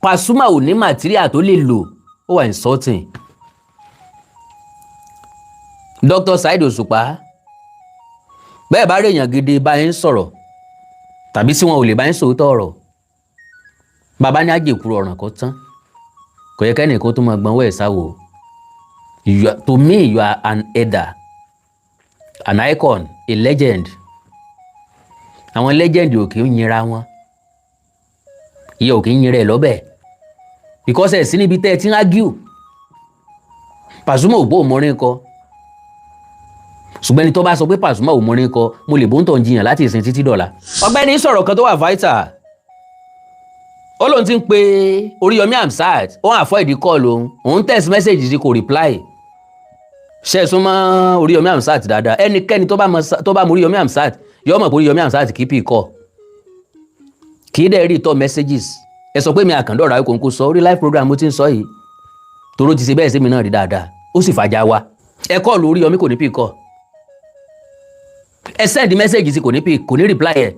Pasuma ò ní material tó lè lò. Ó wà insulting. Dr. Saheed Òṣùpá, bẹ́ẹ̀ bá rí èèyàn gidi bá yín sọ̀rọ̀ tàbí tí wọn ò lè bá yín sòótọ́ ọ̀rọ̀, bàbá ní àjèkúrò ọ̀ràn kó tán, kò yẹ kẹ́nìkan tó máa gbọ́n wẹ̀ sáwò. To me, you are an elder, an icon, a legend. Àwọn legend ò kì í yinra wọn, iye ò kì í yinra ẹ̀ lọ́bẹ̀, because ẹ̀ sí níbi tẹ́ ẹ ti ń argue. Pasuma ò bó òmọrin kọ, ṣùgbọ́n ẹni tó bá sọ pé Pasuma ò mọrin kọ, mo lè bó ń tàn jiyàn láti ìsìn títí dọ̀la. Ọ̀gbẹ́ni sọ̀rọ̀ kan tó wà vital. Ó lóun ti ń pe Oríyọmí Hamzat, ó ń avoid call òun, òun text message sí, kò reply. Ṣe é súnmọ́ Oríyọmí Hamzat dáadáa? Ẹnikẹ́ni tó bá mọ Oríyọmí Hamzat yóò mọ̀ pé Oríyọmí Hamzat kì í pick call, kì í dẹ̀ rí ìtọ́ messages. Ẹ sọ pé mi àkàndọ̀rọ̀ ayé kò ń kó sọ orí live program mo ti ń sọ yìí, toró ti ṣe bẹ́ẹ̀ sí mi náà rí dáadáa, ó sì fàjà wa. Ẹ call Oríyọmí, kò ní pick call. Ẹ send message sí, kò ní pick, kò ní reply ẹ̀.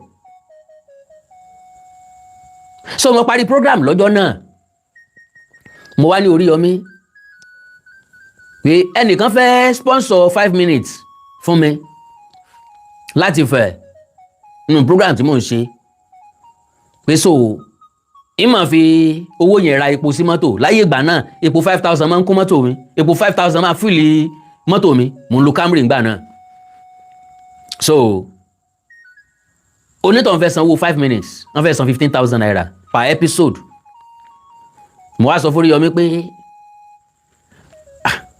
So mo parí program lọ́jọ́ náà, mo wá ní Oríyọmí pé ẹnìkan fẹ́ sponsor 5 minutes fún mi láti fẹ̀ nínú program tí mò ń ṣe, pé so ìmọ̀ fi owó yẹn ra epo sí mọ́tò. Láyé ìgbà náà, epo 5,000 máa ń kún mọ́tò mi, epo 5,000 máa fill mọ́tò mi. Mò ń lo Camry ńgbà náà. So onítọ̀hún fẹ́ sanwó 5 minutes, wọ́n fẹ́ san ₦15,000 per episode. Mo wá sọ fún Oríyọmí pé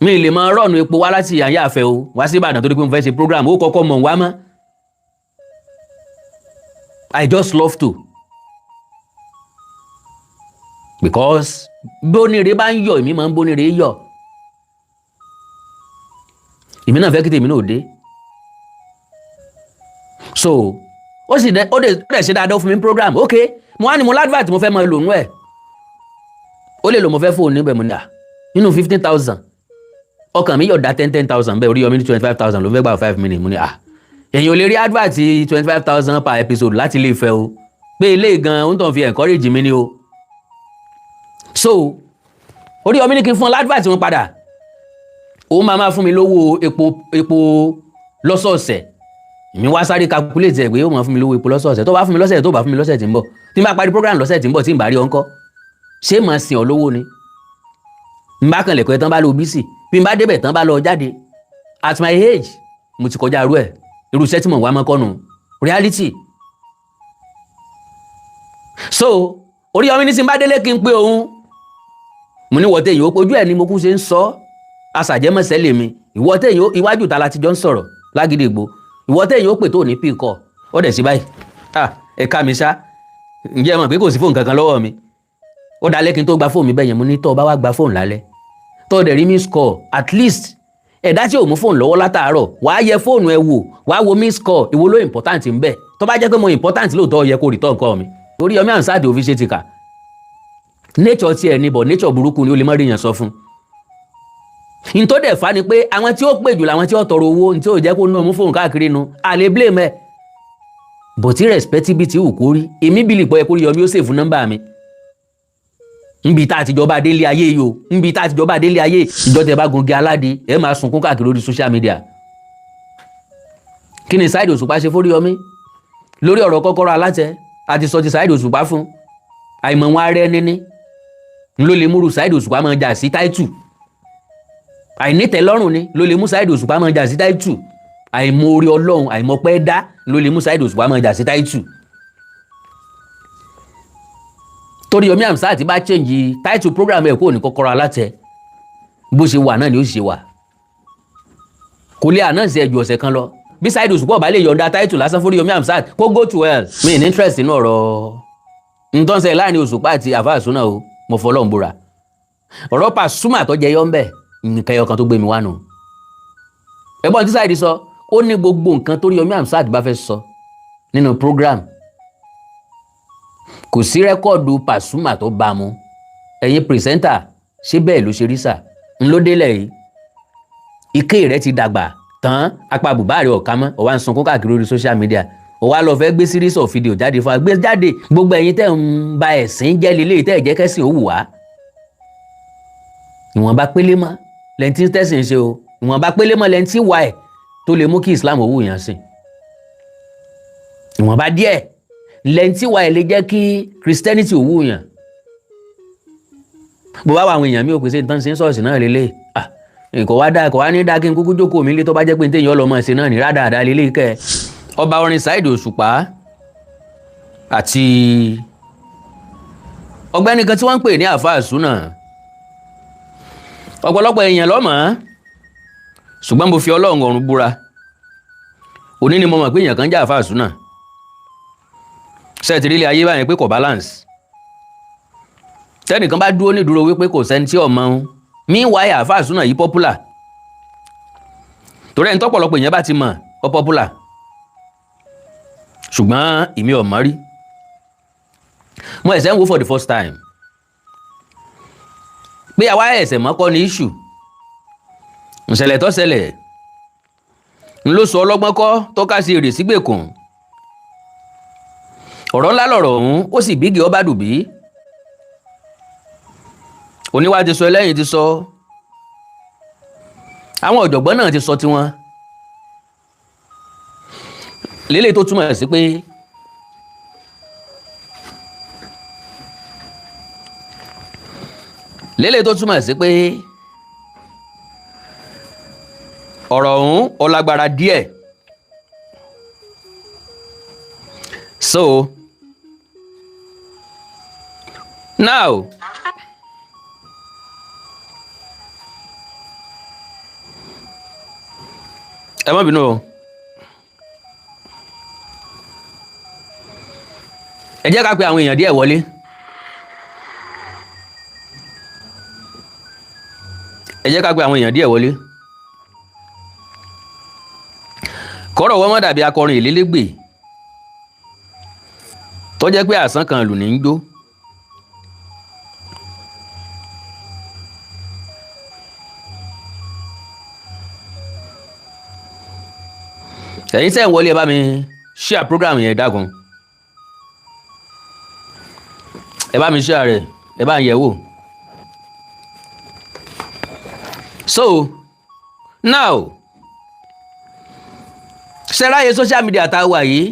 mi lè máa rọ̀nù epo wá láti àyàfẹ́ o wá sí Ìbàdàn torí pé mo fẹ́ ṣe program. Ó kọ́kọ́ mọ̀ wá mọ́. I just love to, because bóníire bá ń yọ̀, èmi máa ń bóníire yọ̀. Èmi náà fẹ́ kí tèmi náà dé. So ó sì dẹ ó dẹ̀ ṣe dáadáa fún mi program. Ok, mo wá ní mo l'advert mo fẹ́ máa lò nú ẹ̀, ó lè lò mo fẹ́ fóònù níbẹ̀. Mo ní à nínú 15,000, ọkàn mi yọ̀ dá 10,000 bẹ́ẹ̀. Oríyọmí ní 25,000 ló fẹ́ gbà 5 minutes. Mo ní à èyàn ò lè rí advert 25,000 per episode láti ilé Ifẹ̀ o, pé ilé gan ó ń tàn fi encourage mi ni o. So Oríyọmí ní kí n fún ọ l'advert wọn padà, òun máa máa fún mi lówó epo lọ́sọ̀ọ̀sẹ̀. Èmi wá sáré calculate ẹ̀ pé ó máa fún mi lówó epo lọ́sọ̀ọ̀sẹ̀. Tó bá fún mi lọ́sẹ̀, tó bá fún mi lọ́sẹ̀ tí ń bọ̀, tí n bá parí program lọ́sẹ̀ tí ń bọ̀, tí n bá rí ọ ńkọ́? Ṣé màá sìn ọ́ lówó ni? N bá kàn lẹ̀kọ́ ẹ tán, bá lọ busy, bí n bá débẹ̀ tán, bá lọ jáde. At my age, mo ti kọjá irú ẹ̀. Irú iṣẹ́ tí mò ń wá mọ́kọ́nù reality. So Oríyọmí ní tí n bá délé kí n pé òun. Mo ní wọ́tẹ̀ yìí ó ojú ẹ̀ ni mo kú ṣe ń sọ asàjẹmọ́sẹ́ lèmi. Ìwọ́tẹ̀ yìí iwájú ta la ti jọ ń sọ̀rọ̀ lágídígbò. Ìwọ́tẹ̀ yìí ó pè tó ní pick call, ó dẹ̀ sí báyìí. Ah, ẹ̀ka mi ṣá, ǹjẹ́ ẹ mọ̀ pé kò sí fóònù kankan lọ́wọ́ mi? Ó dalẹ́ kí n tó gba fóònù mi bẹ́ẹ̀ yẹn. Mo ní tọ́ ọ bá wá gba fóònù lálẹ́, tọ́ ọ dẹ̀ rí miss call, at least ẹ̀dá tí ò mú fóònù lọ́wọ́ látàárọ̀, wàá yẹ fóònù ẹ wò, wàá wo miss call, ìwo ló important ń bẹ̀. Tó bá jẹ́ pé mo important lóòótọ́, yẹ kó return call mi. Oríyọmí Hamzat ò fi ṣe tìkà. Nature tiẹ̀ ni bọ̀, nature burúkú ni, ó lè má rí yàn sọ fún n tó dẹ̀ fa ni pé àwọn tí ó pè jù làwọn tí ó tọrọ owó, tí ó jẹ́ kó náà mú fóònù káàkiri nu àlè blame ẹ̀. But irrespective wù kó rí, èmi believe pé kó rí Yọmí ó save nọ́mbà mi nbi tá a ti jọba délé ayé yìí o, nbi tá a ti jọba délé ayé. Ìjọ tẹ bá gungi aládé, ẹ máa sunkún káàkiri lórí social media. Kí ni Saheed Òṣùpá ṣe fóríyọmí lórí ọ̀rọ̀ kọ́kọ́rọ́ alátẹ? Àti sọ ti Saheed Òṣùpá fún àìmọ̀ wọn arẹ níní ló lè múru Saheed Òṣùpá máa jà sí title. Àìnítẹ̀lọ́rùn ni ló lè mú Saheed Òṣùpá máa jà sí title. Àìmoore Ọlọ́run, àìmọ̀pẹ́ dá ló lè mú Saheed Òṣùpá máa jà sí title. Torí Yomi Hamzat bá change title program ẹ̀ kúrò ní kọ́kọ́rọ́ alátẹ, bó ṣe wà náà ni ó ṣe wà. Kò lè announce ẹ̀ ju ọ̀sẹ̀ kan lọ. Bí Saheed Òṣùpá ọ̀bá lè yọ̀ǹda title lásán fún Yomi Hamzat, kó go to hell. Mi ní interest nínú ọ̀rọ̀ ntọ́nsẹ̀ láàrin Òṣùpá àti àfáà Súnà o. Mo fọlọ́ ń búra, ọ̀rọ̀ Pasuma tó jẹyọ ń bẹ̀, nǹkan ẹyọ kan tó gbé mi wá nù. Ẹ̀gbọ́n tí Saheed sọ, ó ní gbogbo nǹkan tó Yomi Hamzat bá fẹ́ sọ nínú program, kò sí record Pasuma tó bá mu. Ẹ̀yin presenter, ṣé bẹ́ẹ̀ ló ṣe rí sà? Ń ló délẹ̀ yìí, ike rẹ̀ ti dàgbà tán, apá bùbá rẹ̀ ọ̀ka mọ́, ọ̀wá ń sunkún káàkiri orí social media. Ó wá lọ fẹ́ gbé series of video jáde fún wa, gbé jáde. Gbogbo ẹ̀yin tẹ́ ń ba ẹ̀sìn jẹ́ lélẹ́yìí, tẹ́ ẹ̀ jẹ́ kẹ́sìn ó wù wá, ìwọ̀nba pélé mọ́ lẹ́ni tí tẹ́sìn ń ṣe o, ìwọ̀nba pélé mọ́ lẹ́ni tí wà ẹ̀ tó lè mú kí Islam ó wù yàn sìn, ìwọ̀nba díẹ̀ lẹ́ni tí wà ẹ̀ lè jẹ́ kí Christianity ó wù yàn. Bó bá wà, àwọn èèyàn mi ò pèsè nǹkan ṣe ń ṣọ́ọ̀ṣì náà lélẹ̀. Ah, kò wá dáa, kò wá ní dáa kí n kúkú jókòó mi lé, tó bá jẹ́ pé ní téèyàn ọlọ́mọ ṣe náà ní rádaràda lélẹ̀ kẹ́. Ọba orin Saheed Òṣùpá àti ọ̀gbẹ́ni kan tí wọ́n ń pè ní Àfáà Súnà, ọ̀pọ̀lọpọ̀ èèyàn lọ́mọ̀, ṣùgbọ́n mo fi Ọlọ́run ọ̀run búra, òní ni mo mọ̀ pé èèyàn kan jẹ́ Àfáà Súnà. Ṣe ti rí ilé ayé báyìí pé kò balance? Tẹ́nìkan bá dúró nídúró wípé kò sẹ́ni tí ọmọ ń meanwhile, Àfáà Súnà yìí popular, torí ẹni tọ́pọ̀lọpọ̀ èèyàn bá ti mọ̀ ó popular, ṣùgbọ́n èmi ò mọ̀ rí. Mo ẹ̀sẹ̀ ń wo for the first time pé àwa ẹ̀sẹ̀ mọ́kọ́ ní issue. Ìṣẹ̀lẹ̀ tó ṣẹlẹ̀ ń ló sọ ọlọ́gbọ́n kọ́ tọ́ka sí èrè sígbèkùn. Ọ̀rọ̀ ńlá lọ̀rọ̀ ọ̀hún, ó sì bígì ọba dùbí. Oníwà ti sọ, ẹlẹ́yìn ti sọ, àwọn ọ̀jọ̀gbọ́n náà ti sọ tiwọn lélẹ̀, tó túmọ̀ sí pé lélẹ̀ tó túmọ̀ sí pé ọ̀rọ̀ ọ̀hún ó lágbára díẹ̀. So now, ẹ má bínú o, ẹ jẹ́ ká pe àwọn èèyàn díẹ̀ wọlé. Ẹ jẹ́ ká pe àwọn èèyàn díẹ̀ wọlé, kọ́rọ̀ wọ́n má dàbí akọrin ìlélégbè tó jẹ́ pé àsán kan lù ní ń jó. Ẹ̀yin tẹ́ ń wọlé, ẹ bá mi share program yẹn dákun, ẹ bá mi share rẹ̀, ẹ bá ń yẹ̀ wò. So now, ṣẹ́ráyé social media tá a wà yìí,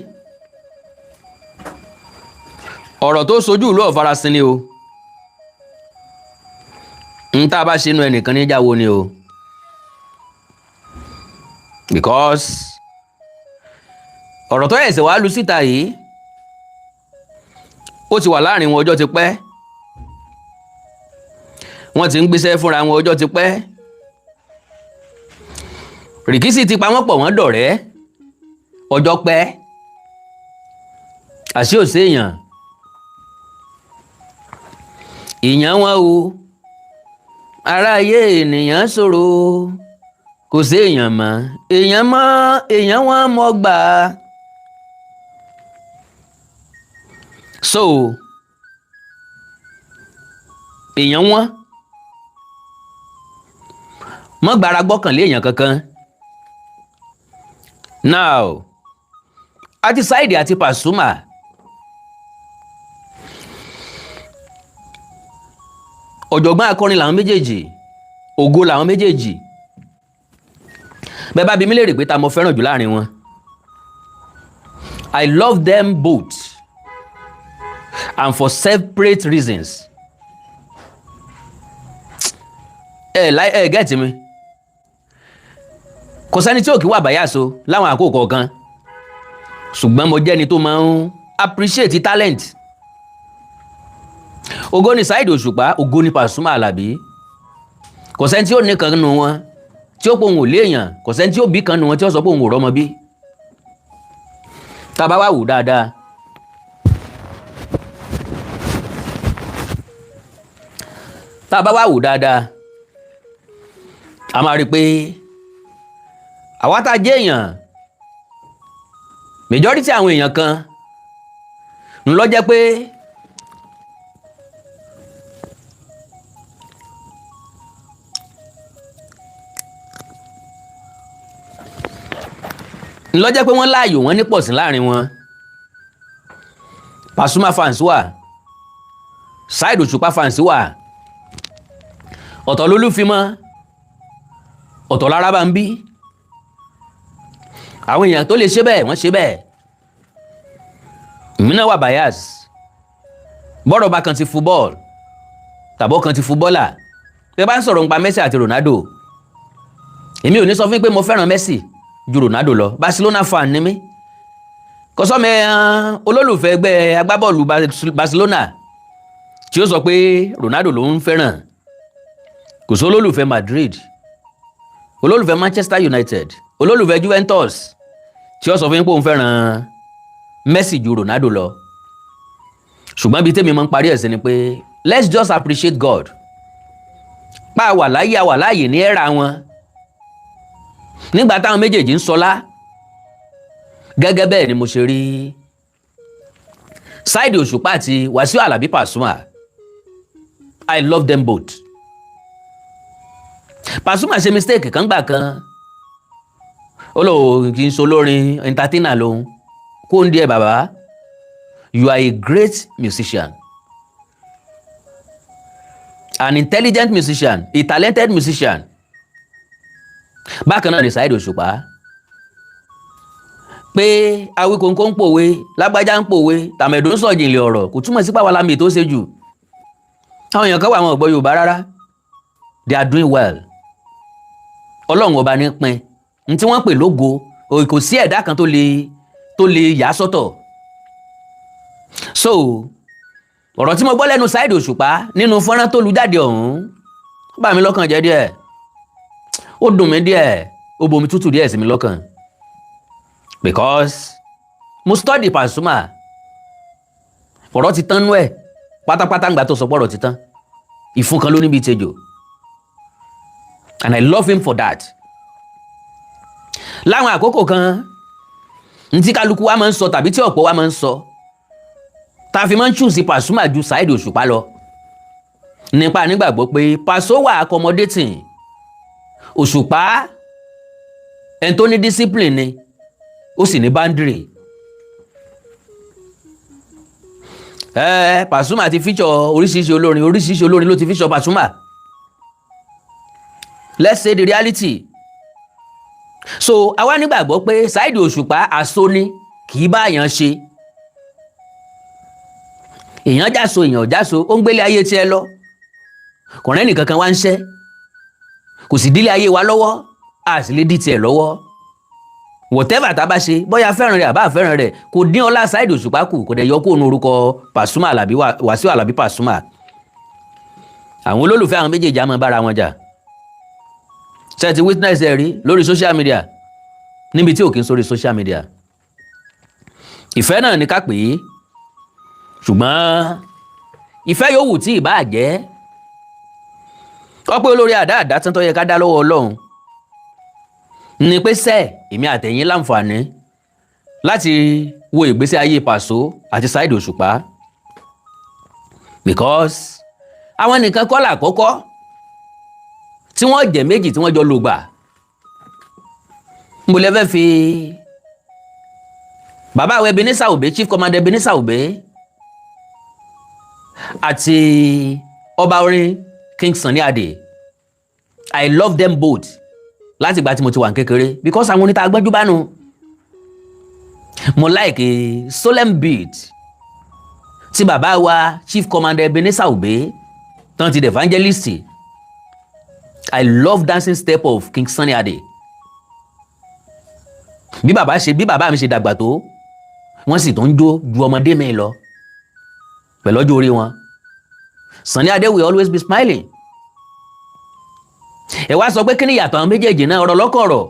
ọ̀rọ̀ tó sojú ìlú ọ̀farasin ni o. N tá a bá ṣe inú ẹnìkan níjàwó ni o, because ọ̀rọ̀ tó ẹ̀sẹ̀ wàá lu síta yìí, ó ti wà láàrin wọn ọjọ́ ti pẹ́. Wọ́n ti ń gbéṣẹ́ fúnra wọn ọjọ́ ti pẹ́. Rìkísì ti pa wọ́n pọ̀, wọ́n dọ̀rẹ́ ọjọ́ pẹ́. Àṣé ò séèyàn ìyàn wọn o, aráyé ènìyàn ṣòro, kò séèyàn mọ́, èèyàn mọ́, èèyàn wọn mọ́ gbà á. So èèyàn wọn mọ́ gbára gbọ́kànlé èèyàn kankan. Now, àti Saheed àti Pasuma, ọ̀jọ̀gbọ́n akọrin làwọn méjèèjì, ògo làwọn méjèèjì. Bẹ́ẹ̀ bá bi mí léèrè pé ta mo fẹ́ràn jù láàrin wọn, I love them both and for separate reasons. Ẹ láì ẹ get mi, kò sẹ́ni tí ò kí wà báyà so láwọn àkókò kọ̀ọ̀kan, ṣùgbọ́n mo jẹ́ni tó máa ń appreciate talent. Ògo ni Saheed Òṣùpá, ògo ni Pasuma Àlàbí. Kò sẹ́ni tí ó ní kan nù wọn tí ó pòun ò léèyàn, kò sẹ́ni tí ó bí kan nù wọn tí ó sọ pé òun ò rọ́mọ bí. Tá a bá wà wò dáadáa, tá a bá wà wò dáadáa, a máa rí i pé àwa tá a jẹ́ èèyàn, majority àwọn èèyàn kan ń lọ jẹ́ pé ń lọ jẹ́ pé wọ́n láàyò, wọ́n ní pọ̀sí láàrin wọn. Pasuma fans wà, Saheed Òṣùpá fans wà, ọ̀tọ̀ lólúfimọ́, ọ̀tọ̀ lára bá ń bí. Àwọn èèyàn tó lè ṣe bẹ́ẹ̀, wọ́n ṣe bẹ́ẹ̀. Èmi náà wà bias. Bọ́rọ̀ bá kan ti football tàbọ̀ kan ti footballer, tẹ́ bá ń sọ̀rọ̀ nípa Messi àti Ronaldo, èmi ò ní sọ fún yín pé mo fẹ́ràn Messi ju Ronaldo lọ. Barcelona fan ni mí. Kọ́sọ́mẹ́ olólùfẹ́ ẹgbẹ́ agbábọ́ọ̀lù Barcelona tí ó sọ pé Ronaldo ló ń fẹ́ràn. Kò sí olólùfẹ́ Madrid, olólùfẹ́ Manchester United, olólùfẹ́ Juventus tí ó sọ fún yín pé òun fẹ́ràn Messi ju Ronaldo lọ. Ṣùgbọ́n ibi tèmi máa ń parí ẹ̀ sí ni pé let's just appreciate God pa àwà láyé, àwà láàyè ní ẹ̀rà wọn nígbà táwọn méjèèjì ń sọlá. Gẹ́gẹ́ bẹ́ẹ̀ ni mo ṣe rí Saheed Òṣùpá àti Wàsíù Àlàbí Pasuma. I love them both. Pasuma ṣe mistake kan gbà kan, ó lò kì í ṣe olórin, entertainer lòun kó ń díẹ̀. Bàbá, you are a great musician, an intelligent musician, a talented musician. Bákan náà ni Saheed Òṣùpá, pé Awíkonko ń pòwe, lágbájá ń pòwe, tàmẹ̀dò ń sọ̀jìnlẹ̀ ọ̀rọ̀, kò túmọ̀ sí pàwọn alámì tó ṣe jù. Àwọn èèyàn kan wà, àwọn ò gbọ́ Yorùbá rárá, they are doing well. Ọlọ́run Ọba ní pin ní tí wọ́n pè lógo, kò sí ẹ̀dá kan tó lè yà á sọ́tọ̀. So ọ̀rọ̀ tí mo gbọ́ lẹ́nu Saheed Òṣùpá nínú fọ́nrán tó lu jáde ọ̀hún, ó bà mí lọ́kàn jẹ́ díẹ̀, ó dùn mí díẹ̀, ó bomi tútù díẹ̀ sí mi lọ́kàn, because mo study Pasuma. Ọ̀rọ̀ ti tán nú ẹ̀ pátápátá. Ńgbà tó sọ pé ọ̀rọ̀ ti tán, ìfun kan ló níbi ìtẹ̀jọ́, and I love him for that. Láwọn àkókò kan, ntí kálukú wa máa ń sọ tàbí tí ọ̀pọ̀ wa máa ń sọ tá a fi máa ń choose Pasuma ju Saheed Òṣùpá lọ nípa nígbàgbọ́ pé Paso wà accommodating, Òṣùpá ẹni tó ní discipline ni, ó sì ní boundary. Pasuma ti feature oríṣiríṣi olórin, oríṣiríṣi olórin ló ti feature Pasuma. Let's say the reality. So àwa nígbàgbọ́ pé Saheed Òṣùpá àṣọ ni, kì í bá èèyàn ṣe. Èèyàn jáso, èèyàn jáso, ó ń gbélé ayé tiẹ̀ lọ. Kọ̀rẹ́ nìkan kan wá ń ṣẹ́, kò sì dílé ayé wa lọ́wọ́, a sì lè dí tiẹ̀ lọ́wọ́. Whatever tá a bá ṣe, bóyá fẹ́ràn rẹ̀ àbá fẹ́ràn rẹ̀, kò dín ọlá Saheed Òṣùpá kù, kò dẹ̀ yọ kó nu orúkọ Pasuma Àlàbí, Wàsíù Àlàbí Pasuma. Àwọn olólùfẹ́ àwọn méjèèjì á máa bára wọn jà. Ṣe ti witness ẹ rí lórí social media, níbi tí ò kí ń sórí social media? Ìfẹ́ náà ní ká pè é, ṣùgbọ́n ìfẹ́ yòówù tí ì bá jẹ́, ọpẹ́ olórí àdá àdá tán tó yẹ ká dá lọ́wọ́ Ọlọ́run ní pé sẹ́ẹ̀ èmi àtẹ̀yìn láǹfààní láti wo ìgbésí ayé Pàṣọ àti Saheed Òṣùpá, because àwọn nìkan kọ́ làkọ́kọ́ tí wọ́n jẹ́ méjì tí wọ́n jọ lò gbà. Mo lè fẹ́ fi bàbá àwọn Ebenezer Obey, Chief Commander Ebenezer Obey, àti ọba orin King Sunny Adé. I love them both láti ìgbà tí mo ti wà ní kékeré, because àwọn oníta agbẹ́jú bá nu. Mo like solemn beat tí bàbá wa Chief Commander Ebenezer Obey tán ti di evangelist. I love dancing step of King Sunny Adé. Bí bàbá ṣe, bí bàbá mi ṣe dàgbà tó, wọ́n sì tó ń jó ju ọmọdé mi lọ pẹ̀lú ọjọ́ orí wọn. Sunny Adé will always be smiling. Ẹ wá sọ pé kí ni ìyàtọ̀ àwọn méjèèjì náà? Ọ̀rọ̀ lọ́kọ̀ọ̀rọ̀.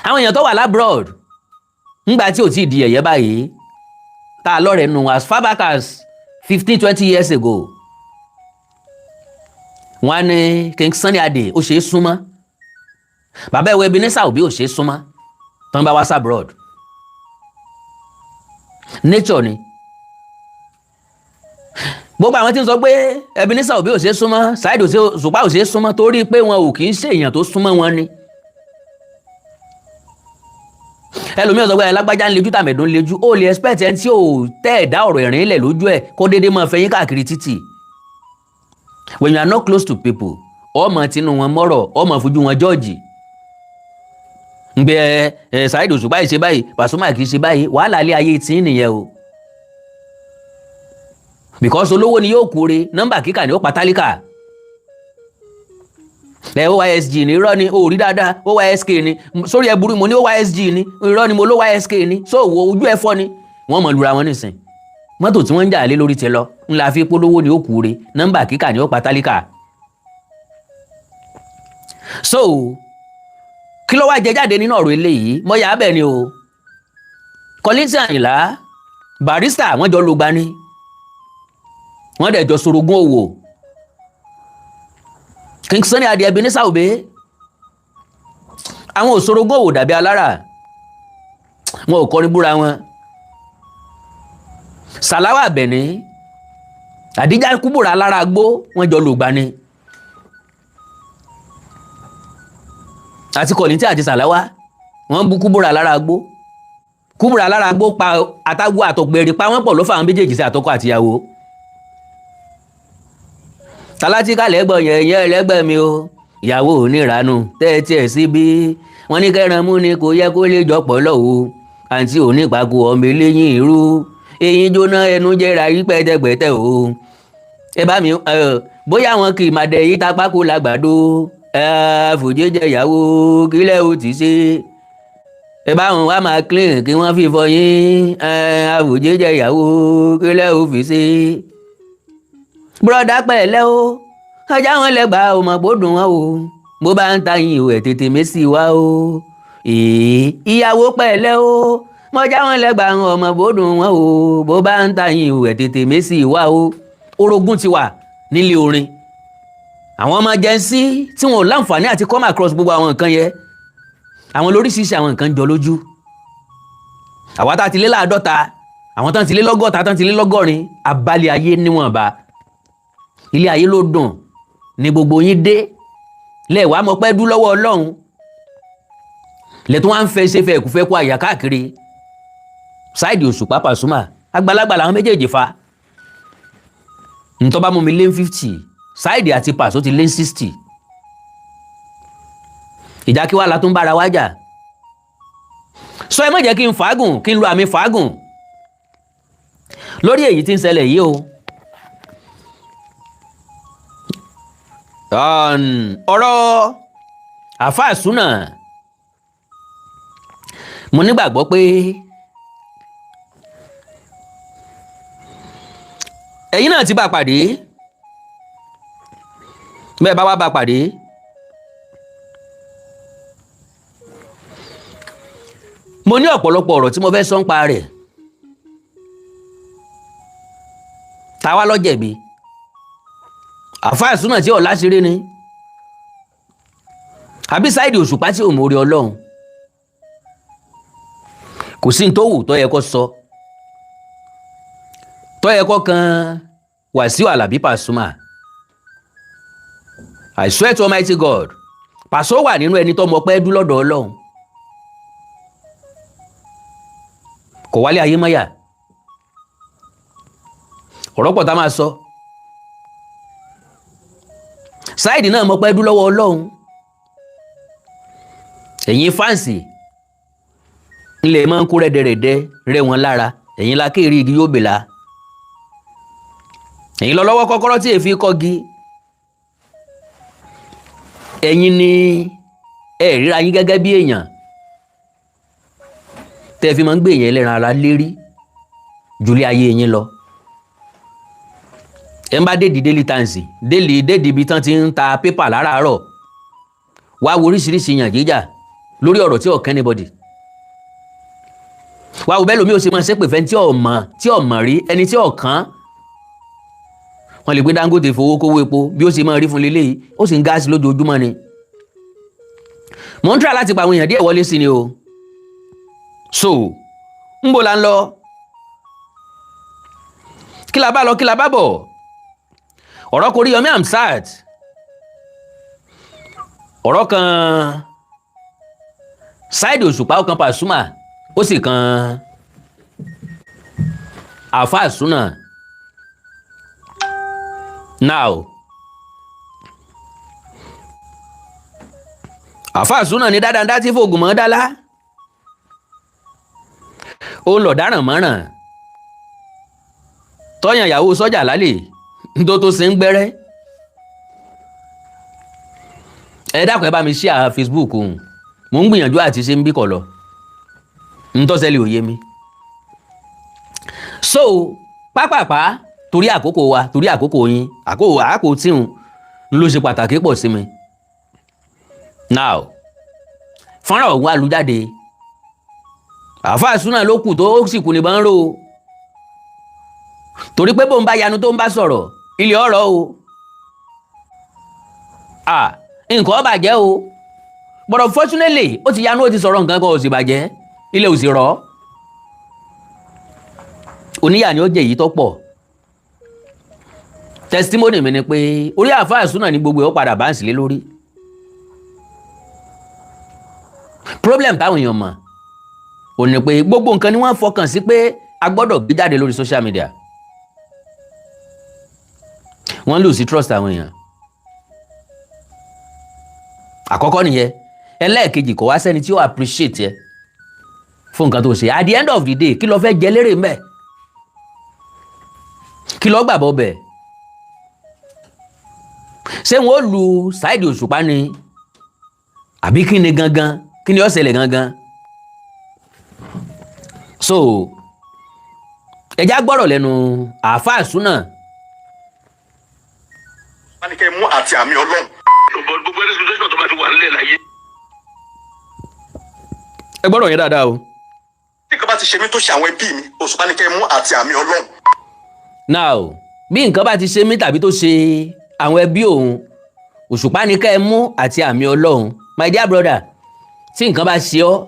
Àwọn èèyàn tó wà l'abroad ńgbà tí ò tí ì di ẹ̀yẹ́ báyìí, tá a lọ́rẹ̀ẹ́ nù as far back as 15, 20 years ago, wọ́n á ní King Sunny Adé ó ṣe é súnmọ́, bàbá ẹ̀wọ̀ Ebenezer Obey ò ṣe é súnmọ́ tán bá wá s'abroad. Nature ni. Gbogbo àwọn tí ń sọ pé Ebenezer Obey ò ṣe é súnmọ́, Saheed Òṣùpá ò ṣe é súnmọ́, torí pé wọn ò kì í ṣe èèyàn tó súnmọ́ wọn ni. Ẹlòmíràn sọ pé lágbájá ń lejú, tàmẹ̀dún ń lejú. Ó lè expect ẹni tí ò tẹ́ ẹ̀dá ọ̀rọ̀ ẹ̀rín lẹ̀ lójú ẹ̀ kó déédéé máa fẹyín káàkiri títì. When you are not close to people, ọmọ tinú wọn mọ́rọ̀, ọmọ fojú wọn jọ́ọ̀jì ngbẹ ẹ. Saheed Òṣùpá yìí ṣe báyìí, Pasuma kì í ṣe báyìí. Wàhálà ilé ayé tí ń nìyẹn o, because olówó ni yóò kúre, nọ́mbà kíkà ni ó pa tálíkà. Ẹ OYSG ní, irọ́ ni, ó rí dáadáa. OYSK ni, sórí ẹ burú. Mo ní OYSG ni, irọ́ ni, mo ló YSK ni. So wo ojú ẹ fọ́ ni wọ́n mọ̀ lura wọn nísìn. Mọ́tò tí wọ́n ń jà lé lórí ti lọ ńlá fi polówó ni ó kúre, nọ́mbà kíkà ni ó pa tálíkà. So kí ló wá jẹ jáde nínú ọ̀rọ̀ eléyìí? Mo yà á bẹ̀ ni o. Kollington Àyìnlá, Barrister, wọ́n jọ ló gbani, wọ́n dẹ̀ jọ sorogún òwò. King Sunny Adé, Ebenezer Obey, àwọn òsorogún òwò dàbí alára, wọn ò kọrin búra wọn. Sàláwà Àbẹ̀ní, Àdíjà Kúbúrà alára gbó, wọ́n jọ lò gbani. Àti Kollington àti Sàláwà, wọ́n bú Kúbúrà alára gbó. Kúbúrà alára gbó pa àtàgbò àtọ̀gbẹ̀rì pa wọ́n pọ̀, ló fà àwọn méjèèjì sí àtọkọ àtìyàwó. Tàlátìkà lẹ́gbọ̀n yẹn yẹn lẹ́gbẹ̀ẹ́ mi o, ìyàwó oníranú tẹ́tí ẹ̀ síbí. Wọ́n ní kẹran mú ni kò yẹ kó lè jọpọ̀ lọ́wọ́. Àǹtí onípàkó, ọmọ eléyìn irú eyín jóná, ẹnu jẹ́ra yí pẹ́tẹ́pẹ́tẹ́ o. Ẹ bá mi bóyá wọn kì í máa dẹ yí tapákó lágbàdo fòjéjẹ ìyàwó kílẹ̀ ó ti ṣe. Ẹ bá wọn wá máa clean kí wọ́n fi fọyín. Àfòjéjẹ ìyàwó kílẹ̀ ó fi ṣe. Bùrọ̀dá pẹ̀lẹ́ o, ọjà wọn lẹ́gbàá o, mọ̀ gbódùn wọn o. Bó bá ń ta yín o, ẹ̀ tètè mẹ́sì wá o. Ìyàwó pẹ̀lẹ́ o, mọ̀já wọn lẹ́gbàá wọn, ọmọ gbódùn wọn o. Bó bá ń ta yín o, ẹ̀ tètè mẹ́sì wá o. Orogún ti wà nílé orin. Àwọn ọmọ Gen Z tí wọn ò láǹfààní àti come across gbogbo àwọn nǹkan yẹn, àwọn lóríṣiríṣi àwọn nǹkan jọ lójú. Àwa tá a ti lé 50, àwọn tán ti lé 60, tán ti lé 80, abalẹ̀ ayé níwọ̀nba. Ilé ayé ló dùn ní gbogbo yín dé lẹ́wàá mọ̀ pẹ́ dú lọ́wọ́ Ọlọ́run lẹ́tọ́ wá ń fẹ́ ṣe fẹ́ kúfẹ́ kó àyà káàkiri. Saheed Òṣùpá, Pasuma, àgbàlagbà làwọn méjèèjì fa. Ntọ́ bá mú mi lé 50, Saheed àti Paso ti lé 60. Ìjà kí wàá la tún bára wá jà sọ. Ẹ má jẹ́ kí n fàágùn, kí n lo àmì fàágùn lórí èyí tí ń ṣẹlẹ̀ yìí o. Ọ̀rọ̀ àáfàá súnà, mo nígbàgbọ́ pé ẹ̀yin náà ti bá pàdé. Bẹ́ẹ̀ bá wá bá pàdé, mo ní ọ̀pọ̀lọpọ̀ ọ̀rọ̀ tí mo fẹ́ sọ ń pa rẹ̀. Táwa ló jẹ̀bi? Àáfàá súnà tí ọ̀la ṣeré ni, àbí Saheed Òṣùpá tí ò mórí Ọlọ́run? Kò sí ní tó wù tó yẹ kó sọ tó yẹ kó kan Wàsíù Àlàbí Pasuma. I swear to Almighty God, Paso wà nínú ẹni tó mọ pẹ́ dú lọ́dọ̀ Ọlọ́run. Kò wálé ayé mọ́yà. Ọ̀rọ̀ pọ̀ tá máa sọ. Saheed náà mọ pẹ́ dú lọ́wọ́ Ọlọ́run. Ẹ̀yin fáǹsì ńlẹ̀ máa ń kó rẹ́dẹ̀rẹ́dẹ́ rẹ́ wọn lára. Ẹ̀yin la kéèrè igi yóò bèlà. Ẹ̀yin lọ lọ́wọ́ kọ́kọ́rọ́ tí èéfín kọ́gi. Ẹ̀yin ni ẹ ríra yín gẹ́gẹ́ bí èèyàn tẹ́ fi máa ń gbé èèyàn ẹlẹ́ran ara lérí jùlé ayé yín lọ. Ẹ ń bá dédìí Daily Times, déli dédìí ibi tán ti ń ta pépà láràárọ̀, wá wo oríṣiríṣi yàn jíjà lórí ọ̀rọ̀ tí ò kàn anybody. Wá wo bẹ́ẹ̀ lómi ò ṣe máa ṣépè fẹ́ tí ò mọ̀, tí ò mọ̀ rí, ẹni tí ò kàn. Wọ́n lè gbé Dangote fowó kówó epo bí ó ṣe máa rí fún leléyìí, ó sì ń gáàsì lójoojúmọ́ ni. Mò ń try láti pa àwọn èèyàn díẹ̀ wọlé sí ni o. So ń bò la ń lọ? Kí la bá lọ, kí la bá bọ̀? Ọ̀rọ̀ kò rí Yomi Amsat, ọ̀rọ̀ kan Saheed Òṣùpá, ọ̀kan Pasuma. Ó sì kan àáfàá súnà. Now, àáfàá súnà ní dáadáa tí fògùn mọ́ dálá, ó ń lọ dáràn mọ́ràn tọ́yàn ìyàwó sọ́jà lálẹ́ tó ṣe ń gbẹ́rẹ́. Ẹ dákun, ẹ bá mi share Facebook òun. Mò ń gbìyànjú àti ṣe ń bí kọ̀ lọ ntọ́sẹ̀lẹ̀ òye mi. So pápápá, torí àkókò wa, torí àkókò yín, àkókò tíhun ló ṣe pàtàkì pọ̀ sí mi. Now, fọ́nrán ọ̀hún alújáde, àáfàá súnà ló kù tó sì kù níbọn ró o, torí pé bóun bá yanu tó ń bá sọ̀rọ̀ ilé ọ̀rọ̀ o, nǹkan ó bàjẹ́ o. But unfortunately, ó ti yanu, ó ti sọ̀rọ̀, nǹkan kan ò sì bàjẹ́, ilé ò sì rọ̀. Oníyà ni ó jẹ́ èyí tó pọ̀. Testimony mi ni pé orí àáfàá súnà ní gbogbo ẹ̀ ó padà bá ń sílé lórí. Problem táwọn èèyàn mọ̀ ò ní pé gbogbo nǹkan ni wọ́n fọkàn sí pé a gbọ́dọ̀ gbé jáde lórí social media. Wọ́n lose trust àwọn èèyàn. Àkọ́kọ́ nìyẹn. Ẹlẹ́ẹ̀kejì, kò wá sẹ́ni tí ó appreciate ẹ fún nǹkan tó ṣe. At the end of the day, kí ló fẹ́ jẹ lérè mbẹ́? Kí ló gbàbọ̀ bẹ̀? Ṣé wọn ó lu Saheed Òṣùpá ni, àbí kí ni gangan? Kí ni ó ṣẹlẹ̀ gangan? So ẹja gbọ́rọ̀ lẹ́nu àáfàá súnà. Wọ́n ní kẹ́ mú àti àmì Ọlọ́run. Gbogbo ẹni situation tó bá ti wà nílẹ̀ láyé. Ẹ gbọ́dọ̀ yẹn dáadáa o. Tí nǹkan bá ti ṣe mí tó ṣe àwọn ẹbí mi, Òṣùpá ní kẹ́ mú àti àmì Ọlọ́run. Now, bí nǹkan bá ti ṣe mí tàbí tó ṣe àwọn ẹbí òun, Òṣùpá ní kẹ́ ẹ mú àti àmì Ọlọ́run. My dear brother, tí nǹkan bá ṣe ọ́,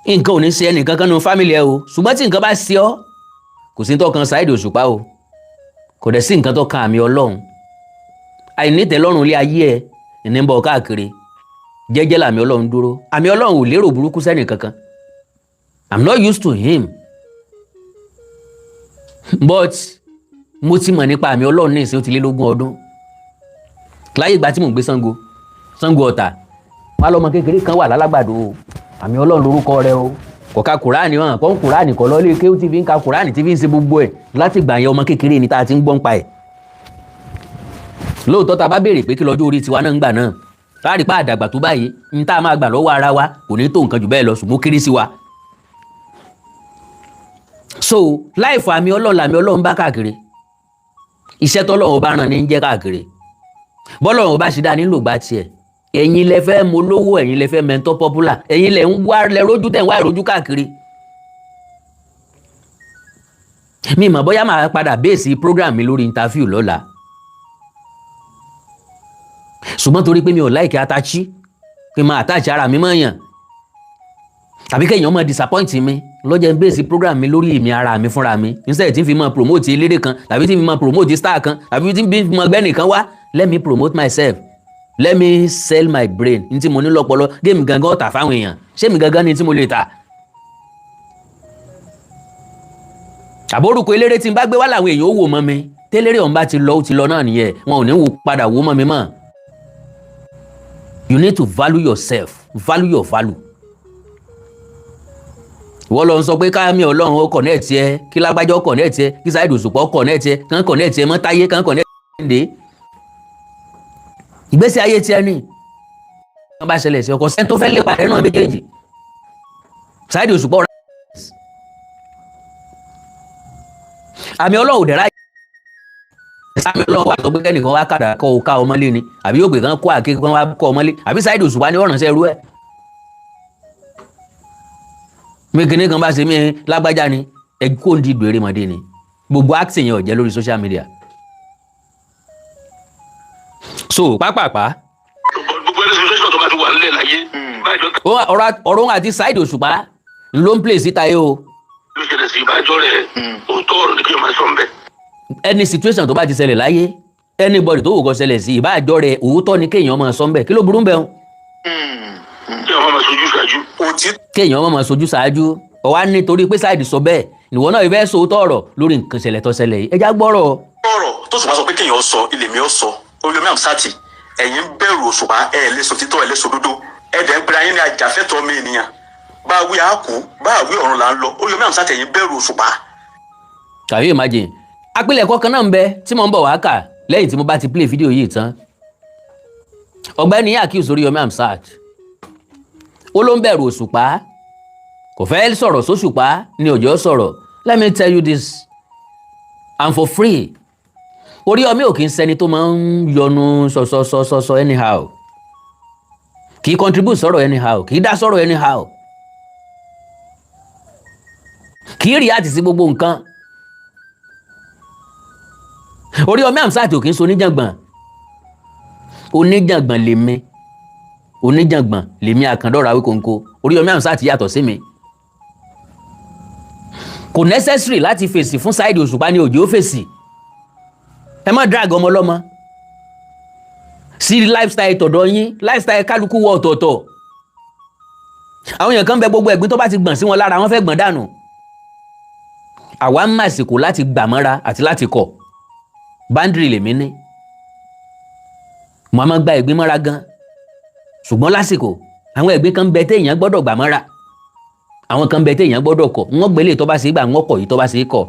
nǹkan ò ní ṣe ẹnìkan kan nínú family ẹ o, ṣùgbọ́n tí nǹkan bá ṣe ọ́, kò sí tó kan Saheed Òṣùpá o, kò dẹ̀ sí nǹkan tó kan àmì Ọlọ́run. Àìnítẹ̀lọ́rùn ilé ayé ẹ ní ń bọ̀ káàkiri. Jẹ́jẹ́ làmì Ọlọ́run dúró. Àmì Ọlọ́run ò lérò burúkú sẹ́nì kankan. I'm not used to him, but mo ti mọ̀ nípa àmì Ọlọ́run ní ìsìn, ó ti lé lógún ọdún. Láyé ìgbà tí mò ń gbé Ṣàngó, Ṣàngó Ọ̀tà, wọn lọmọ kékeré kan wà lálágbàdo o, àmì Ọlọ́run lórúkọ rẹ̀ o. Kò ka Kùránì, hàn kọ́ ń Kùránì kọ́ lọ́lé kéwú tí fi ń ka Kùránì, tí fi ń ṣe gbogbo ẹ̀. Láti gbà yẹn, ọmọ kékeré ni tá a ti ń gbọ́n pa ẹ̀. Lóòótọ́, tá a bá béèrè pé kí lọ́jọ́ orí tiwa náà ń gbà náà, láàrí pa àdàgbà tó báyìí, ní tá a máa gbà lọ́wọ́ ara wa kò ní tó nǹkan jù bẹ́ẹ̀ lọ, ṣùgbọ́n kéré sí wa. So láìfọ àmì Ọlọ́run làmì Ọlọ́run bá káàkiri, iṣẹ́ tọ́lọ́run bá ràn ní ń jẹ́ káàkiri, bọ́lọ́run bá ṣe dá nílò gba tiẹ̀. Ẹ̀yin lẹ fẹ́ mo lówó, ẹ̀yin lẹ fẹ́ mẹ́ńtọ́ popular, ẹ̀yin lẹ ń wá lẹ rójú tẹ̀ ń wá ìrójú káàkiri. Mi mọ̀ bóyá màá padà base program mi lórí interview lọ́la, ṣùgbọ́n torí pé mi ò like attach, kí n máa attach ara mi mọ́ yàn tàbí kéèyàn máa disappoint mi, lọ́jọ́ ń base program mi lórí èmi ara mi fúnra mi, instead tí n fi máa promote eléré kan tàbí tí n fi máa promote star kan tàbí tí n fi máa gbẹ́ nìkan wá. Let me promote myself, let me sell my brain. N tí mo ní lọ́pọlọ géèmì gangan ọ̀tà fáwọn èèyàn, ṣé mi gangan ni tí mo lè tà? Àbórúkọ eléré tí n bá gbé wá làwọn èèyàn ó wò mọ́ mi. Téléré ọ̀hún bá ti lọ, ó ti lọ náà nìyẹn, wọn ò ní wò padà wò mọ́ mi mọ́. You need to value yourself, value your value. Ìwọ lọ ń sọ pé káàmì Ọlọ́run ó connect ẹ, kí lágbájá ó connect ẹ, kí Saheed Òṣùpá ó connect ẹ, kán connect ẹ mọ́ Táyé, kán connect ẹ dé ìgbésí ayé tiẹ̀ ni. Wọ́n bá ṣẹlẹ̀ sí ọkọ̀ sẹ́ni tó fẹ́ lépa rẹ̀ náà méjèèjì, Saheed Òṣùpá ọ̀rá àmì Ọlọ́run ò dẹ̀ra. Sáàmì Ọlọ́run wà tó gbé kẹ́nìkan wá kàdà kọ́ ọ ká ọmọlé ni, àbí yóò gbé kán kó àké kán wá kọ́ ọmọlé, àbí Saheed Òṣùpá ni ọ̀ràn sẹ́rú ẹ̀. Mi kìíní kan bá ṣe mí, lágbájá ni ẹ kó ń di ìdò erémọdé ni. Gbogbo acting yẹn ò jẹ́ lórí social media. So pápápá. Gbogbo ẹni situation tó bá ti wà nílẹ̀ láyé báyìí. Ọ̀rọ̀ òun àti Saheed Òṣùpá ló ń play síta yìí o. Ló ṣẹlẹ̀ sí ìbájọ́ rẹ̀, òótọ́ ọ̀rọ̀ ni kí o máa sọ ń bẹ̀. Any situation tó bá ti ṣẹlẹ̀ láyé, anybody tó wù kó ṣẹlẹ̀ sí, ìbáàjọ́ rẹ̀, òótọ́ ni kéèyàn máa sọ ń bẹ̀. Kí ló burú ń bẹ̀ o? Kí àwọn máa sojú ṣáájú. Òtítọ́ Kéèyàn má máa sojú ṣáájú ọ̀wá nítorí pé Saheed sọ bẹ́ẹ̀, ìwọ náà ìfẹ́ sòótọ́ ọ̀rọ̀ lórí nǹkan ìṣẹ̀lẹ̀ tó ṣẹlẹ̀ yìí. Ẹ já gbọ́rọ̀. Ọ̀rọ̀ tó Òṣùpá sọ pé kéèyàn sọ ilé mi ó sọ. Oríyọmí Hamzat, ẹ̀yin ń bẹ̀rù Òṣùpá. Ẹ̀ lè sọ títọ́, ẹ̀ lè sọ dúdú. Ẹ̀ dẹ̀ ń pera yín ní ajàfẹ́tọ̀ọ́ ọmọ ènìyàn. Bá a wí àákú, bá a wí ọ̀run là ń lọ. Oríyọmí Hamzat, ẹ̀yin bẹ̀rù Òṣùpá. Can you imagine? Àpilẹ̀kọ kan náà ń bẹ tí mo ń bọ̀ wá kà lẹ́yìn tí mo bá ti play fídíò yìí tán. Ọ̀gbẹ́ni accuse Oríyọmí Hamzat, ó ló ń bẹ̀rù Òṣùpá, kò fẹ́ sọ̀rọ̀ sóṣùpá ni òjò sọ̀rọ̀. Let me tell you this, and for free, Oríyọmí ò kì í ṣẹni tó máa ń yọnu sọsọsọsọ anyhow, kì í contribute sọ̀rọ̀ anyhow, kì í dá sọ̀rọ̀ anyhow, kì í react sí gbogbo nǹkan. Oríyọmí Hamzat ò kì í so oníjàngbọ̀n. Oníjàngbọ̀n lèmi, oníjàngbọ̀n lèmi Àkàndọ̀rọ̀ Awíkonko. Oríyọmí Hamzat yàtọ̀ sí mi. Kò necessary láti fèsì fún Saheed Òṣùpá ní òjò fèsì. Ẹ má drag ọmọ ọlọ́mọ sí lifestyle tọ̀dọ̀ yín. Lifestyle kálukú wọ ọ̀tọ̀ọ̀tọ̀. Àwọn èèyàn kan bẹ, gbogbo ẹ̀gbin tó bá ti gbọ̀n sí wọn lára, wọn fẹ́ gbọ̀n dànù. Àwa ń màsìkò láti gbà mọ́ra àti láti kọ̀. Boundary lèmi ní. Mo máa ń gba ẹ̀gbin mọ́ra gan, ṣùgbọ́n lásìkò àwọn ẹ̀gbin kan bẹ téèyàn gbọ́dọ̀ gbà mọ́ra, àwọn kan bẹ téèyàn gbọ́dọ̀ kọ̀. Wọ́n gbélé tó bá ṣe é gbà, wọ́n kọ̀ yìí tó bá ṣe é kọ̀.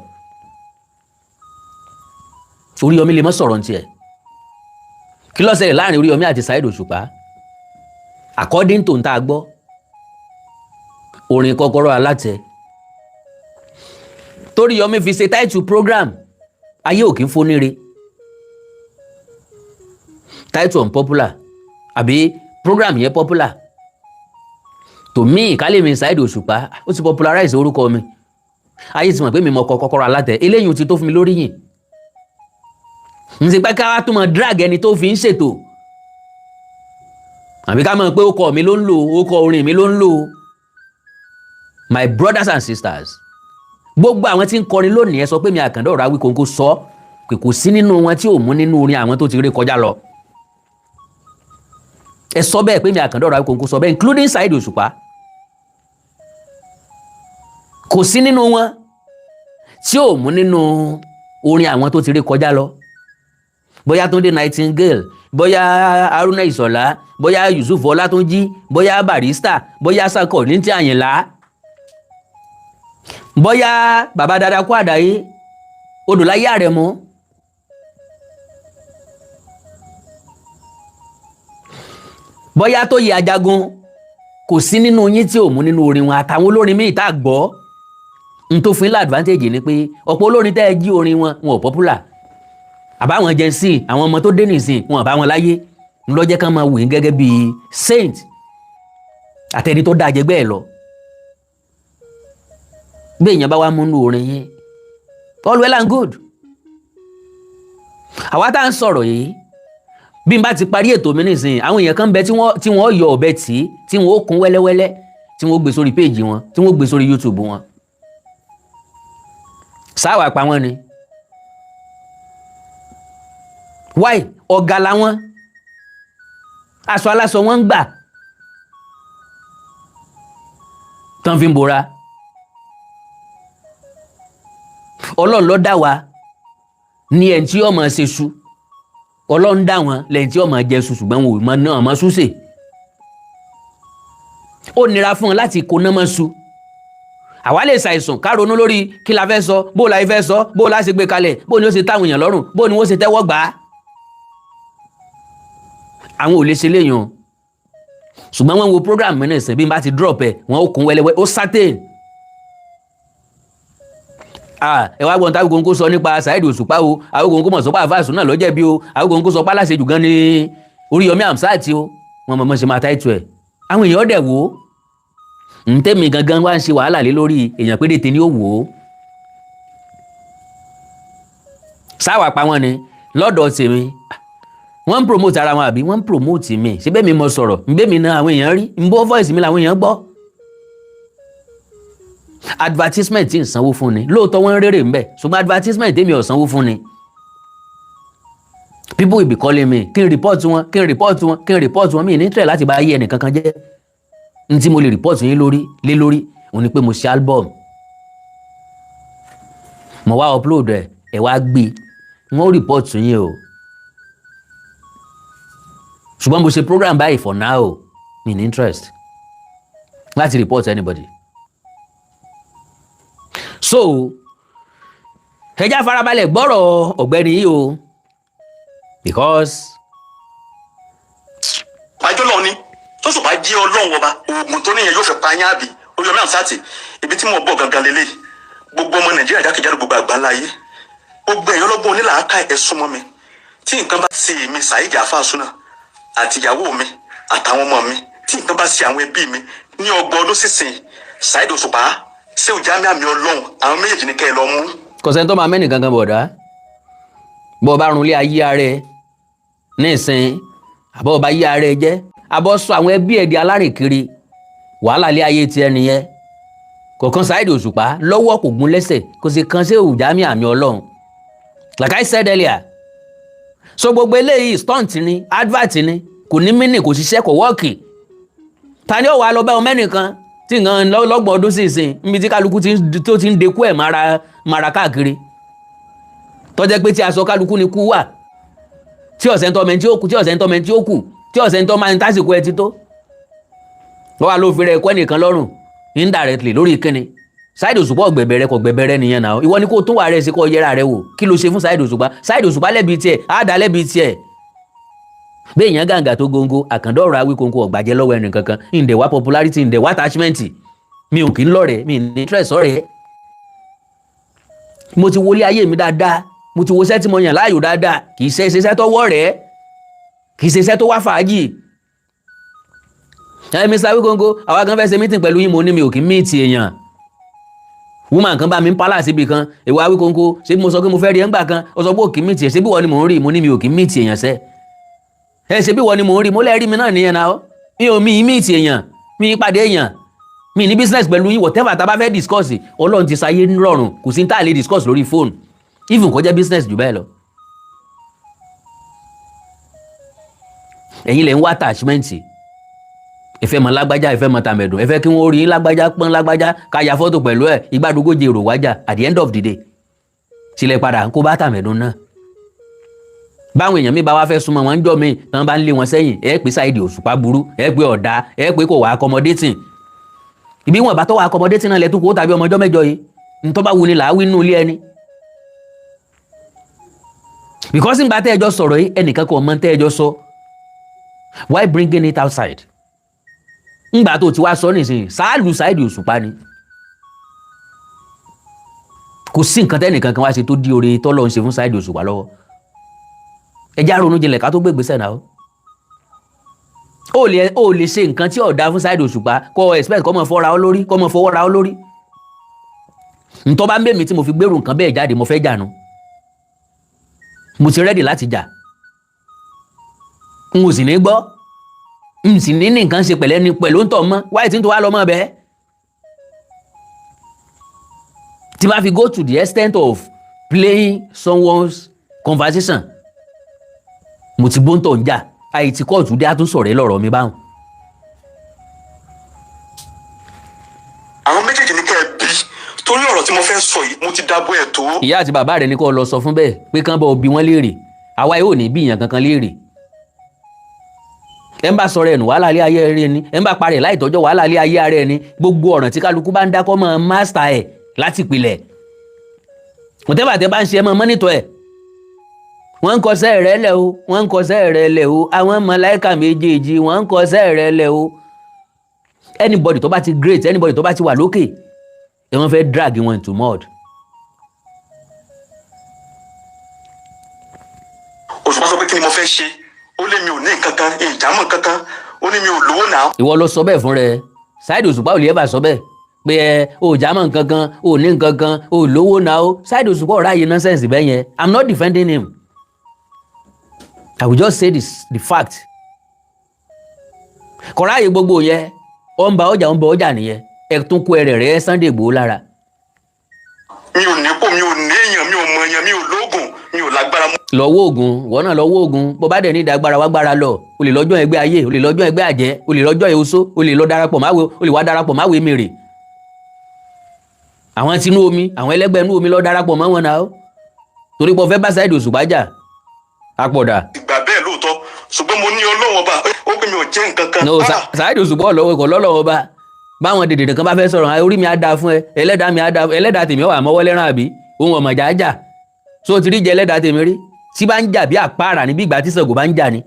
Oríyọmí lè mọ́ sọ̀rọ̀ ní tiẹ̀. Kí ló ṣẹlẹ̀ láàrin Oríyọmí àti Saheed Òṣùpá? According to n tá a gbọ́, orin Kọ́kọ́rọ́ Alátẹ Toríyọmí fi ṣe title program, ayé òkè ń fóníre title unpopular àbí program yẹn popular to me. Kálí Saheed Òṣùpá, ó ti popularize orúkọ mi. Ayé ti mọ̀ pé mi mọ̀ kọ Kọ́kọ́rọ́ Alátẹ. Eléyìí ti tó fún mi lórí yìn. N ti pẹ́ ká wá tún mọ̀ drag ẹni tó fi ń ṣètò, àbí ká mọ̀ pé ó kọ mi ló ń lò, ó kọ orin mi ló ń lò. My brothers and sisters, gbogbo àwọn tí ń kọrin lónìí, ẹ sọ pé mi Àkàndá Ọ̀rọ̀ Awíkonko sọ pé kò sí nínú wọn tí ò mú nínú orin àwọn tó ti rí kọjá lọ. Ẹ sọ bẹ́ẹ̀ pé mi Àkàndá Ọ̀rọ̀ Awíkonko sọ bẹ́ẹ̀, including Saheed Òṣùpá. Kò sí nínú wọn tí ò mú nínú orin àwọn tó ti rí kọjá lọ, bóyá Túndé Nightingale, bóyá Haruna Ìṣọ̀lá, bóyá Yusuf Ọlátúnjí, bóyá Barrister, bóyá Sako ní ti Àyìnlá, bóyá bàbá dada kó àdáyé Odòláyé Àrẹ̀mú. Bóyá tó yẹ Ajagun, kò sí nínú yín tí ò mú nínú orin wọn àtàwọn olórin míì tá a gbọ́. N tó fún yín advantage ni pé ọ̀pọ̀ olórin tẹ́ ẹ jí orin wọn, wọn ò popular. Àbáwọn Gen Z, àwọn ọmọ tó dé nìsín, wọn àbá wọn láyé ńlọ́jẹ́ ká máa wò yín gẹ́gẹ́ bíi saint àtẹni tó dáa jẹgbẹ́ ẹ̀ lọ. Bí èèyàn bá wá múnú orin yín, all well and good. Àwa tá à ń sọ̀rọ̀ yìí, bí n bá ti parí ètò mi nísìnyí, àwọn èèyàn kan bẹ tí wọ́n yọ ọ̀bẹ tí tí wọ́n ó kún wẹ́lẹ́wẹ́lẹ́, tí wọ́n ó gbé sórí péèjì wọn, tí wọ́n ó gbé sórí YouTube wọn. Sáwà pa wọ́n ni why? Ọ̀gá làwọn, aṣọ aláṣọ wọn ń gbà tán fi ń bora. Ọlọ́run ló dá wa ní ẹni tí ọmọ ṣe su. Ọlọ́run dá wọn lẹ́yìn tí ọmọ jẹ su, ṣùgbọ́n wọn ò mọ náà mọ súnṣe. Ó nira fún wọn láti kóná mọ́ su. Àwa lè ṣàìsàn ká ronú lórí kí la fẹ́ sọ, bó la fẹ́ sọ, bó la ṣe gbé kalẹ̀, bó ni ó ṣe táwọn èèyàn lọ́rùn, bó ni wọ́n ṣe tẹ́wọ́ gbà á. Àwọn ò lè ṣe léyìn o, ṣùgbọ́n wọ́n wo program mi náà. Bí n bá ti drop ẹ̀, wọ́n ó kún wẹ́lẹ́wẹ́, ó certain. Ẹ wá gbọ́n táwọn kò sọ nípa Saheed Òṣùpá o. Àwọn kò mọ̀ sọ́pà àfáàsù náà lọ́jẹ̀bi o. Àwọn kò sọ pálásẹ̀ jù gan ni Oríyọmí Hamzat o. Wọ́n mọ̀ mọ̀ ṣe máa táìtù ẹ̀. Àwọn èèyàn dẹ̀ wò ó. Ntẹ́mi gangan wá ń ṣe wàhálà lé lórí èèyàn péréte ni ó wò ó. Sáwà pa wọ́n ni lọ́dọ̀ tèmi. Wọ́n ń promote ara wọn àbí wọ́n ń promote mi? Ṣé bẹ́ẹ̀ mi mo sọ̀rọ̀ ǹbẹ́ mi náà àwọn èèyàn rí ń bọ́ voice mi làwọn èèyàn gbọ́. Advertisement tí ń sanwó fún ni lóòótọ́, wọ́n ń rérè ń bẹ̀, ṣùgbọ́n advertisement tèmi ò sanwó fún ni. People will be calling me kí n report wọn, kí n report wọn, kí n report wọn. Mi ní tẹ̀ láti bá ayé ẹnìkankan jẹ́. N tí mo lè report yín lórí lé lórí òun ni pé mo ṣe album, mo wá upload ẹ, ẹ wá gbé, wọ́n report yín o. Ṣùgbọ́n mo ṣe program báyìí, for now mi ní interest láti report anybody. So ẹ já farabalẹ̀ gbọ́rọ̀ ọ̀gbẹ́ni yìí o, because Pàjọ́ lọ ni tó sùpá jí Ọlọ́run ọba, oògùn tó níyẹn yóò fẹ́ pa yín, àbí? Oríyọmí Hamzat, ibi tí mo bọ̀ gangan lélẹ̀. Gbogbo ọmọ Nàìjíríà jákèjádò gbogbo àgbáńlá ayé, gbogbo ẹ̀yọ́ lọ́gbọ́n onílàákà, ẹ̀ súnmọ́ mi. Tí nǹkan bá ṣe èmi Saheed Àfáà àti ìyàwó mi àtàwọn ọmọ mi, tí nǹkan bá ṣe àwọn ẹbí mi ní 30 ọdún sísìn, Saheed Òṣùpá, Ṣéwù Jamiu, àmì Ọlọ́run, àwọn méjèèjì ní kẹ́ ẹ lọ mú. Kò sẹ́ni tó máa mẹ́nì kankan bọ̀dá. Bọ́ ọ bá runlé ayé ara ẹ ní ìsìn, àbọ̀ ọba yí ara ẹ jẹ́, àbọ̀ sọ àwọn ẹbí ẹ̀ di alárìnkiri, wàhálà lé ayé tiẹ̀ nìyẹn. Kọ̀ọ̀kan Saheed Òṣùpá lọ́wọ́ kò gún lẹ́sẹ̀, kò sì kan Ṣéwù Jamiu àmì Ọlọ́run, like I said earlier. So gbogbo eléyìí, stunt ni, advert ni, kò ní mínì, kò ṣiṣẹ́, kò work. Ta ni ó wàá lọ bá ọmọ ẹnìkan tí nǹkan lọ́gbọ̀n ọdún sí ìsìn, níbi tí kálukú tó ti ń dekú ẹ̀ mara mara káàkiri, tó jẹ́ pé tí aṣọ kálukú ni kú wà, tí ọ̀sẹ̀ ń tọ́ mẹ́ntí ó kù, tí ọ̀sẹ̀ ń tọ́ mẹ́ntí ó kù, tí ọ̀sẹ̀ ń tọ́ máa ń tásìkò ẹ ti tó, wọ́n wá ló fi rẹ̀ kọ́ ẹnìkan lọ́rùn indirectly lórí kíni? Saheed Òṣùpá ọ̀gbẹ̀bẹ̀rẹ̀ kò gbẹ̀bẹ̀rẹ̀ nìyẹn náà. Ìwọ ni kó tún wà rẹ̀ sí, kó yẹra rẹ̀ wò. Kí ló ṣe fún Saheed Òṣùpá? Saheed Òṣùpá lẹ́bi tiẹ̀, àdá lẹ́bi tiẹ̀. Bí èèyàn gàǹgà tó góńgó, àkàndọ̀rọ̀ Awíkonko ọ̀gbàjẹ́ lọ́wọ́ ẹnì kankan. Ǹdẹ̀ wá popularity, ǹdẹ̀ wá attachment. Mi ò kí ń lọ́rẹ̀ẹ́, mi ní interest ọ̀rẹ́. Mo ti wọlé ayé mi dáadáa, mo ti wo iṣẹ́ tí mo yàn láàyò dáadáa. Kì í ṣe iṣẹ́ tó wọ́ rẹ̀, kì í ṣe iṣẹ́ tó wá fàájì. Ẹ Mr. Awíkonko, àwa kan fẹ́ ṣe meeting pẹ̀lú yín. Mo ní mi ò kí ń meet èèyàn. Woman kan bá mi ń palace ibì kan. Èwo Awíkonko? Ṣé mo sọ pé mo fẹ́ rí ẹ ńgbà kan? Ó sọ pé ò kí ń meet ẹ. Ṣé bí wọ́n ni mò ń rí? Mo ní mi ò kí ń meet èèyàn sẹ́ ẹ. Ṣe bí wọ́n ni mò ń rí? Mo lẹ́ẹ̀rí mi náà nìyẹn náà. Mi ò mi meet èèyàn, mi pàdé èèyàn, mi ní business pẹ̀lú yín. Whatever tá a bá fẹ́ discuss, Ọlọ́run ti ṣayé rọrùn, kò sí ní tá a lè discuss lórí phone, even kó jẹ́ business jù bẹ́ẹ̀ lọ. Ẹ̀yin lè ń wá attachment. Ẹ fẹ́ mọ lágbájá, ẹ fẹ́ mọ tàmẹ̀dùn, ẹ fẹ́ kí wọ́n rí lágbájá, pọ́n lágbájá, ká ya fọ́tò pẹ̀lú ẹ̀. Ìgbàdógójì èrò wájà. At the end of the day, tilẹ̀ padà ń kó bá tàmẹ̀dùn náà. Báwọn èèyàn mi bá wá fẹ́ súnmọ́ wọn ń jọ mi tán, bá ń lé wọn sẹ́yìn, ẹ pé Saheed Òṣùpá burú, ẹ pé ọ̀dà, ẹ pé kò wá accommodating. Ibi wọn bá tọ́ wá accommodating náà lẹ́tún kó tàbí ọmọjọ́ mẹ́jọ yìí, ntọ́ bá wuni là á wí nínú ilé ẹni. Because ńgbà tẹ́ ẹjọ́ sọ̀rọ̀ yìí, ẹnìkan kò mọ tẹ́ ẹjọ́ sọ. Why bringing it outside? Ńgbà tó ti wá sọ nísìnyí, sáàlù Saheed Òṣùpá ni. Kò sí nǹkan tẹ́nìkan kan wá ṣe tó di oore tọ́lọ́ ń ṣe fún Saheed Òṣùpá lọ́wọ́. Ẹ já ronú jinlẹ̀ ká tó gbé ìgbésẹ̀ náà. Ó lè ṣe nǹkan tí ó dáa fún Saheed Òṣùpá, kó o expect kó mọ̀ fọ́ra ọ lórí, kó mọ̀ fọwọ́ ra ọ lórí. Ntọ́ bá ń bẹ̀ mí tí mo fi gbèrú nǹkan bẹ́ẹ̀ jáde, mo fẹ́ jà nu, mo ti ready láti jà. N ò sì ní gbọ́, n sì ní ní nǹkan ṣe pẹ̀lẹ́ ni pẹ̀lú ń tọ̀ mọ́ wáyé tí ń tó wá lọ mọ́ bẹ́ẹ̀. Tí bá fi go to the extent of playing someone's conversation, mo ti bóńtọ̀ ń jà àìtí kóòtù dé, àtúnṣọ̀rẹ́ lọ́rọ̀ mi báwọn. Àwọn méjèèjì ní kẹ́ ẹ bí, torí ọ̀rọ̀ tí mo fẹ́ sọ yìí, mo ti dábọ̀ ẹ̀ tó. Ìyá àti bàbá rẹ̀ ní kó lọ sọ fún bẹ́ẹ̀ pé kán bọ́ bí wọ́n léèrè. Àwa yóò ní bí ìyàn kankan léèrè. Ẹ ń bá sọ̀rọ̀ ẹnu, wàhálà ilé ayé rẹ ni. Ẹ ń bá parẹ̀ láì tọ́jọ́, wàhálà ilé ayé rẹ ni. Gbogbo ọ̀ràn tí kálukú bá ń dákọ́ mọ́ mástà ẹ̀ láti pilẹ̀, whatever tẹ́ bá ń ṣe, ẹ mọ́ monitor ẹ̀. Wọ́n ń kọsẹ́ rẹ̀ lẹ̀ o, wọ́n ń kọsẹ́ rẹ̀ lẹ̀ o. Àwọn màláíkà méjèèjì, wọ́n ń kọsẹ́ rẹ̀ lẹ̀ o. Anybody tó bá ti great, anybody tó bá ti wà lókè, ẹ wọ́n fẹ́ drag wọn into mud. Òṣùpá sọ pé kí ni mo fẹ́ ṣe, ó lé mi ò ní nǹkan kan, ìjàmọ̀ kankan, ó ní mi ò lówó náà. Ìwọ ló sọ bẹ́ẹ̀ fún rẹ. Saheed Òṣùpá ò lè ẹ́ bá sọ bẹ́ẹ̀ pé ẹ ò jámọ́ nǹkan kan, ò ní nǹkan kan, ò lówó náà o. Saheed Òṣùpá ọ̀rá yìí nonsense bẹ́ẹ̀ yẹn. I'm not defending him, I will just say this, the fact. Kọ̀ráyè gbogbo yẹn, ó ń ba ọjà, ó ń ba ọjà nìyẹn. Ẹ tún kó ẹrẹ̀ rẹ Sunday Igboho lára. Mi ò nípò, mi ò ní èèyàn, mi ò mọ èèyàn, mi ò lóògùn, mi ò lágbára. Lọ wó oògùn, ìwọ náà lọ wó oògùn. Bó bá dẹ̀ ní ìdágbára, wá gbára lọ. O lè lọ́jọ́ ẹgbẹ́ ayé, o lè lọ́jọ́ ẹgbẹ́ àjẹ́, o lè lọ́jọ́ oṣó, o lè lọ darapọ̀ máwo, o lè wá darapọ̀ máwo mèrè. Àwọn tinú omi, àwọn ẹlẹ́gbẹ́ inú omi, lọ darapọ̀ mọ́ wọn náà ó, torí pé o fẹ́ bá Saheed Òṣùpá jà apọ̀dà. Ìgbà bẹ́ẹ̀ lóòótọ́, ṣùgbọ́n mo ní Ọlọ́run Ọba, ó pè mí, ò jẹ́ nǹkan kan. No. Ah! Saheed Òṣùpá ọ̀lọ́wọ́ kọ̀ lọ́lọ́wọ́ bá báwọn dèdè kan bá fẹ́ sọ̀rọ̀, orí mi á dáa fún ẹ, ẹlẹ́dàá mi á dáa, ẹlẹ́dàá tèmi wà mọ́wọ́ lẹ́ràn àbí ohun ọ̀mọ̀jà jà so ti rí jẹ ẹlẹ́dàá tèmi rí tí bá ń jà bí àpáàrà ní bí ìgbà tí Ṣàngó bá ń jà ni.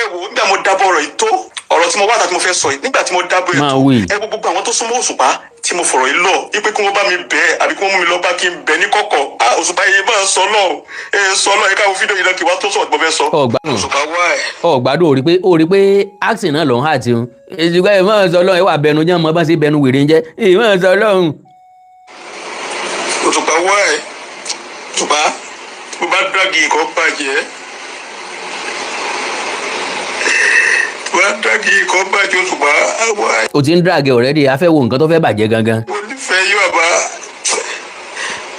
Ẹ wò ó, nígbà mo dábọ̀ ọ̀rọ̀ yìí tó, ọ̀rọ̀ tí mo wá àtàtì mo fẹ́ sọ yìí, nígbà tí mo dábọ̀ Máa ètò wí. Ẹ wo gbogbo àwọn tó súnmọ́ Òṣùpá tí mo fọ̀rọ̀ yìí lọ wípé kí wọ́n bá mi bẹ̀ ẹ́ àbí kí wọ́n mú mi lọ bá kí n bẹ̀ ní kọ̀kọ̀. Ah, Òṣùpá yìí máa sọ lọ, ẹ sọ lọ, ẹ káwọn fídíò yìí lọ kí wàá tó sọ̀rọ̀ tí mo fẹ́ sọ. Ọgbádùn. Òṣùpá wá ẹ̀. Ọgbádùn, ó rí pé acting náà lòún hà tí ń èsìkò ẹ máa sọ lọ́hùn, ẹ wà bẹnu jẹ́ mọ́ bá ṣe bẹnu wèrè ń jẹ́ ẹ máa sọ lọ́hùn. Òṣùpá wá ẹ̀. Òṣùpá, tí mo bá drag ikọ̀ bàjẹ́, tí mo bá drag ikọ̀ bàjẹ́, Òṣùpá wá ẹ̀. O ti ń drag already, a fẹ́ wo nǹkan tó fẹ́ bàjẹ́ gangan. Mo nífẹ̀ẹ́ yóò àbá.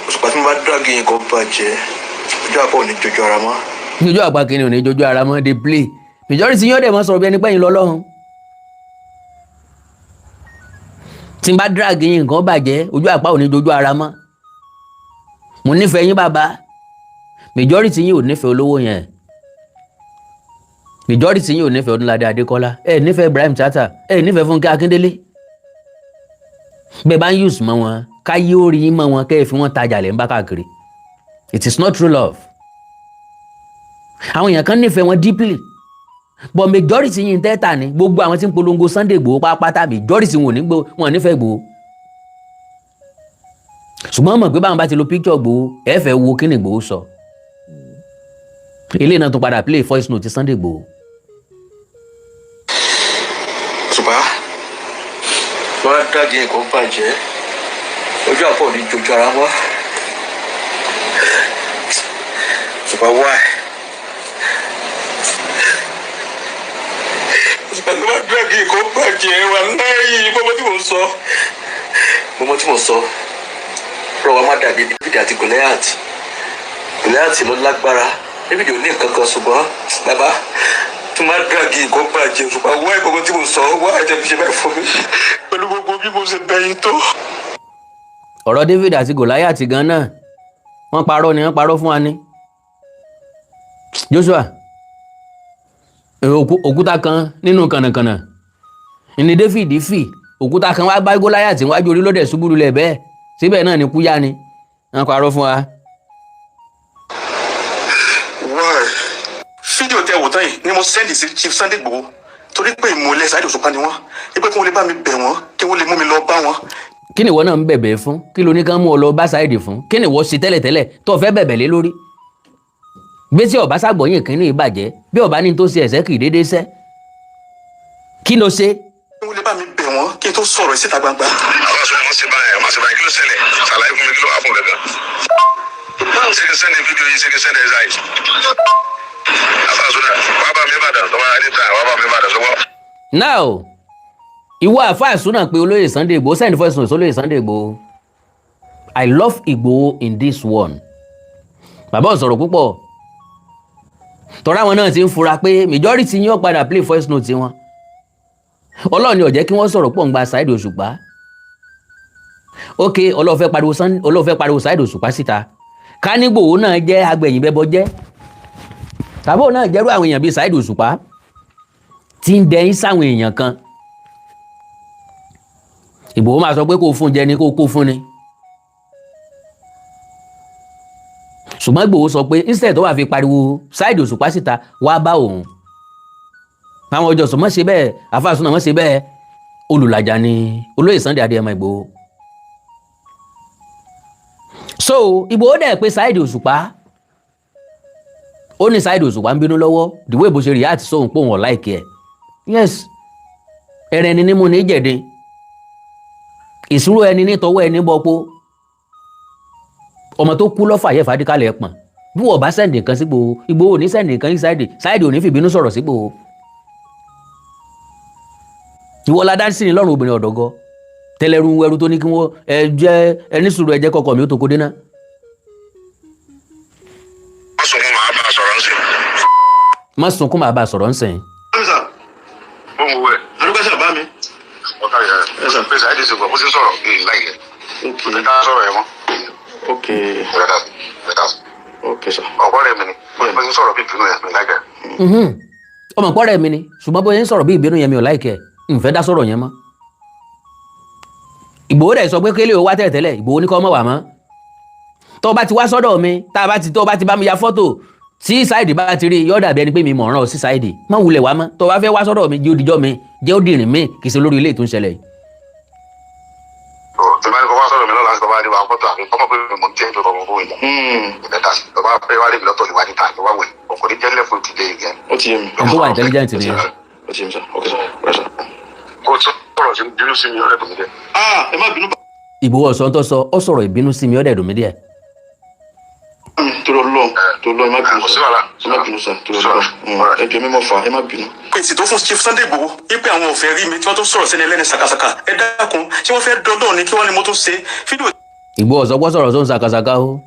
Òṣùpá, tí mo bá drag ikọ̀ bàjẹ́, ojú àpò ò ní jojú ara mọ́. Ojú àpá kìíní ò ní jojú ara mọ́. Dey play, majority yóò dẹ̀ mọ́ sọ̀rọ̀ bí ẹni pẹ́yìn lọ lọ́hùn. Tí n bá drag yín, nǹkan bàjẹ́, ojú àpá ò ní jojú ara mọ́. Mo nífẹ̀ẹ́ yín, bàbá. Majority yín ò nífẹ̀ẹ́ olówó yẹn. Majority yín ò nífẹ̀ẹ́ Ọdúnládé Adékọ́lá, ẹ nífẹ̀ẹ́ Ibrahim Chatta, ẹ nífẹ̀ẹ́ Fúnkẹ́ Akíndélé. Bẹ́ẹ̀ bá ń use mọ́ wọn, káyé ó rí yín mọ́ wọn, kẹ́ ẹ fi wọ́n tajà lẹ́ ń bá káàkiri. It is not true love. Àwọn èèyàn kan nífẹ̀ẹ́ wọn deeply, but majority yìí ń tẹ́tà ní gbogbo àwọn tí ń polongo Sunday Igboho pátápátá. Majority wọn ò ní gbó, wọn ò nífẹ̀ẹ́ Igboho, ṣùgbọ́n mọ̀ pé báwọn bá ti lo picture Igboho, ẹ fẹ́ wo kí ni Igboho sọ. Eléyìí náà tún padà play voice note Sunday Igboho. Òṣùpá, wọ́n á drag ikọ̀ bàjẹ́, ojú àpò ò ní jojú ara mọ́. Òṣùpá wá ẹ̀. Òṣùpá, tí wọ́n á drag ikọ̀ bàjẹ́, wà lẹ́yìn gbogbo tí mò ń sọ. Gbogbo tí mò ń sọ rọ wa má dàbí David àti Goliath. Goliath ló lágbára, David ò ní nǹkan kan, ṣùgbọ́n bàbá tí wọ́n á drag ikọ̀ bàjẹ́. Òṣùpá wá ẹ̀, gbogbo tí mò ń sọ wá ẹ̀, tẹ́ fi ṣe báyìí fún mi pẹ̀lú gbogbo bí mo ṣe bẹ̀yìn tó. Ọ̀rọ̀ David àti Goliath gan náà, wọ́n parọ́ ni, wọ́n parọ́ fún wa ní Joshua. Òkúta kan nínú kànàkànà ní David fì, òkúta kan wá bá Goliath wájú orí lóde, ṣubú lulẹ̀ bẹ́ẹ̀. Síbẹ̀ náà ni kúyà ni, wọ́n parọ́ fún wa. Why? Fídíò tẹ wò tán yìí ni mo send sí Chief Sunday Igboho, torí pé ìmọ̀lẹ̀ Saheed Òṣùpá ni wọ́n, wípé kí wọ́n lè bá mi bẹ̀ wọ́n, kí wọ́n lè mú mi lọ bá wọn. Kí ni ìwọ náà ń bẹ̀bẹ̀ fún? Kí ló ní kán mú ọ lọ bá Saheed fún? Kí ni ìwọ ṣe tẹ́lẹ̀tẹ́lẹ̀ tó o fẹ́ bẹ̀bẹ̀ lé lórí? Gbé tí ọba ṣàgbọ̀yìn kínní ìbàjẹ́ bí ọba ní tó ṣe ẹ̀sẹ̀ kì í déédéé sẹ́. Kí ló ṣe? Kí wọ́n lè bá mi bẹ̀ wọ́n kí n tó sọ̀rọ̀ síta gbangba. Àwọn aṣọ wọn ṣe báyìí, àwọn ṣe báyìí, kí ló ṣẹlẹ̀? Ṣàlàyé fún mi, kí ló wà fún gàgà? Ṣé kí n send fídíò yìí? Ṣé kí n send ẹ̀ ṣáì? Àfàsùnà, wàá bá mi Ìbàdàn tó bá ní tàn, wàá bá mi Ìbàdàn sọ́wọ́. Now, ìwọ àfáà súnà pé olóyè Sunday Igboho, send voice note olóyè Sunday Igboho. I love Igboho in this one. Bàbá ò sọ̀rọ̀ púpọ̀, tọ́ra àwọn náà ti ń fura pé majority yín ó padà play voice note wọn. Ọlọ́run ni ó jẹ́ kí wọ́n sọ̀rọ̀ pọ̀ ń gba Saheed Òṣùpá. Ok, Ọlọ́run fẹ́ pariwo Saheed Òṣùpá síta. Ká ní Ìgbòho náà jẹ́ agbẹ̀yìnbẹ́bọ jẹ́, tàbí òun náà jẹ́rú àwọn èèyàn bíi Saheed Òṣùpá tí ń dẹyìn sáwọn èèyàn kan, Ìgbòho máa sọ pé kó fún jẹ ni, kó kó fún ni. Ṣùgbọ́n Ìgbòho sọ pé instead tó wà fi pariwo Saheed Òṣùpá síta, wá bá òun. Àwọn ọjọ́ sọ mọ́ ṣe bẹ́ẹ̀, àfàsùnà mọ́ ṣe bẹ́ẹ̀. Olùlàjà ni olóyè Sunday Adéyẹmọ Ìgbòho. So Ìgbòho dẹ̀ pé Saheed Òṣùpá, ó ní Saheed Òṣùpá ń bínú lọ́wọ́, the way bó ṣe react sóhun pé òun ò like ẹ̀. Yes, ẹrẹ ẹni nímú ní jẹ̀dín, ìṣúró ẹni ní tọwọ́ ẹni bọ́pọ̀. Ọmọ tó kú lọ́fà yẹ fàdíkàlẹ̀ pọ̀n. Bí wọ́n bá send nǹkan sí Ìgbòho, Ìgbòho ò ní send nǹkan sí Saheed, Saheed ò ní fìbínú sọ̀rọ̀ sí Ìgbòho. Ìwọ la dá sí ni lọ́rùn obìnrin ọ̀dọ́gọ́ tẹlẹrú ẹrú tó ní kí wọ́n ẹ jẹ́ ẹni sùúrù, ẹ jẹ́ kọkọ mi ó tó kó dé náà. Wọ́n sọ fún màá bá a sọ̀rọ̀. Má sunkún, màá bá a sọ̀rọ̀ ń sìn. Sir. Mo ń wo ẹ. Adúgbò sà bá mi. Ọkà yẹ. Yes, sir. Pé Saheed ṣe gbọ́ bó ṣe ń sọ̀rọ̀ èyí láìlẹ̀. Ok. Kò ní ká sọ̀rọ̀ ẹ mọ́. Ok. Bẹ́ẹ̀ bẹ́ẹ̀. Ok sir. Ọ̀pọ̀ rẹ̀ mi ni. Bó ṣe ń sọ̀rọ̀ bí ìbínú yẹn mi láìpẹ́. Ọmọ pọ́rẹ́ mi ni, ṣùgbọ́n bóyá ń sọ̀rọ̀ bí ìbínú yẹn, mi ò like ẹ̀, n fẹ́ dá sọ̀rọ̀ yẹn mọ́. Ìgbòho dẹ̀ sọ pé kélé o wá tẹ́lẹ̀tẹ́lẹ̀. Ìgbòho ní kọ́ mọ̀ wà mọ́. Tó bá ti wá sọ́dọ̀ mi, tá a bá ti tó bá ti bá mi ya fọ́tò tí Saheed bá ti rí, yọ́ dàbí ẹni pé mi mọ̀ ọ̀ràn sí Saheed. Má wulẹ̀ wá mọ́. Tó bá fẹ́ wá sọ́dọ̀ mi, jẹ́ ó dijọ́ mi, jẹ́ ó dìrìn mi, kì í ṣe lórí ilé tó ń ṣẹlẹ̀ yìí. Tó bá ní kó wá sọ̀rọ̀ mi lọ́la, tó bá ní wà fọ́tò àfi kọ́mọ̀ pé mo ń jẹ́ ìjọba ọmọ fún ìyá. Ìbẹ́ta sí. Tó bá fẹ́ wá rí mi lọ́tọ̀ ìwádìí ta ló wá wẹ̀. Kò ní jẹ́ lẹ́fún ìdílé yẹn. Ó ti yé mi. Ẹni tó wà intelligent nìyẹn. Ó ti yé mi sir. Ok sir. Right sir. Kó tó sọ̀rọ̀ sí bínú sí mi, ọ̀rẹ́ tó mi dẹ́. Ah, ẹ má bínú bá Ìgbòho ọ̀sán tó sọ, ó sọ̀rọ̀ ìbínú sí mi, ó dẹ̀ dùn mí díẹ̀. Mi torí Ọlọ́run, torí Ọlọ́run, ẹ má bínú Kò sí sir. wàhálà. Ẹ má bínú sir, torí Ọlọ́run. Ẹ jọ̀ọ́, mímọ́ fà, ẹ má bínú. Èsì tó fún Chief Sunday Igboho wípé àwọn ò fẹ́ rí mi, tí wọ́n tún sọ̀rọ̀ sẹ́ni ẹlẹ́ni sàkàsàkà, ẹ dákun, ṣé wọ́n fẹ́ dọ́dọ̀ ni? Kí wọ́n ní mo tún ṣe fídíò? Ìgbòho ọ̀sán pọ̀ sọ̀rọ̀ tó ń sàkàsàkà o.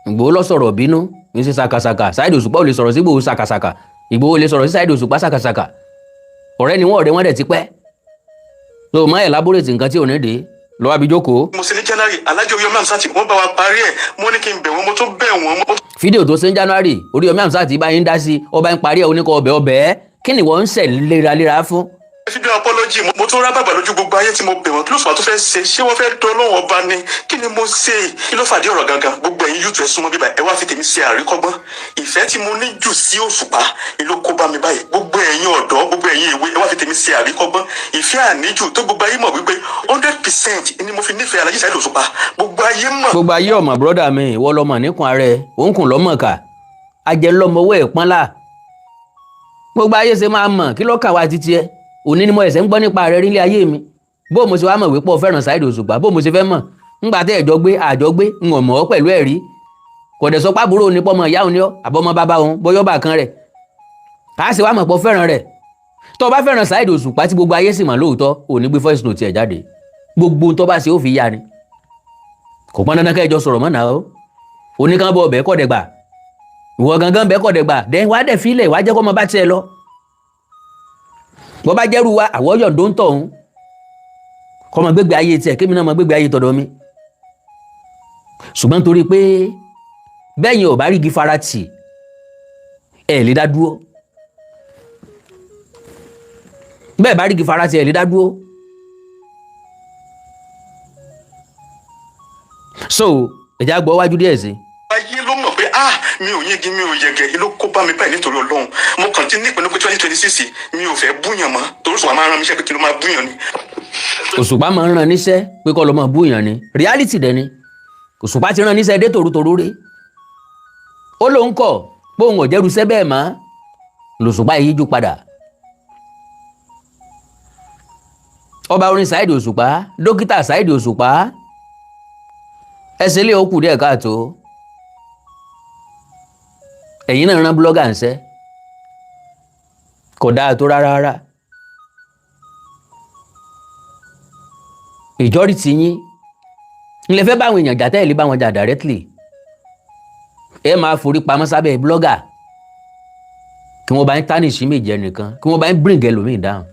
Ìgbòho lọ sọ̀rọ̀ bínú ní sí sàkàsàkà. Saheed Òṣùpá ò lè sọ̀rọ̀ sí Ìgbòho sàkàsàkà. Ìgbòho lè sọ̀rọ̀ sí Saheed Òṣùpá sàkàsàkà. Ọ̀rẹ́ ni wọ́n, ọ̀rẹ́ wọn dẹ̀ ti pẹ́ tó má elaborate nǹkan tí ò ní dé lọ́wọ́ àbí jókòó. Mo ṣe ní January, Alhaji Oríyọmí Hamzat, wọ́n bá wa parí ẹ̀. Mo ní kí n bẹ̀ wọ́n, mo tún bẹ̀ wọ́n mo Fídíò tó ṣe ń January, Oríyọmí Hamzat bá yín dá sí, ọba ń parí ẹ̀, oníkọ ọbẹ̀ ọbẹ̀ ẹ́. Kí ni wọ́n ń sẹ̀ léraléra fún? Fídíò apology, mo tún rá bàbà lójú gbogbo ayé tí mo bẹ̀ wọ́n. Kí ló fà tó fẹ́ ṣe? Ṣé wọ́n fẹ́ dán lọ́wọ́ ọba ni? Kí ni mo ṣe? Kí ló fàdí ọ̀rọ̀ gangan? Gbogbo ẹ̀yin youth, ẹ̀ súnmọ́ bíbá ẹ wá fi tèmi ṣe àríkọ́gbọ́n. Ìfẹ́ tí mo ní jù sí Òṣùpá ni ló kó bá mi báyìí. Gbogbo ẹ̀yin ọ̀dọ́, gbogbo ẹ̀yin ìwé, ẹ wá fi tèmi ṣe àríkọ́gbọ́n. Ìfẹ́ àníjù tó gbogbo ayé mọ̀ wípé 100% ni mo fi nífẹ̀ẹ́ Alhaji Saheed Òṣùpá, gbogbo ayé mọ̀. Gbogbo ayé ọmọ, brother mi, ìwọ lọmọ níkun ààrẹ òǹkùn lọmọ kà ajẹ lọmọ owó ẹ̀ pọ́nlá. Gbogbo ayé ṣe máa mọ̀? Kí ló kà wá títí ẹ? Òní ni mo ẹ̀sẹ̀ ń gbọ́ nípa rẹ nílé ayé mi. Bó mo ṣe wá mọ̀ wípé o fẹ́ràn Saheed Òṣùpá? Bó mo ṣe fẹ́ mọ̀ ńgbà tẹ́ ẹ̀jọ́ gbé àjọ gbé, ń ò mọ̀ ọ́ pẹ̀lú ẹ̀rí. Kò dẹ̀ sọ pábúrò ní pọ́mọ ìyá òun ní ọ́, àbọ̀mọ bàbá òun, bóyá ọba kan rẹ̀ kà á sì wá mọ̀ pé o fẹ́ràn rẹ̀. Tó o bá fẹ́ràn Saheed Òṣùpá tí gbogbo ayé sì mọ̀ lóòótọ́, ò ní gbé voice note ẹ̀ jáde. Gbogbo tó bá ṣe, ó fi yá ni. Kò pọn dandan kẹjọ sọ̀rọ̀ mọ́ náà. O oníkan bọ ọbẹ̀ kọ̀dẹ̀ gbà, ìwọ gangan bẹ́ẹ̀ kọ̀dẹ̀ gbà dẹ́ wàá dẹ̀ fílẹ̀, wàá jẹ́ kó ọmọ bá tiẹ̀ lọ. Bọ́ bá jẹ́rù wa, àwọ̀ yọ̀ǹdó ń tọ̀ ń kọ́ ọmọ gbégbé ayé tiẹ̀, kémi náà mọ gbégbé ayé tọ̀dọ̀ mi. Ṣùgbọ́n torí pé bẹ́yìn ò bá rí igi fara tì, ẹ̀ lè dá dúró. Bẹ́ẹ̀ bá rí igi fara tì, ẹ̀ lè dá dúró. So ẹ̀já gbọ́ wájú díẹ̀ sí. Ayé ló mọ̀ pé ah, mi ò yégi, mi ò yẹgẹ, ló kó bá mi báyìí. Nítorí Ọlọ́run, mo kàn ti ní ìpinnu pé 2026, mi ò fẹ́ búyàn mọ́, torí sùn máa ń rán mi iṣẹ́ pé kí ló máa búyàn ni. Òṣùpá máa ń rán níṣẹ́ pé kọ́ ló máa búyàn ni. Reality dẹ̀ ni. Òṣùpá ti rán níṣẹ́ dé tòrútòrú rí. Ó lóun kọ̀ pé òun ò jẹ́rùsẹ́ bẹ́ẹ̀ mọ́. Lòṣùpá yíjú padà. Ọba orin Saheed Òṣùpá, dókítà Saheed Òṣùpá, ẹsẹ̀ lé òkú díẹ̀ káàtó. Ẹ̀yin náà rán blogger ń ṣẹ́, kò dáa tó rárá rárá. Majority yín ń lè fẹ́ báwọn èèyàn jà, tẹ́lẹ̀ bá wọn jà directly, ẹ máa forí pamọ́ sábẹ́ blogger kí wọ́n bá ń tarnish image ẹnìkan, kí wọ́n bá ń bring ẹlòmíì down.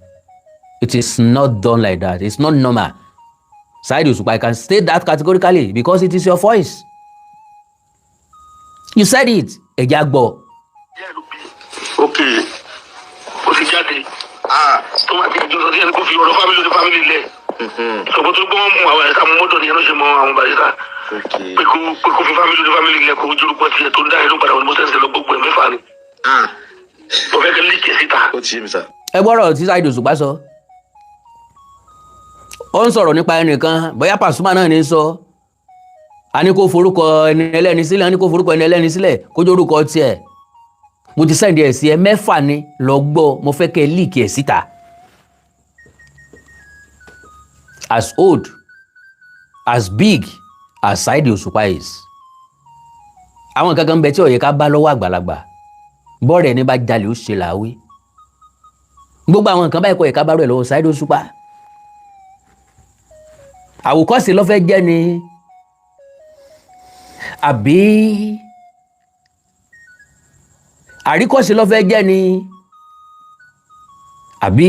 It is not done like that. It's not normal. Saheed Òṣùpá, I can state that categorically because it is your voice. You said it. Ẹ̀já gbọ́. Ok. Ó ti jáde tó máa ti jọ sọ sí ẹni kó fi ọ̀rọ̀ family ní family lẹ̀ sọ̀kò tó gbọ́n mú àwọn ẹ̀ka mú mọ́tò ní ẹnu ṣe mọ àwọn barista pé kó fi family ní family lẹ̀, kó jórúkọ tiẹ̀ tó ń dá inú padà wọn ni mo sẹ́sẹ̀ lọ gbogbo ẹ̀ mẹ́fà ni mo fẹ́ kẹ́ leak síta. Ó ti yé mi sir. Ẹ gbọ́rọ̀ tí Saheed Òṣùpá sọ. Ó ń sọ̀rọ̀ nípa ẹnìkan, bóyá Pasuma náà ní sọ. A ní kó forúkọ ẹni ẹlẹ́ni sílẹ̀, a ní kó forúkọ ẹni ẹlẹ́ni sílẹ̀, kó jórúkọ tiẹ̀. Mo ti send ẹ̀ sí ẹ, mẹ́fà ni. Lọ gbọ́, mo fẹ́ kẹ́ ẹ leak ẹ̀ síta. As old, as big as Saheed Òṣùpá is, àwọn kankan bẹ tí ó yẹ ká bá lọ́wọ́ àgbàlagbà. Bọ́ọ̀rẹ̀ ẹni bá jalè, ó ṣe làwí. Gbogbo àwọn nǹkan báyìí kọ́ yẹ ká bá rẹ̀ lọ́wọ́ Saheed Òṣùpá. Àwòkọ́ṣe ló fẹ́ jẹ́ ni àbí àríkọ́ṣe ló fẹ́ jẹ́ ni? Àbí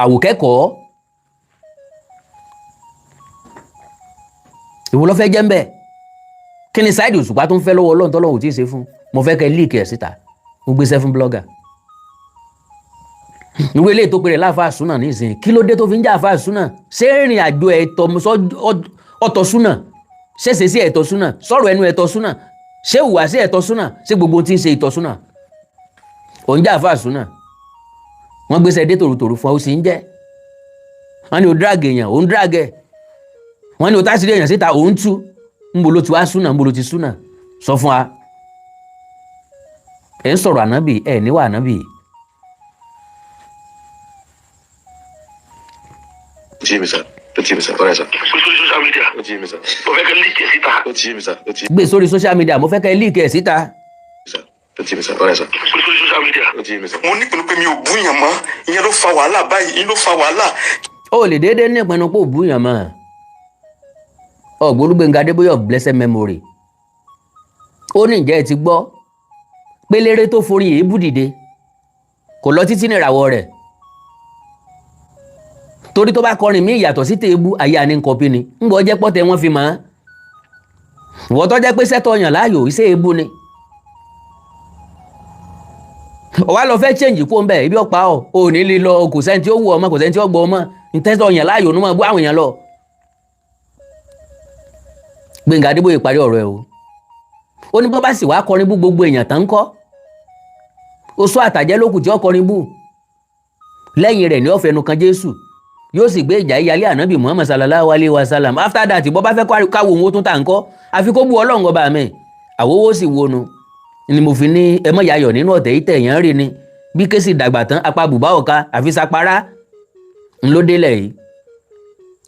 àwòkẹ́kọ̀ọ́ ìwọ ló fẹ́ jẹ́ ń bẹ̀? Kí ni Saheed Òṣùpá tó ń fẹ́ lọ́wọ́ Ọlọ́run tọ́lọ́run ò tí ì ṣe fún? Mo fẹ́ kẹ́ leak ẹ̀ síta. Mo gbéṣẹ́ fún blogger ìwé ilé tó pèrè láàfáà súnà nísìnyí. Kí ló dé tó fi ń jẹ́ àfáà súnà? Ṣé ìrìn àjò ẹ̀tọ́ ọ̀tọ̀ súnà? Ṣèṣe sí ẹ̀tọ́ súnà? Sọ̀rọ̀ ẹnu ẹ̀tọ́ súnà? Ṣé ìhùwà sí ẹ̀tọ́ súnà? Ṣé gbogbo ohun tí ń ṣe ìtọ́ súnà? Òun jẹ́ àfáà súnà, wọ́n gbéṣẹ́ dé tòrútòrú fún ọ, ó sì ń jẹ́. Wọ́n ní o drag èèyàn, òun drag ẹ̀. Wọ́n ní o tásìrí èèyàn síta, òun tú. Ńbo ló ti wá súnà? Ńbo ló ti súnà? Sọ fún wa. Ẹ̀ ń sọ̀rọ̀ ànábì, ẹ̀ níwà ànábì. Ó ti yé mi sir, ó ti yé mi sir, ọ̀rẹ́ sir. Gbé sórí social media. Ó ti yé mi sir. Mo fẹ́ kẹ́ leak ẹ̀ síta. Ó ti yé mi sir, ó ti yé Gbé sórí social media, mo fẹ́ kẹ́ leak ẹ̀ síta. mi sir, ó ti yé mi sir, ọ̀rẹ́ sir. Gbé sórí social media. Ó ti yé mi sir. Mo nípinnu pé mi ò búyàn mọ́. Ìyẹn ló fa wàhálà báyìí, ìyẹn ló fa wàhálà. Ó lè déédéé ní ìpinnu pé ò búyàn mọ́. Ọ̀gbọ́n Olúgbénga Adébóyè of blessed memory, ó ní ìjẹ́ ẹ ti gbọ́ pé léré tó forí èébú dìde kò lọ títí ní ìràwọ̀ rẹ̀, torí tó bá kọrin mí ìyàtọ̀ sí tèébú, ayé àní kọpí ni ń bọ́ jẹ́ pọ́tẹ́ wọ́n fi mọ́ ìwọ́n tó jẹ́ pé sẹ́tọ̀ yàn láàyò iṣẹ́ èébú ni. Ọ̀wá lọ fẹ́ change kó ń bẹ̀ ibi ọ̀pá ọ̀ ò ní lè lọ. Kò sẹ́ni tí ó wù ọmọ, kò sẹ́ni tí ó gbọ́ ọmọ ìtẹ́sọ̀ yàn láàyò ní mọ̀ bú àwọn èèyàn lọ. Gbénga Adébóyè parí ọ̀rọ̀ ẹ̀ o. Ó ní bọ́ bá sì wá kọrin bú gbogbo èèyàn tán ń kọ́, oṣù àtàjẹ́ lókù tí ó kọrin bú lẹ́yìn rẹ̀ ní ó fẹnu kan Jésù, yóò sì gbé ìjà ìyálé ànábì Muhammad sallallahu alayhi wa sallam. After that, bọ́ bá fẹ́ káwọ òun ó tún tà ń kọ́, àfi kó bú Ọlọ́run ọba mi àwòwò sì wọnú ni. Mo fi ní ẹ mọ̀ yayọ̀ nínú ọ̀tẹ̀ yìí tẹ̀yàn rí ni bí kéésì dàgbà tán, apá bùbá ọ̀ka àfi sapara ńlódélẹ̀ yìí.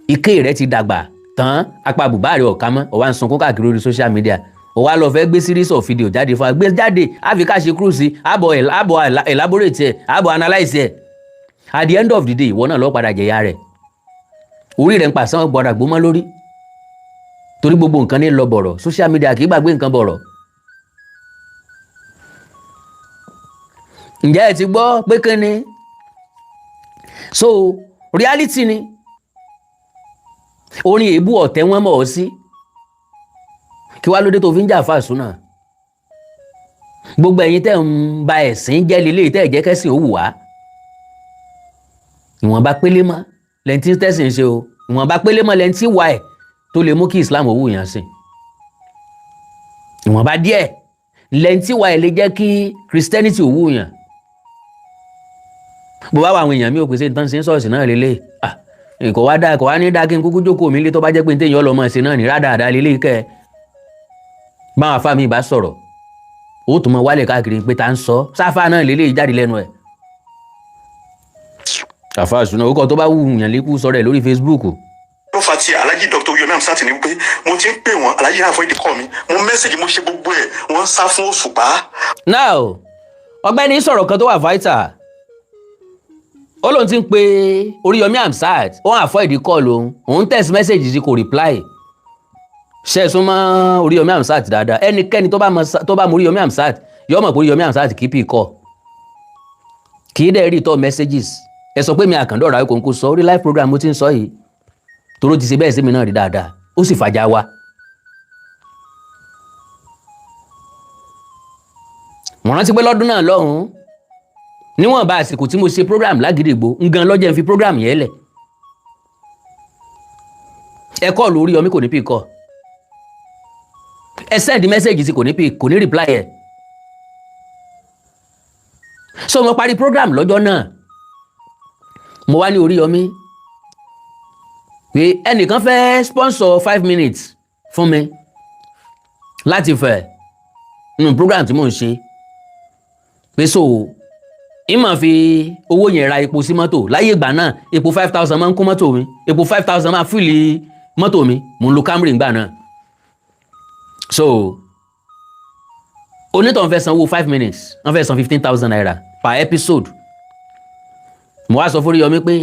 Ike rẹ̀ ti dàgbà tán, apá bùbá rẹ̀ ọ̀ka mọ́. Ó wá ń sunkún káàkiri orí social media, ó wá lọ fẹ́ gbé series of video jáde fún wa. Gbé jáde, àfi ká ṣe cruise àbọ̀ àbọ̀ elaborate ẹ̀, àbọ̀ analyse ẹ̀. At the end of the day, ìwọ náà lọ padà jẹ̀yà rẹ̀. Orí rẹ̀ ń pàṣán gbọ́dọ̀ gbómọ́ lórí, torí gbogbo nǹkan ní lọ bọ̀rọ̀. Social media kì í gbàgbé nǹkan bọ̀rọ̀. Ǹjẹ́ ẹ ti gbọ́ pé kí ni? So reality ni orin èébú ọ̀tẹ̀ wọn mọ̀ ọ́ sí. Kí wá lóde tó fi ń jà fàṣúnà? Gbogbo ẹ̀yin tẹ́ ń ba ẹ̀sìn jẹ́ lélẹ́yìí, tẹ́ ẹ̀ jẹ́ kẹ́sìn ó wù wá, ìwọ̀nba pélé mọ́ lẹ́ni tí tẹ́sìn ṣe o, ìwọ̀nba pélé mọ́ lẹ́ni tí wà ẹ̀ tó lè mú kí Islam ó wù yàn sìn, ìwọ̀nba díẹ̀ lẹ́ni tí wà ẹ̀ lè jẹ́ kí Christianity ó wù yàn. Bó bá wà àwọn èèyàn mi ò pèsè nǹkan ṣe ń sọ̀ọ̀sì náà lélẹ̀ kò wá dáa, kò wá ní dáa kí n kúkú jókòó mi lé. Tó bá jẹ́ pé ní téèyàn ọlọ́mọ ṣe náà ní rádaràda lélẹ̀ kẹ́ ẹ báwọn afá mi bá sọ̀rọ̀, ó tún mọ wálẹ̀ káàkiri pé ta ń sọ sáfà náà lélẹ̀ jáde lẹ́nu ẹ̀. Àfa àṣùnà orúkọ tó bá wù yàn lékú sọ̀rọ̀ ẹ̀ lórí Facebook. Ló fa ti Alhaji Dr. Yomi Hamzat ni wípé mo ti ń pè wọ́n, Alhaji náà fọ́ ìdí kọ́ mi, mo message, mo ṣe gbogbo ẹ̀, wọ́n ń sá fún Òṣùpá. Now, ọ̀gbẹ́ni sọ̀rọ̀ kan tó wà vital. Ó lóun ti ń pe Oríyọmí Hamzat, ó ń avoid call òun, òun text message sí, kò reply. Ṣe é súnmọ́ Oríyọmí Hamzat dáadáa? Ẹnikẹ́ni tó bá mọ Oríyọmí Hamzat yóò mọ̀ pé Oríyọmí Hamzat kì í pì kọ́, kì í dẹ̀ rí tọ́ messages. Ẹ sọ pé mi àkàndọ̀rọ̀ àwọn kò sọ orí live program mo ti ń sọ yìí, toró ti ṣe bẹ́ẹ̀ sí mi náà rí dáadáa, ó sì fàjà wa. Mo rántí pé lọ́dún náà lọ́hùn-ún, níwọ̀nba àsìkò tí mo ṣe program lágídígbò ń gan lọ́jọ́ ń fi program yẹn lẹ̀, ẹ call Oríyọmí, kò ní pì kọ́. Ẹ send message sí, kò ní pì, kò ní reply ẹ̀. So mo parí program lọ́jọ́ náà, mo wá ní Oríyọmí pé ẹnìkan fẹ́ sponsor 5 minutes fún mi láti fẹ̀ nínú program tí mò ń ṣe, pé so ìmọ̀ fi owó yẹn ra epo sí mọ́tò. Láyé ìgbà náà, epo 5,000 máa ń kún mọ́tò mi, epo 5,000 máa fill mọ́tò mi. Mò ń lo Camry ńgbà náà. So onítọ̀hún fẹ́ sanwó 5 minutes, wọ́n fẹ́ san ₦15,000 per episode. Mo wá sọ fún Oríyọmí pé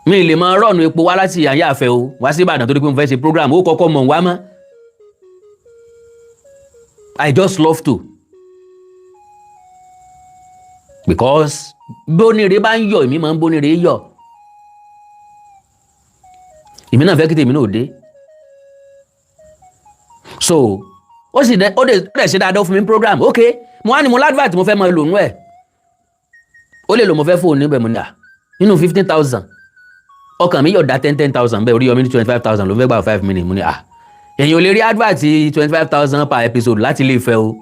mi lè máa rọ̀nù epo wá láti àyà àfẹ́ o wá sí Ìbàdàn torí pé mo fẹ́ ṣe program. Ó kọ́kọ́ mọ̀ wá mọ́. I just love to. Because bóníire bá ń yọ̀, èmi máa ń bóníire yọ̀. Èmi náà fẹ́ kí tèmi náà dé. So ó sì dẹ ó dẹ̀ ṣe dáadáa fún mi program. Ok, mo wá ní mo l'advert, mo fẹ́ máa lò nú ẹ̀. Ó lè lò, mo fẹ́ fóònù níbẹ̀. Mo ní à nínú 15,000, ọkàn mi yọ̀ dá 10 10,000 bẹ́ẹ̀. Oríyọmí ní 25,000 ló fẹ́ gbà 5 minutes. Mo ní à, èyàn ò lè rí advert 25,000 per episode láti ilé Ifẹ̀ o,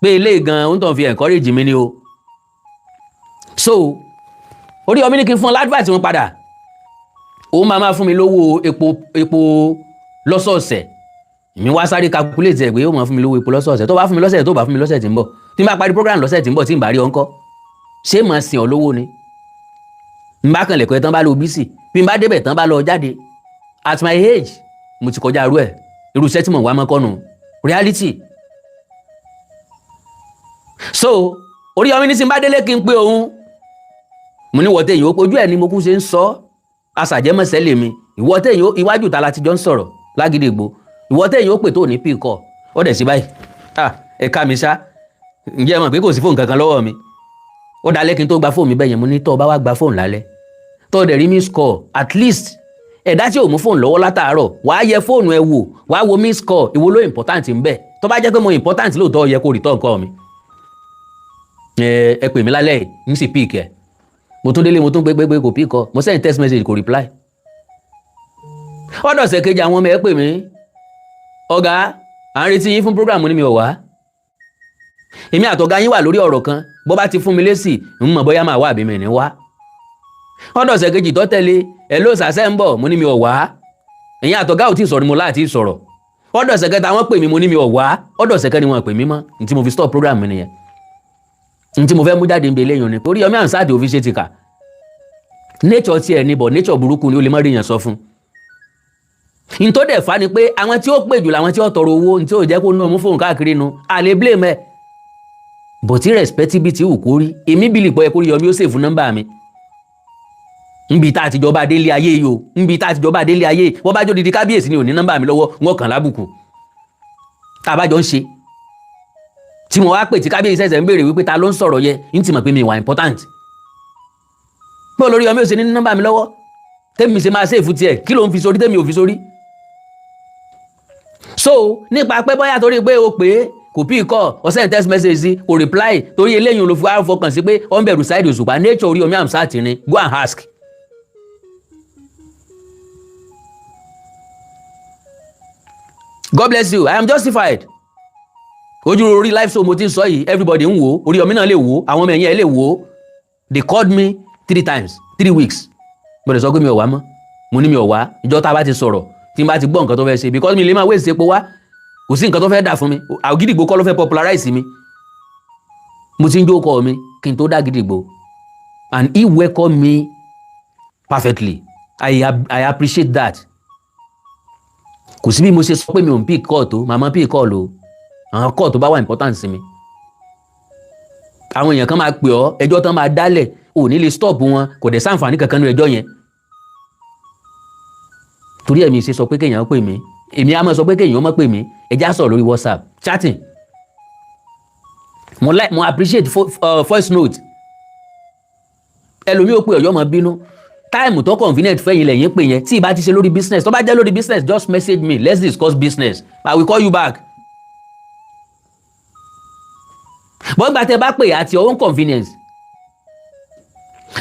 pé ilé gan ń tàn fi encourage mi ni o. So Oríyọmí ní kí n fún ọ l'advert wọn padà, òun máa fún mi lówó epo lọ́sọ̀ọ̀sẹ̀. Èmi wá sáré calculate ẹ̀ pé ó máa fún mi lówó epo lọ́sọ̀ọ̀sẹ̀. Tó bá fún mi lọ́sẹ̀, tó bá fún mi lọ́sẹ̀ tí ń bọ̀, tí n bá parí program lọ́sẹ̀ tí ń bọ̀, tí n bá rí ọ ńkọ́? Ṣé màá sìn ọ́ lówó ni? N bá kàn lẹ̀kọ́ ẹ tán, bá lọ busy, bí n bá débẹ̀ tán, bá lọ jáde. At my age, mo ti kọjá irú ẹ̀, irú iṣẹ́ tí mò ń wá mọ́kọ́nù reality. So Oríyọmí ní tí n bá délé kí n pé òun. Mo ní wọ́tẹ̀ yìí, ojú ẹ̀ ni mo kú ṣe ń sọ aṣàjẹmọ́sẹ́ lèmi. Ìwọ́tẹ̀ yìí, iwájú ta la ti jọ ń sọ̀rọ̀ lágídígbò. Ìwọ́tẹ̀ yìí ó pè tó ní pick call, ó dẹ̀ sí báyìí. Ah, ẹ̀ka mi ṣá, ǹjẹ́ ẹ mọ̀ pé kò sí fóònù kankan lọ́wọ́ mi? Ó dalẹ́ kí n tó gba fóònù mi bẹ́ẹ̀ yẹn. Mo ní tọ́ ọ bá wá gba fóònù lálẹ́, tó dẹ̀ rí miss call, at least ẹ̀dá tí ò mú fóònù lọ́wọ́ látàárọ̀, wàá yẹ fóònù ẹ wò, wàá wo miss call, ìwo ló important ń bẹ̀. Tó bá jẹ́ pé mo important lóòótọ́, ó yẹ kó return call mi. Ẹ pè mí lálẹ́ yìí, ń sì pick ẹ. Mo tún délé, mo tún pé pé, kò pick ọ. Mo send text message, kò reply. Ọ̀dọ̀sẹ̀ kejì, àwọn ọmọ ẹ pè mí, "Ọ̀gá, à ń retí yín fún program." Ní mi ò wá. Èmi àtọ̀gá yín wà lórí ọ̀rọ̀ kan. Bó bá ti fún mi lésì, ń mọ̀ bóyá màá wá àbí mi ní wá. Ọ̀dọ̀sẹ̀ kejì tó tẹ̀lé ẹ̀ ló sàṣẹ́ ń bọ̀. Mo ní mi ò wá. Ẹ̀yin àtọ̀gá ò tí ì sọ̀rọ̀ ni mo láti sọ̀rọ̀. Ọ̀dọ̀sẹ̀ kẹta, wọ́n pè mí, mo ní mi ò wá. Ọ̀dọ̀sẹ̀ kẹrin, wọn pè mí mọ́. Ní tí mo fi stop program mi nìyẹn. Ní tí mo fẹ́ mú jáde ń bẹ eléyìí ni torí Yomi Amsat ò fi ṣe tìkà. Nature tiẹ̀ ni bọ̀, nature burúkú ni, ó lè má rí yàn sọ fún n tó dẹ̀ fa ni pé àwọn tí ó pè jù làwọn tí ó tọrọ owó, ní tí ó jẹ́ kó ná mú fóònù káàkiri nu àlè blame ẹ̀. But irrespective tí wù kó rí, èmi believe pé kó rí Yomi ó save nọ́mbà mi. Nbi tá a ti jọba délé ayé yìí o, nbi tá a ti jọba délé ayé, wọ́n bá jó didi kábíyèsí ni ò ní nọ́mbà mi lọ́wọ́, wọn kàn lábùkù. Tá a bá jọ ń ṣe, tí mo wá pè, tí kábíyèsí ẹsẹ̀ ń béèrè wípé ta ló ń sọ̀rọ̀ yẹ, ń ti mọ̀ pé mi wà important. Pé olórí Yomi ò ṣe ní nọ́mbà mi lọ́wọ́, tẹ́mi ṣe máa save tiẹ̀, kí ló ń fi sórí tẹ́mi ò fi sórí? So nípa pé bóyá torí pé o pè é, kò pick call, o send text message sí, kò reply, torí eléyìí ló fi wá fọkàn sí pé ó ń bẹ̀rù Saheed Òṣùpá, nature Oríyọmí Hamzat ni. Go and ask. God bless you. I am justified. Ojú orí live show mo ti ń sọ yìí, everybody ń wò ó. Oríyọmí náà lè wò ó, àwọn ọmọ ẹ̀yìn ẹ̀ lè wò ó. They called me three times, 3 weeks. Mo lè sọ pé mi ò wá mọ́. Mo ní mi ò wá. Ìjọ tá a bá ti sọ̀rọ̀, tí n bá ti gbọ́ nǹkan tó fẹ́ ṣe, because mi lè máa waste epo wá. Kò sí nǹkan tó fẹ́ dà fún mi. Àgídìgbò kọ́ ló fẹ́ popularize mi. Mo ti ń jókòó mi kí n tó dá Gídìgbò, and he welcome me perfectly. I appreciate that. Kò sí bí mo ṣe sọ pé mi ò ń pick call tó, màmá pick call o, àwọn call tó bá wà important sí mi. Àwọn èèyàn kan máa pè ọ́, ẹjọ́ tán máa dálẹ̀, ò ní lè stop wọn, kò dẹ̀ sáǹfààní kankan ní ẹjọ́ yẹn. Torí ẹ̀mí ṣe sọ pé kéèyàn pè mí, èmi á máa sọ pé kéèyàn má pè mí. Ẹ já sọ̀rọ̀ lórí WhatsApp chatting. Mo like, mo appreciate voice note. Ẹlòmíì ó pè ọ̀yọ́ máa bínú. Time tó convenient fẹ́yìn lẹ́yìn pè yẹn, tí ì bá ti ṣe lórí business. Tó bá jẹ́ lórí business, just message me, let's discuss business, I will call you back. Bọ́gbà tẹ bá pè at your own convenience,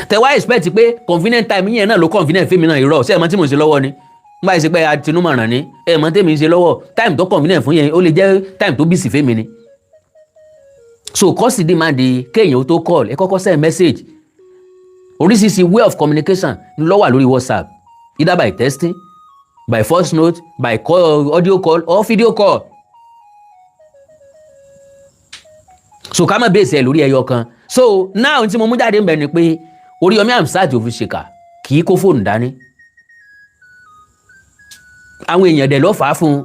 tẹ wá expect pé convenient time yẹn náà ló convenient fẹ́mi náà. Irọ́. Ṣé ẹ mọ̀ tí mo ń ṣe lọ́wọ́ ni? Nígbà yìí ṣe pé àtinúmọ̀ràn ni ẹ mọ̀ tẹ́mi ń ṣe lọ́wọ́. Time tó convenient fún yẹn, ó lè jẹ́ time tó busy fẹ́mi ni. So cost demand kéèyàn ó tó call, ẹ kọ́kọ́ send message. Oríṣiríṣi way of communication ló wà lórí WhatsApp, either by texting, by voice note, by call, audio call or video call. So ká má bèsè ẹ lórí ẹyọ kan. So now, tí mo mú jáde ń bẹ ni pé Oríyọmí Hamzat ò fi ṣèkà, kì í kó fóònù dání. Àwọn èèyàn dẹ̀ ló fà á fún un.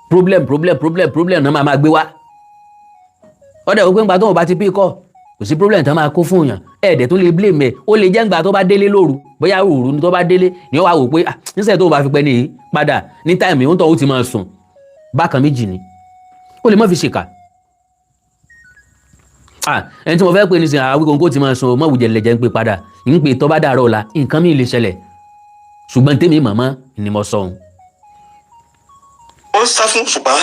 Problem, problem, problem, problem náà máa gbé wá. Ọ̀dẹ̀ wípé ńgbà tó wọn bá ti pick call, kò sí problem tán máa kó fún yàn. Ẹ̀ẹ́dẹ̀ tó lè blame ẹ̀, ó lè jẹ́ ńgbà tó bá délé lóru, bóyá òru ni tó bá délé ni ó wá wò pé, ah, níṣẹ́ tó bá fi pẹ́ nìyí padà ní time, ó ń tọ́ ó ti máa sùn. Bákan méjì ni ó lè má fi ṣèkà. Ah, ẹni tí mo fẹ́ pè ní sìn, Awíkonko ti máa sun mọ̀wùjẹ̀ lẹ̀jẹ̀ ń pè padà, ń pè tó bá dàrọ̀ ọ̀la, nǹkan mi lè ṣẹlẹ̀, ṣùgbọ́n tèmi màmá ni mo sọ òun. Wọ́n ń sá fún Òṣùpá,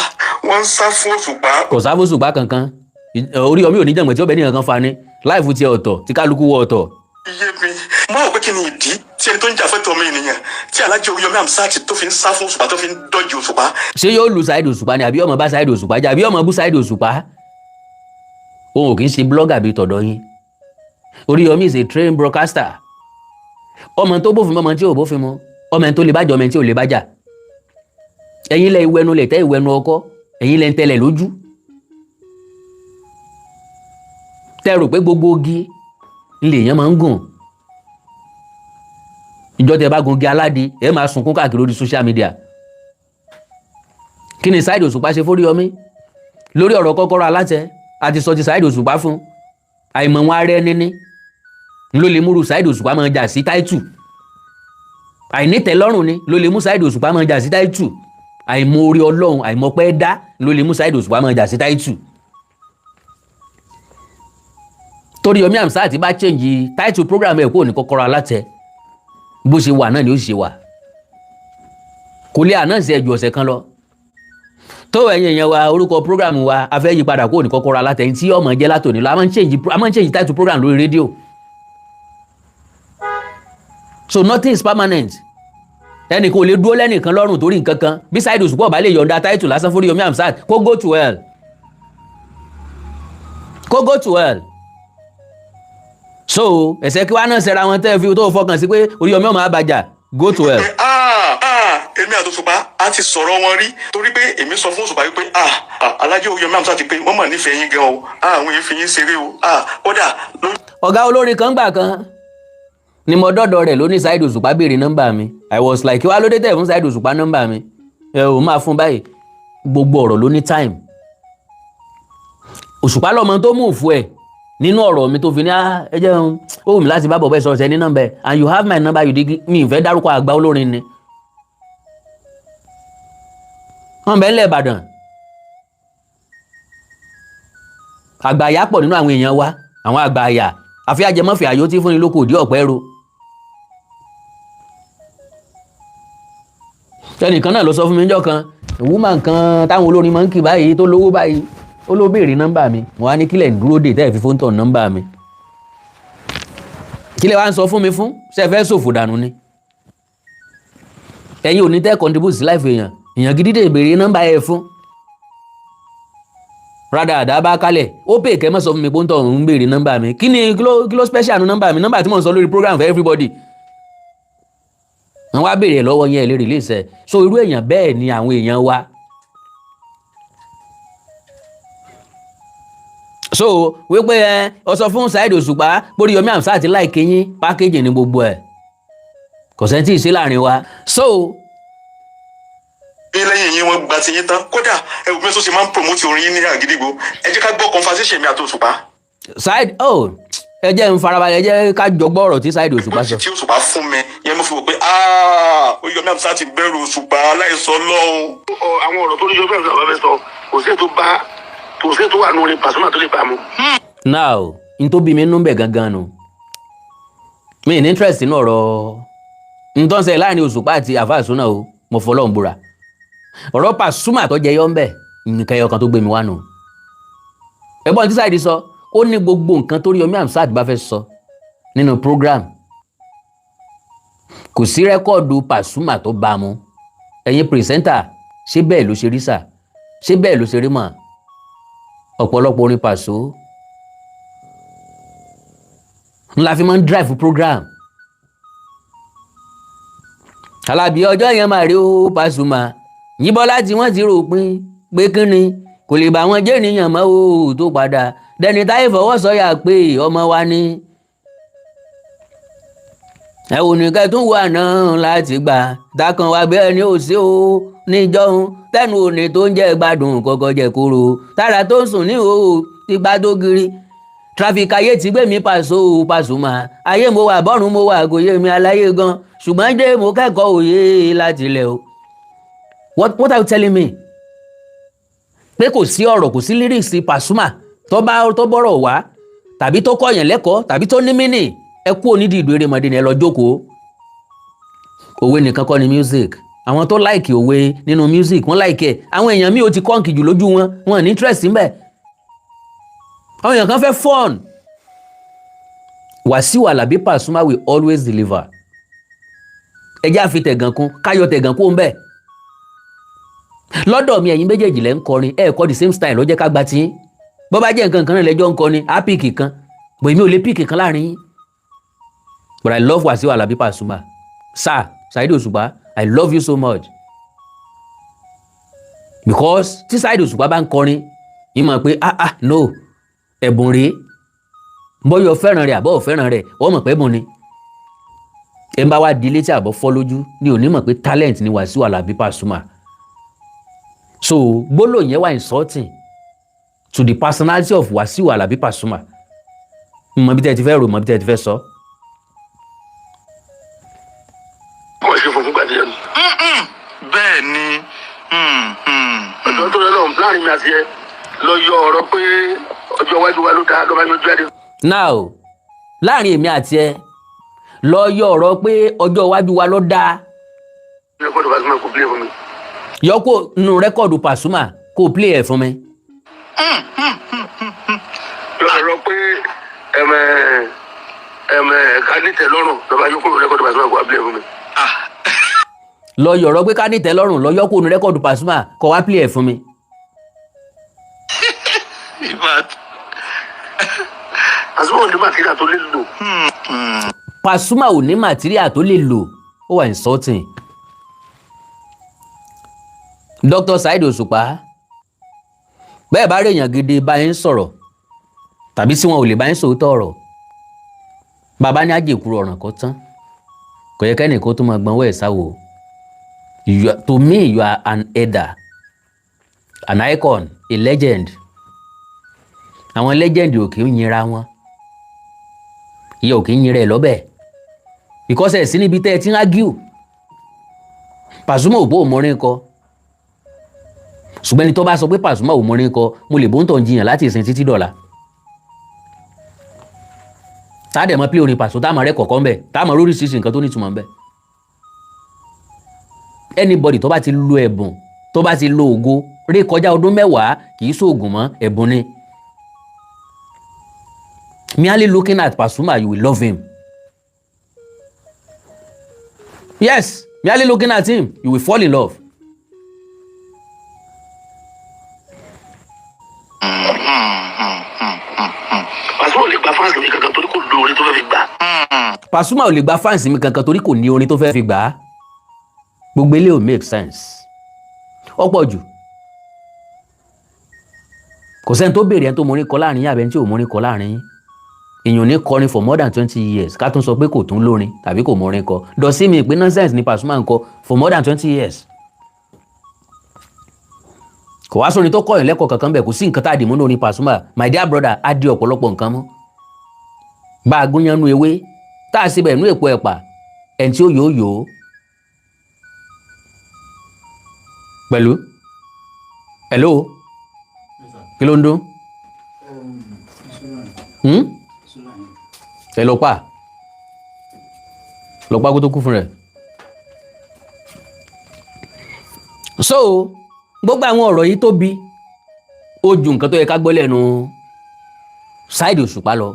wọ́n ń sá fún Òṣùpá. Kò sáfù Òṣùpá kankan. Oríyọmí ò ní jẹ̀mọ̀ tí ó bẹ̀ ní nǹkan fa ni life tiẹ̀ ọ̀tọ̀, tí kálukú wọ ọ̀tọ̀. Iye mi mo rò pé kí ni ìdí tí ẹni tó ń jà fẹ́tọ̀ ọmọ ènìyàn, tí Alájẹ Oríyọmí Hamzat tó fi ń sá fún Òṣùpá, tó fi ń dọ́jú Òṣùpá? Ṣé yóò lu Saheed Òṣùpá ni, àbí ọmọ bá Saheed Òṣùpá jà, àbí ọmọ bú Saheed Òṣùpá? Òun ò kì í ṣe blogger bíi tọ̀dọ̀ yín. Oríyọmí is a trained broadcaster. Ọmọ tó bófin mọ́, ọmọ tí ò bófin mu, ọmọ ẹni tó lè bájà, ọmọ ẹni tí ò lè bájà. Ẹ̀yin lẹ ìwẹnu lẹ tẹ́ ìwẹnu ọkọ, ẹ̀yin lẹ ń tẹ́lẹ̀ lójú, tẹ́ rò pé gbogbo ogi ńlẹ̀ èèyàn máa ń gùn. Ìjọ tẹ́ bá gun igi aládìí, ẹ máa sunkún káàkiri orí social media. Kí ni Saheed Òṣùpá ṣe fóríyọmí lórí ọ̀rọ̀ kọ́kọ́rọ́ alátẹ? Àti sọ ti Saheed Òṣùpá fún àìmọ̀ wọn ara ẹni ní ló lè múru Saheed Òṣùpá máa jà sí táìtù. Àìnítẹ̀lọ́rùn ni ló lè mú Saheed Òṣùpá máa jà sí táìtù. Àìmọ̀ orí Ọlọ́run, àìmọ̀pẹ́ dá ló lè mú Saheed Òṣùpá máa jà sí táìtù. Torí Yomi Hamzat bá change táìtù program ẹ̀ kúrò ní kọ́kọ́rọ́ alátẹ, bó ṣe wà náà ni ó ṣe wà, kò lè ànáǹsì ẹ̀jù ọ̀sẹ̀ kan lọ. Tó ẹ̀yin èèyàn wa, orúkọ program wa a fẹ́ yí padà kúrò ní kọ́kọ́rọ́ alátẹ tí ọmọ jẹ́ látòní lọ. A máa ń change title program lórí rédíò, so nothing is permanent. Ẹnìkan ò lè dúró lẹ́nìkan lọ́rùn torí nǹkan kan. Bí Saheed Òṣùpá ọ̀bá lè yọ̀ǹda title lásán fún Yomi Hamzat, kó go to hell, kó go to hell. So ẹ̀sẹ̀ kí wàá náà ṣẹra wọn tẹ́ fi tó fọkàn sí pé Oríyọmí ọmọ àbàjá, go to hell. Ah ah, èmi àti Òṣùpá a ti sọ̀rọ̀ wọn rí, torí pé èmi sọ fún Òṣùpá wípé, ah ah, Alájẹ Oríyọmí Hamzat ti pé wọ́n mọ̀ nífẹ̀ẹ́ yín gan o. Ah, àwọn yìí fi yín ṣeré o. Ah, kódà lórí. Ọ̀gá olórin kan gbà kan ni mo dọ́dọ̀ rẹ̀ ló ní Saheed Òṣùpá béèrè nọ́mbà mi. I was like, kí wàá ló dé tẹ̀ fún Saheed Òṣùpá nọ́mbà mi? Ẹ ò máa fún báyìí. Gbogbo ọ̀rọ̀ ló ní time. Òṣùpá lọ́mọ tó mú fún ẹ nínú ọ̀rọ̀ mi tó fi ní, ah, ẹ jẹ́ ó wù mí láti bá bọ̀bọ̀ ẹ sọ̀rọ̀ sẹ́ ní nọ́mbà ẹ, and you have my number, you dig. Mi ì fẹ́ dárúkọ àgbà olórin ni wọ́n bẹ́ẹ̀ lẹ̀ Ìbàdàn. Àgbà àyà pọ̀ nínú àwọn èèyàn wa, àwọn àgbà àyà àfi àjẹmọ́fẹ́ àyò tí fúnni lóko òdí ọ̀pẹ́ ro. Ẹnìkan náà ló sọ fún mi níjọ́ kan, woman kan táwọn olórin máa ń kì báyìí tó lówó báyìí, ó ló béèrè nọ́mbà mi. Mo wá ní kílẹ̀ ń dúró dè tẹ́ẹ̀ fi fóńtọ̀ nọ́mbà mi? Kílẹ̀ wá ń sọ fún mi fún ṣe fẹ́ ṣòfò dànù ni? Ẹ̀yin ò ní tẹ́ contribute sí life èèyàn. Èèyàn gidi dè béèrè nọ́mbà ẹ̀ fún rádàdà bá kálẹ̀, ó pè kẹ́ mọ́ sọ fún mi pé ó ń tọ̀ ń béèrè nọ́mbà mi. Kí ni kí ló special nu nọ́mbà mi, nọ́mbà tí mò ń sọ lórí program for everybody? Wọ́n wá béèrè lọ́wọ́ yẹn, lè release ẹ̀. So irú èèyàn bẹ́ẹ̀ ni àwọn èèyàn wa. So wípé ẹ ọ sọ fún Saheed Òṣùpá Oríyọmí Hamzat láìkí yín, pákéjì ní gbogbo ẹ̀, kò sẹ́ni tí ì sí láàrin wa. So bí lẹ́yìn yín wọ́n gba ti yín tán, kódà ẹ wò bí wọ́n ṣe máa ń promote orin yín ní Àgídìgbò. Ẹ jẹ́ ká gbọ́ conversation mi àti Òṣùpá. Saheed, oh, ẹ jẹ́ n farabalẹ̀, ẹ jẹ́ ká jọ gbọ́ ọ̀rọ̀ tí Saheed Òṣùpá sọ. Tí Òṣùpá fún mi yẹn, mo fi wò pé, ah, Oríyọmí Hamzat ti bẹ̀rù Òṣùpá aláìsọ lọ́hùn. Àwọn ọ̀rọ̀ tó ní Yomi Hamzat bá fẹ́ sọ, kò sí ètò bá, kò sí ètò wà nù orin Pasuma tó lè bá mu. Now, n tó bí mi nú bẹ̀ gangan nu, mi ní interest nínú ọ̀rọ̀ n tó ń ṣẹlẹ̀ láàrin Òṣùpá àti àfáà Súnà o. Mo fọlọ́run búra, ọ̀rọ̀ Pasuma tó jẹyọ ń bẹ̀, nǹkan ẹyọ kan tó gbé mi wá nù. Ẹ̀gbọ́n tí Saheed sọ, ó ní gbogbo nǹkan tó Oríyọmí Hamzat bá fẹ́ sọ nínú program, kò sí record Pasuma tó bá mu. Ẹ̀yin presenter, ṣé bẹ́ẹ̀ ló ṣe rí sà? Ṣé bẹ́ẹ̀ ló ṣe rí mọ́? Ọ̀pọ̀lọpọ̀ orin Paso ńlá fi máa ń drive program. Alábí ọjọ́ yẹn máa rí ó Pasuma yíbọ́lá tí wọ́n ti rò pin pé kínni kò lè bá wọn jẹ́ ènìyàn mọ́ o, tó padà dẹni táyé fọwọ́ sọ̀yà pé ọmọ wa ni. Ẹ wò nìkan tún wà náà láti gbà dákan wá bẹ́ẹ̀ ni ò sí o níjọ́hun tẹnu òní tó ń jẹ́ gbádùn kọ́kọ́ jẹ́ kóró tára tó ń sùn ní o tipa tó kiri traffic ayé ti gbé mi Paso Pasuma ayé mo wà bọ́run mo wà kò yé mi aláyé gan, ṣùgbọ́n dé mo kẹ́kọ̀ọ́ òye láti ilẹ̀ o. What are you telling me? Pé kò sí ọ̀rọ̀, kò sí lyrics Pasuma Tó bá tó bọ́rọ̀ wá tàbí tó kọ̀yàn lẹ́kọ̀ọ́ tàbí tó ní mínì, ẹ kú onídìí ìlú erémọdé ni, ẹ lọ jókòó. Òwe nìkan kọ́ ni music. Àwọn tó like òwe nínú music, wọ́n like ẹ̀. Àwọn èèyàn míì, ó ti kọ́ǹkì jù lójú wọn, wọn ní interest ńbẹ̀. Àwọn èèyàn kan fẹ́ fun. Wàsíù Àlàbí Pasuma will always deliver. Ẹ jẹ́ àfi tẹ̀gàn kún, káyọ̀ tẹ̀gàn kún bẹ́ẹ̀. Lọ́dọ̀ mi, ẹ̀yin méjèèjì lẹ́ ń kọrin, ẹ̀ kọ́ the same style ló jẹ́ ká gba tiyín. Bó bá jẹ́ nǹkan kan náà lẹ́jọ́ ń kọrin, á pick kan bò, èmi ò lè pick kan láàrin yín. But I love Wàsíù Àlàbí Pasuma. Sir Saheed Òṣùpá, I love you so much, because tí Saheed Òṣùpá bá ń kọrin, yín mọ̀ pé, ah ah, no, ẹ̀bùn rèé. Bọ́yọ̀ fẹ́ràn rẹ̀ àbọ̀ fẹ́ràn rẹ̀, wọ́n mọ̀ pé ẹ̀bùn ni. Ẹ̀ ń bá wá di létí àbọ̀ fọ́ lójú ní òní mọ̀ pé talent ni Wàsíù Àlàbí Pasuma. So gbólóhùn yẹn wà insulting to the personality of Wàsíù Àlàbí Pasuma. Mọ bí tẹ́ ẹ ti fẹ́ rò, mọ bí tẹ́ ẹ ti fẹ́ sọ. Wọ́n ṣe fún fúngbà díẹ̀ nù. Bẹ́ẹ̀ ni. Ọjọ́ tó lọ lọ́hùn láàrin mi àti ẹ lọ yọ ọ̀rọ̀ pé ọjọ́ iwájú wa ló dáa ló máa yọjú jáde. Now, láàrin èmi àti ẹ, lọ yọ ọ̀rọ̀ pé ọjọ́ iwájú wa ló dáa. Record Pasuma kò play fún mi. Yọkó nínú record Pasuma kó o play ẹ̀ fún mi. Yọ ọ̀rọ̀ pé ẹ̀mẹ̀ ẹ̀mẹ̀ ká nítẹ̀ lọ́rùn ló máa yọ kúrò record Pasuma kò wá play fún mi. Lọ yọ ọ̀rọ̀ pé ká nítẹ́ lọ́rùn, lọ yọkó nínú record Pasuma kó wá play ẹ̀ fún mi. In fact, Pasuma ò ní material tó lè lò. Pasuma ò ní material tó lè lò, ó wà insulting. Dr. Saheed Òṣùpá, bẹ́ẹ̀ bá rí èèyàn gidi bá yín sọ̀rọ̀ tàbí tí wọn ò lè bá yín sòótọ́ ọ̀rọ̀, bàbá ní àjèkúrò ọ̀ràn kọ́ tán, kò yẹ kẹ́nìkan tó máa gbọ́n wẹ̀ sáwò. To me, you are an elder, an icon, a legend. Àwọn legend ò kì í yinra wọn, ìyẹn ò kì í yinra ẹ̀ lọ́bẹ̀, because ẹ̀ sí níbi tẹ́ ẹ ti ń argue. Pasuma ò bó òmọrin kọ, ṣùgbọ́n ẹni tó bá sọ pé Pasuma ò mọrin kọ, mo lè bó ń tàn jiyàn láti ìsìn títí dọ̀la. Tá a dẹ̀ mọ́ pé orin Paso, tá a mọ̀ rẹ́ kọ̀ọ̀kan bẹ̀, tá a mọ̀ lóríṣiríṣi nǹkan tó nítumọ̀ bẹ̀. Anybody tó bá ti lo ẹ̀bùn, tó bá ti lo ògo rí kọjá ọdún 10, kì í ṣoògùn mọ́, ẹ̀bùn ni. Merely looking at Pasuma, you will love him. Yes, merely looking at him, you will fall in love. Pasuma ò lè gba fans mi kankan torí kò lo orin tó fẹ́ fi gbà. Pasuma ò lè gba fans mi kankan torí kò ní orin tó fẹ́ fi gbà á. Gbogbo ilé ò make sense, ọ̀pọ̀ jù. Kò sẹ́ni tó béèrè ẹni tó morin kọ láàrin yín àbẹ́ni tí ò morin kọ láàrin yín. Èèyàn ní kọrin for more than 20 years, ká tún sọ pé kò tún lórin tàbí kò morin kọ dọ̀sí mi pé nonsense ni Pasuma ń kọ for more than 20 years. Kò wá sórin tó kọ̀yìn lẹ́kọ̀ọ́ kankan bẹ̀. Kò sí nǹkan tá a dì mú lórin Pasuma. My dear brother, á di ọ̀pọ̀lọpọ̀ nǹkan mú bá a gúnyán nú ewé tá a síbẹ̀ nú èpo ẹ̀pà, ẹ̀ tí ó yòó yòó pẹ̀lú. Hello, kí ló ń dún? Hmm? Ẹ lọ pa, lọ pa kó tó kú fún rẹ̀. So gbogbo àwọn ọ̀rọ̀ yìí tóbi, ó ju nǹkan tó yẹ ká gbọ́ lẹ́nu Saheed Òṣùpá lọ.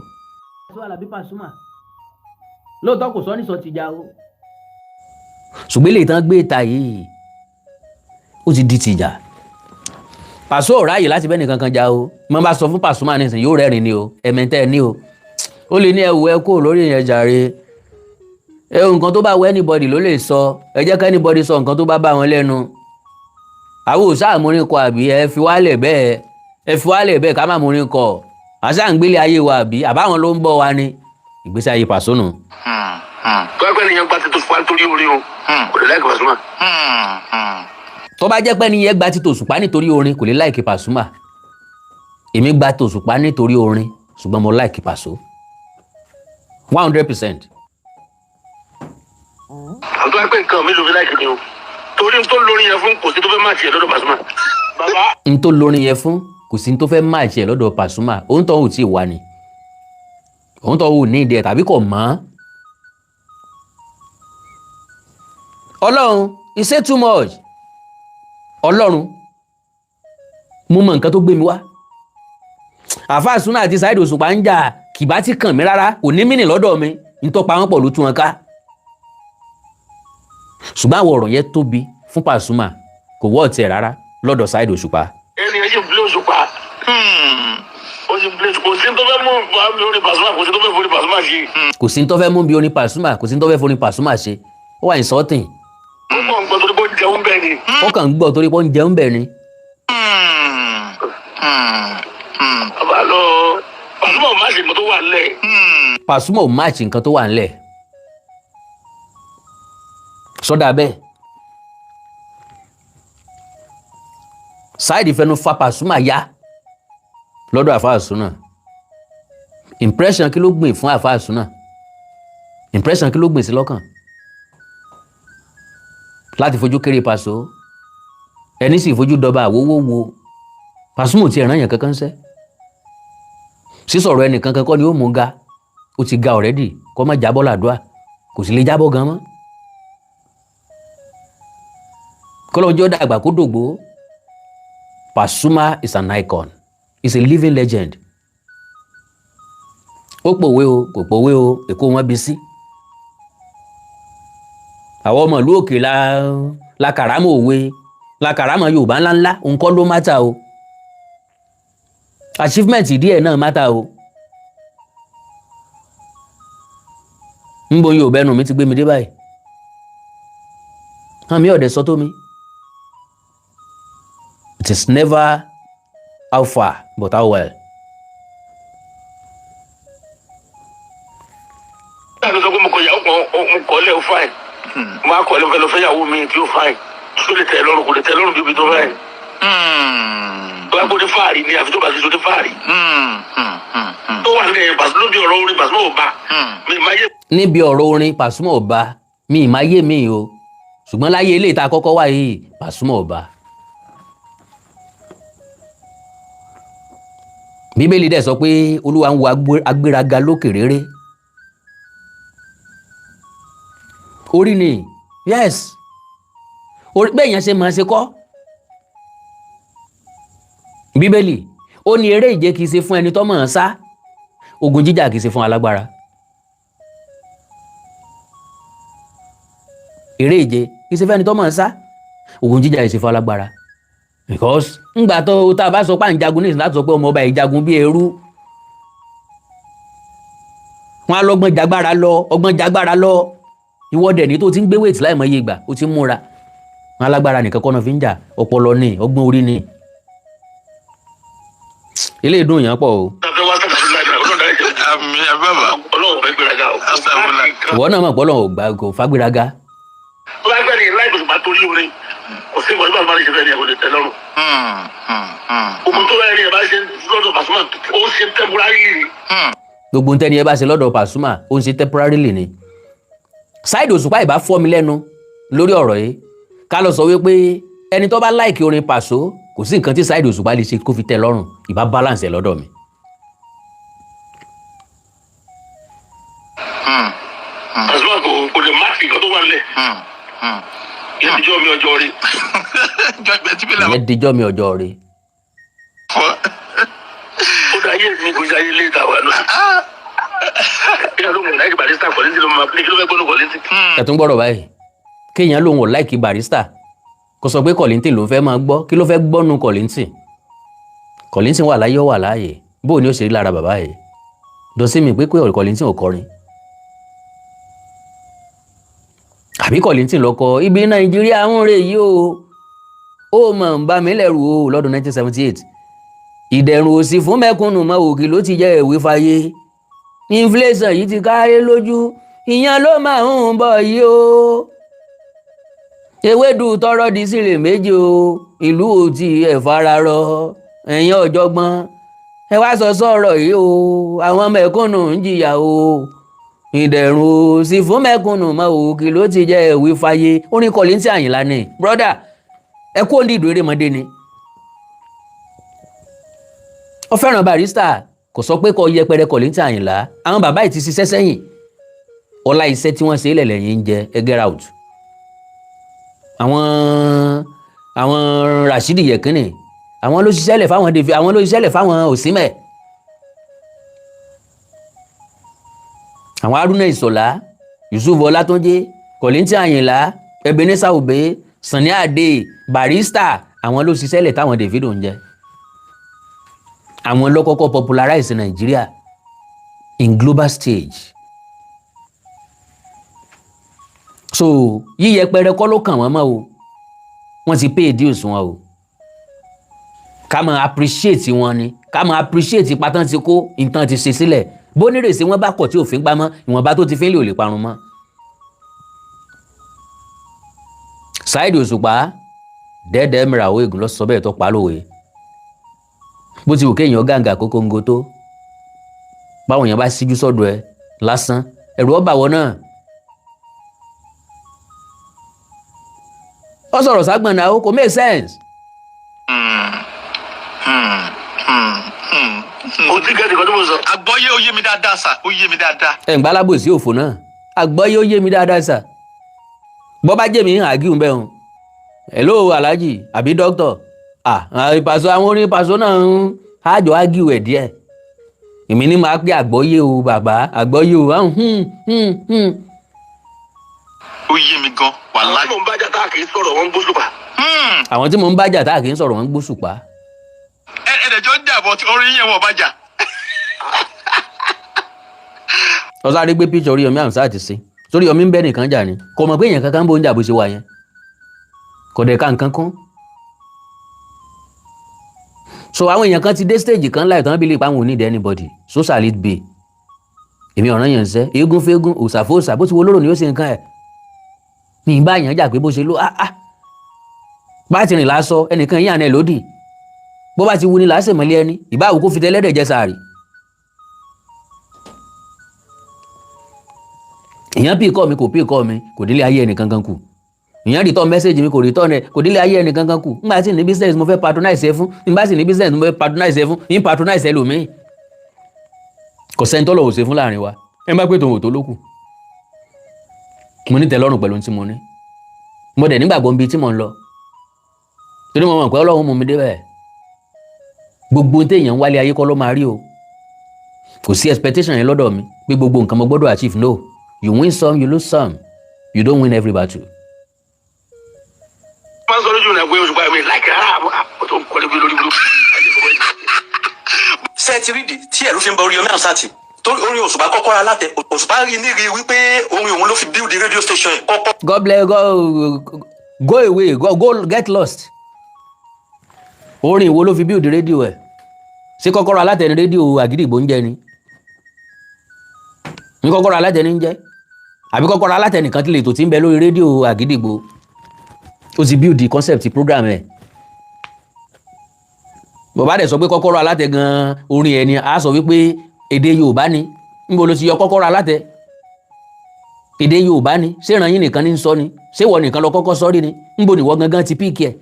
Lóòótọ́ kò sọ ní sọ ti já o, ṣùgbọ́n eléyìí tán gbé ìta yìí, ó ti di tìjà. Pàṣọ ò ráàyè láti bẹ́ẹ̀ nìkan kan já o. Mo bá sọ fún Pasuma nísìnyí, yóò rẹ́rìn ni o. Ẹ̀mẹ́tẹ́ ẹ ní o, ó lè ní ẹ̀wù ẹ kúrò lórí yẹn jàre. Ẹ nǹkan tó bá wọ anybody ló lè sọ. Ẹ jẹ́ ká anybody sọ nǹkan tó bá bá wọn lẹ́nu. Àwọn ò sáà múrin kọ àbí? Ẹ fi wálẹ̀ bẹ́ẹ̀, ẹ fi wálẹ̀ bẹ́ẹ̀, ká má múrin kọ. Àṣà ń gbélé ayé wa àbí àbáwọn ló ń bọ̀ wa ní ìgbésí ayé Pàṣọ nù. Tó ẹgbẹ́ nìyẹn gba tètè fún wa nítorí orin o, kò lè like Pasuma. Tó bá jẹ́ pé ní yẹn gba ti tòṣùpá nítorí orin, kò lè like Pasuma. Èmi gba tòṣùpá nítorí orin, ṣùgbọ́n mo like Paso 100%. Àwọn tó ẹgbẹ́ nǹkan mi ló fi like ni o, torí n tó lórin yẹn fún, kò sí tó fẹ́ má tiẹ̀ lọ́dọ̀ Pasuma. Bàbá N tó lórin yẹn fún, kò Kò sí ní tó fẹ́ match ẹ̀ lọ́dọ̀ Pasuma. Òun tó ò tí ì wá ni, òun tó ò ní ìdí ẹ̀ tàbí kò mọ̀. Ọlọ́run, he say too much. Ọlọ́run, mo mọ nǹkan tó gbé mi wá. Àáfàá Súnà àti Saheed Òṣùpá ń jà, kìbá ti kàn mí rárá, kò ní mínì lọ́dọ̀ mi. Ntọ́pa wọn pọ̀ ló tú wọn ká. Ṣùgbọ́n àwọn ọ̀rọ̀ yẹn tóbi fún Pasuma, kò wọ́ ọ̀tí ẹ̀ rárá lọ́dọ̀ Saheed Òṣùpá. Ẹni ẹ ṣe ń bilé Òṣùpá, ó ṣe ń bilé. Kò sí tó fẹ́ mú orin Pasuma, kò sí tó fẹ́ forí Pasuma ṣe. Kò sí tó fẹ́ mú bí orin Pasuma, kò sí tó fẹ́ forin Pasuma ṣe. Ó wà insulting. Ó kàn ń gbọ́ torí pé ó ń jẹun bẹ́ẹ̀ ni. Ó kàn ń gbọ́ torí pé ó ń jẹun bẹ́ẹ̀ ni. Bàbá lọ, Pasuma ò má ṣe nǹkan tó wà nílẹ̀. Pasuma ò match nǹkan tó wà nílẹ̀ sọ́dà bẹ́ẹ̀. Saheed fẹnu fa Pasuma ya lọ́dọ̀ àfáà Súnà. Impression kí ló gbìn fún àfáà Súnà? Impression kí ló gbìn sí lọ́kàn láti fojú kéré Paso? Ẹni sì fojú dọba àwòwò wo Pasuma ò tiẹ̀ rán yàn kankan sẹ́. Sísọ̀rọ̀ ẹnìkan kankan ni ó mú ga. Ó ti ga already, kó má jábọ́ làdúrà, kò sì lè jábọ́ gan mọ́. Kọ́lọ́njọ́ dàgbà kó dògbó. Pasuma is an icon, is a living legend. Ó pòwe o, kò pòwe o, èkó wọn bí sí. Àwọn ọmọ ìlú òkè la kàrámọ̀ òwe, la kàrámọ̀ Yorùbá ńláńlá. Nǹkan ló matter o, achievement díẹ̀ náà matter o. Ń bo Yorùbá ẹnu mi ti gbé mi dé báyìí, hàn mí ọ̀dẹ̀ sọ tó mi. It is never how far but how well. Láti sọ pé mo kọ ìyàwó kan, mo kọ́ lẹ̀, ó fine. Mo á kọ́ lẹ̀, mo fẹ́ lọ fẹ́ ìyàwó mi tí ó fine, tí ó lè tẹ̀ lọ́rùn, kò lè tẹ̀ lọ́rùn bíbi tó fine. Tó bá gbóde fáàrí ni, àfi tó bá ti tó dé fáàrí. Tó wà ní Pasuma lóbi ọ̀rọ̀ orin, Pasuma ò bá mi máa yé. Níbi ọ̀rọ̀ orin, Pasuma ò bá mi ì máa yé mi o, ṣùgbọ́n láyé ilé ìta kọ́kọ́ wà yìí, Pasuma ò bá. Bíbélì dẹ̀ sọ pé Olúwa ń wo agbéraga lókè réré. Orí ni, yes, orí bẹ́ẹ̀ yẹn ṣe máa ṣe kọ́. Bíbélì ó ní eré ìje kìí ṣe fún ẹni tó mọ̀ ọ́n sá, ogun jíjà kìí ṣe fún alágbára. Eré ìje kìí ṣe fún ẹni tó mọ̀ ọ́n sá, ogun jíjà kìí ṣe fún alágbára, because ńgbà tó tá a bá sọ pé à ń jagun ní ìsìn, láti sọ pé ọmọ ọba ìjagun bí ẹrú, wọn á lọ́gbọ́n jagbára lọ, ọgbọ́n jagbára lọ. Ìwọ dẹ̀ ní tó ti ń gbé wéètì láì mọye ìgbà, ó ti ń múra. Wọn alágbára nìkan kọ́ náà fi ń jà, ọpọlọ ni, ọgbọ́n orí ni. Ilé ìdùn yẹn pọ̀ o. Tàbí wá sábà fún láìpẹ́, Ọlọ́run dárí jẹ. Àmì àbábà. Ọlọ́run fẹ́ gbéraga o. Astagfirullah. Ìwọ náà mọ̀ pé Ọlọ́run ò gbà, kò fagbéraga. Tó bá gbẹ́ ni láìpẹ́ tó bá torí orin, kò sí ìwọ nígbà tó bá lè ṣe fẹ́ ni ẹ̀ kò lè tẹ́ lọ́rùn. Ogun tó bá yẹ ni ẹ bá ṣe lọ́dọ̀ Pasuma, ó ṣe temporary ni. Gbogbo ntẹ́ni ẹ bá ṣe lọ́dọ̀ Pasuma, ó ń ṣe temporarily ni. Saheed Òṣùpá ìbá fọ́ mi lẹ́nu lórí ọ̀rọ̀ yìí, ká lọ sọ wípé ẹni tó bá like orin Paso, kò sí nǹkan tí Saheed Òṣùpá lè ṣe kó fi tẹ́ lọ́rùn, ìbá balance ẹ̀ lọ́dọ̀ mi. Pasuma kò lè má sí nǹkan tó wà nílẹ̀. Ìyẹn ti jọ́ mi ọjọ́ rí. Ìyẹn dijọ́ mi ọjọ́ rí. Ó dá ayé mi, kò sí ayé ilé ìta wà náà. Kí ló mọ̀ láìkí Barrister Kollington ló máa kí ló fẹ́ gbọ́dọ̀ Kollington. Ẹ tún gbọ́dọ̀ báyìí, kéèyàn lòun ò like Barrister, kó sọ pé Kollington ló fẹ́ máa gbọ́, kí ló fẹ́ gbọ́nu Kollington? Kollington wà láyé, ó wà láàyè, bó o ní ó ṣe rí lára bàbá yìí dọ́sí mi pé Kollington ò kọrin, àbí Kollington ló kọ ibi Nàìjíríà ń rè yìí o, ó mọ̀ ń bá mi lẹ́rù o lọ́dún 1978. Ìdẹ̀rùn òsì fún mẹ̀kúnnù mọ́, òkè ló ti jẹ́ ìwé fàyè, inflation yìí ti káyé lójú, ìyẹn ló máa ń bọ̀ yìí o, ewédú tọrọ di sílè méjì o, ìlú ò tí ẹ̀ fararọ, ẹ̀yin ọ̀jọ̀gbọ́n ẹ wá sọ sọ̀rọ̀ yìí o, àwọn mẹ̀kúnnù ń jìyà o, ìdẹ̀rùn òsì fún mẹ̀kúnnù mọ́, òkè ló ti jẹ́ ìwé fàyè. Orin Kollington Àyìnlá ni, brother, ẹ kó ní ìdó erémọdé ni. Ó fẹ́ràn Barrister, kò sọ pé kó yẹpẹrẹ Kollington Àyìnlá. Àwọn bàbá yìí ti ṣiṣẹ́ sẹ́yìn, ọlá iṣẹ́ tí wọ́n ṣe é lẹ̀lẹ̀ ń jẹ. Ẹ get out. Àwọn Rashidi Yekini, àwọn ló ṣiṣẹ́ lẹ̀ fáwọn David, àwọn ló ṣiṣẹ́ lẹ̀ fáwọn Osimhen, àwọn Haruna Ìṣọ̀lá, Yusuf Ọlátúnjí, Kollington Àyìnlá, Ebenezer Obey, Sunny Adé, Barrister, àwọn ló ṣiṣẹ́ lẹ̀ táwọn Davido ń jẹ. Àwọn ló kọ́kọ́ popularize Nàìjíríà in global stage. So yíyẹpẹrẹ kọ́ ló kàn wọ́n mọ́ o, wọ́n ti pay dues wọn o. Ká máa appreciate wọn ni, ká máa appreciate ipa tán ti kó, nǹkan ti ṣe sílẹ̀. Bónírèsí wọn bá kọ̀ tí òfin gbámọ́, ìwọ̀nba tó ti fi ń lè ò lè parun mọ́. Saheed Òṣùpá dẹ́ẹ̀dẹ́ mìràwó ègún lọ sọ bẹ́ẹ̀ tó pa lówe. Bó ti wù kéèyàn gàǹgà kókóńgó tó, báwọn èèyàn bá síjú sọ́dọ̀ ẹ lásán, ẹ̀rù ọba wọ náà. Ó sọ̀rọ̀ ságbọ̀n náà, kò make sense. O ti gẹ́tì kan tó mọ̀ sọ. Àgbọ́yé, ó yé mi dáadáa sà, ó yé mi dáadáa. Ẹ̀ ń gbá alábòsí òfò náà. Àgbọ́yé, ó yé mi dáadáa sà. Bọ́ bá jẹ́ mi ń àgíhùn bẹ́ẹ̀ hàn. Hello alhaji àbí doctor, ah, pàṣọ àwọn orin pàṣọ náà ń àjọ ágíù ẹ̀ díẹ̀. Èmi ní máa pé àgbọ́yé o bàbá, àgbọ́yé o ahùn hmm hmm hmm. Ó yé mi gan. Àwọn Wàláì. tí mò ń bá jà tá a kì í sọ̀rọ̀, wọ́n ń gbóṣùpá. Àwọn tí mò ń bájà tá a kì í sọ̀rọ̀, wọ́n ń gbóṣùpá. Ẹ ẹ̀dẹ̀jọ́ ń jà bọ̀ tí orin yẹn wọ̀ bá jà. Ọ̀sáré gbé píṣọ Oríyọmí Hamzat sí sórí Yomi ń bẹ́ nìkan jà ni, kò mọ̀ pé èèyàn kankan ń bó ń jà bó ṣe wà yẹn, kò dẹ̀ ka nǹkan kún. So àwọn èèyàn kan ti dé stage kan láì tán bí lè pa àwọn ò need anybody, so shall it be. Èmi ọ̀ràn yẹn ń sẹ́ eégún fẹ́gún, òòsà fóòsà, bó ti wo lóró ni ó ṣe nǹkan ẹ̀. Mi ì bá yàn jà pé bó ṣe ló ah ah bá ti rìn lásọ ẹnìkan yín àná ẹ̀ lódì, bó bá ti wu ni làásìmọ́lé ẹni ìbáwò kó fi tẹ́lẹ́dẹ̀ jẹ sàárì. Èèyàn pì kọ́ mi, kò pì kọ́ mi, kò délé ayé ẹnì kankan kù. Èèyàn return message mi, kò return ẹ, kò délé ayé ẹnì kankan kù. Nígbà tí ní business mo fẹ́ patronize ẹ fún, nígbà tí ní business mo fẹ́ patronize ẹ fún, ní patronize ẹ lòmíì. Kò sẹ́ni tọ́lọ̀ ò ṣe fún láàrin wa. Ẹ bá pé tòun ò tó lókù. Mo ní tẹ́lọ́rùn pẹ̀lú ohun tí mo ní. Mo dẹ̀ nígbàgbọ́ níbi tí mo ń lọ, torí mo mọ̀ pé Ọlọ́run mú mi débẹ̀. Gbogbo ohun téèyàn ń wálé ayé kọ́ ló máa rí o. Kò sí expectation yẹn lọ́dọ̀ mi pé gbogbo nǹkan mo gbọ́dọ̀ achieve. No, you win some, you lose some. You don't win every battle. Máa ń sọ lójú rẹ̀ pé Òṣùpá mi láìka rárá, àwọn tó ń kọ́lé bí lórí burúkú. Ṣé ẹ ti rí ìdí tí ẹ̀rú fi ń bọ Oríyọmí Hamzat? Torí orin Òṣùpá kọ́kọ́ alátẹ, Òṣùpá rí ní rí wípé orin òun ló fi build radio station ẹ̀ kọ́kọ́. God bless. Go, go away. Go, go, get lost. Orin wo ló fi build rédíò ẹ̀? Ṣé kọ́kọ́rọ́ alátẹni rédíò Àgídìgbò ń jẹ ni? Ní kọ́kọ́rọ́ alátẹni ń jẹ́, àbí kọ́kọ́rọ́ alátẹni kan tí lè tó ti ń bẹ lórí rédíò Àgídìgbò? Ó ti build the concept program ẹ̀. Bàbá dẹ̀ sọ pé kọ́kọ́rọ́ alátẹ gan orin ẹ̀ ni, a sọ wípé èdè Yorùbá ni. Níbo ló ti yọ kọ́kọ́rọ́ alátẹ? Èdè Yorùbá ni. Ṣé ìran yín nìkan ní ń sọ ni? Ṣé ìwọ nìkan lọ kọ́kọ́ sọ rí ni? Níbo nìwọ gangan ti pick ẹ̀?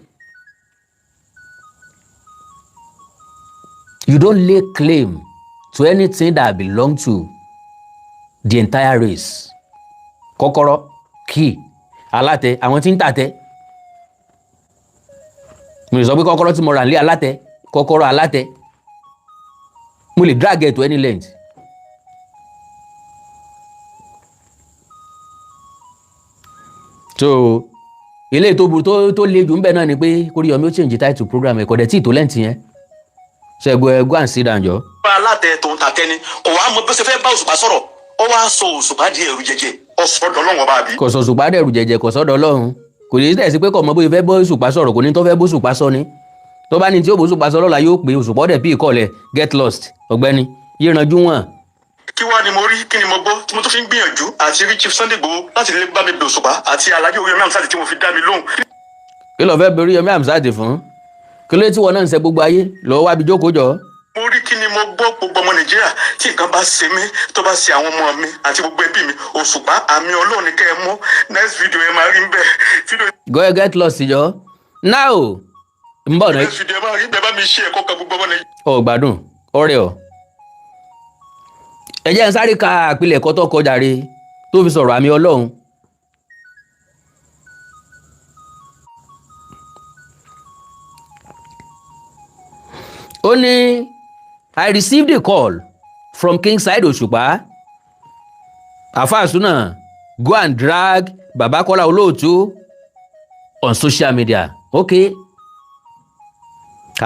You don't lay claim to anything that belong to the entire race. Kọ́kọ́rọ́, key, alátẹ, àwọn tí ń tàtẹ. Mo lè sọ pé kọ́kọ́rọ́ tí mo rà nílé alátẹ, kọ́kọ́rọ́ alátẹ, mo lè drag it to any length. So eléyìí tó burú tó le jù ń bẹ̀ náà ni pé Kóríyọmí ó change title program ẹ̀, kò dẹ̀ tí ì tó length yẹn. Ṣẹ́gun, ẹ go and sit down jọ. Alátẹ tòun tàtẹ ni, kò wá mọ bí ó ṣe fẹ́ bá Òṣùpá sọ̀rọ̀, ó wá sọ Òṣùpá di ẹ̀rù jẹjẹ, ọ̀sọ́dọ̀ Ọlọ́run ọba àbí. Kò sọ Òṣùpá dẹ̀rù jẹjẹ, kò sọ́dọ̀ Ọlọ́run. Kò ní tẹ̀sí pé kò mọ bóyá fẹ́ bọ́ Òṣùpá sọ̀rọ̀, kò ní tó fẹ́ bó Òṣùpá sọ ni. Tó bá ní tí ó bó Òṣùpá sọ lọ́la, yóò pé Òṣùpá ọ̀dẹ̀ pí ìkọlẹ̀. Get lost, ọ̀gbẹ́ni, yíranjú wọn. Kí wá ni mo rí, kí ni mo gbọ́ tí mo tún fi ń gbìyànjú àti rí Chief Sunday Igboho láti lè bá mi bẹ Òṣùpá àti Alhaji Oríyọmí Hamzat tí mo fi dá mi lóhùn? Kí ló fẹ́ bẹ Oríyọmí Hamzat fún? Kí ló tí wọn náà ń ṣe gbogbo ayé lọ́wọ́ wábi jókòó jọ? Mo rí, kí ni mo gbọ́? Gbogbo ọmọ Nàìjíríà, tí nǹkan bá ṣe mí, tó bá ṣe àwọn ọmọ mi àti gbogbo ẹbí mi, Òṣùpá àmì Ọlọ́run ní kẹ́ ẹ mú. Next video ẹ máa rí ń bẹ́ẹ̀ video. Go get lost jọ now, ń bọ̀ náà. Next video ẹ máa rí bẹ́ẹ̀, bá mi ṣe ẹ̀kọ́ kan, gbogbo ọmọ Nàìjíríà. Ọ̀ gbádùn. Ọ̀rẹ́ ọ, ẹ jẹ́ n sáré ka àpilẹ̀kọ tó kọjá re tó fi sọ̀rọ̀ àmì Ọlọ́run. Ó ní, "I received a call from King Saheed Òṣùpá. Àfáà Suna, go and drag Baba Kọ́lá Olóòtú on social media." Ok,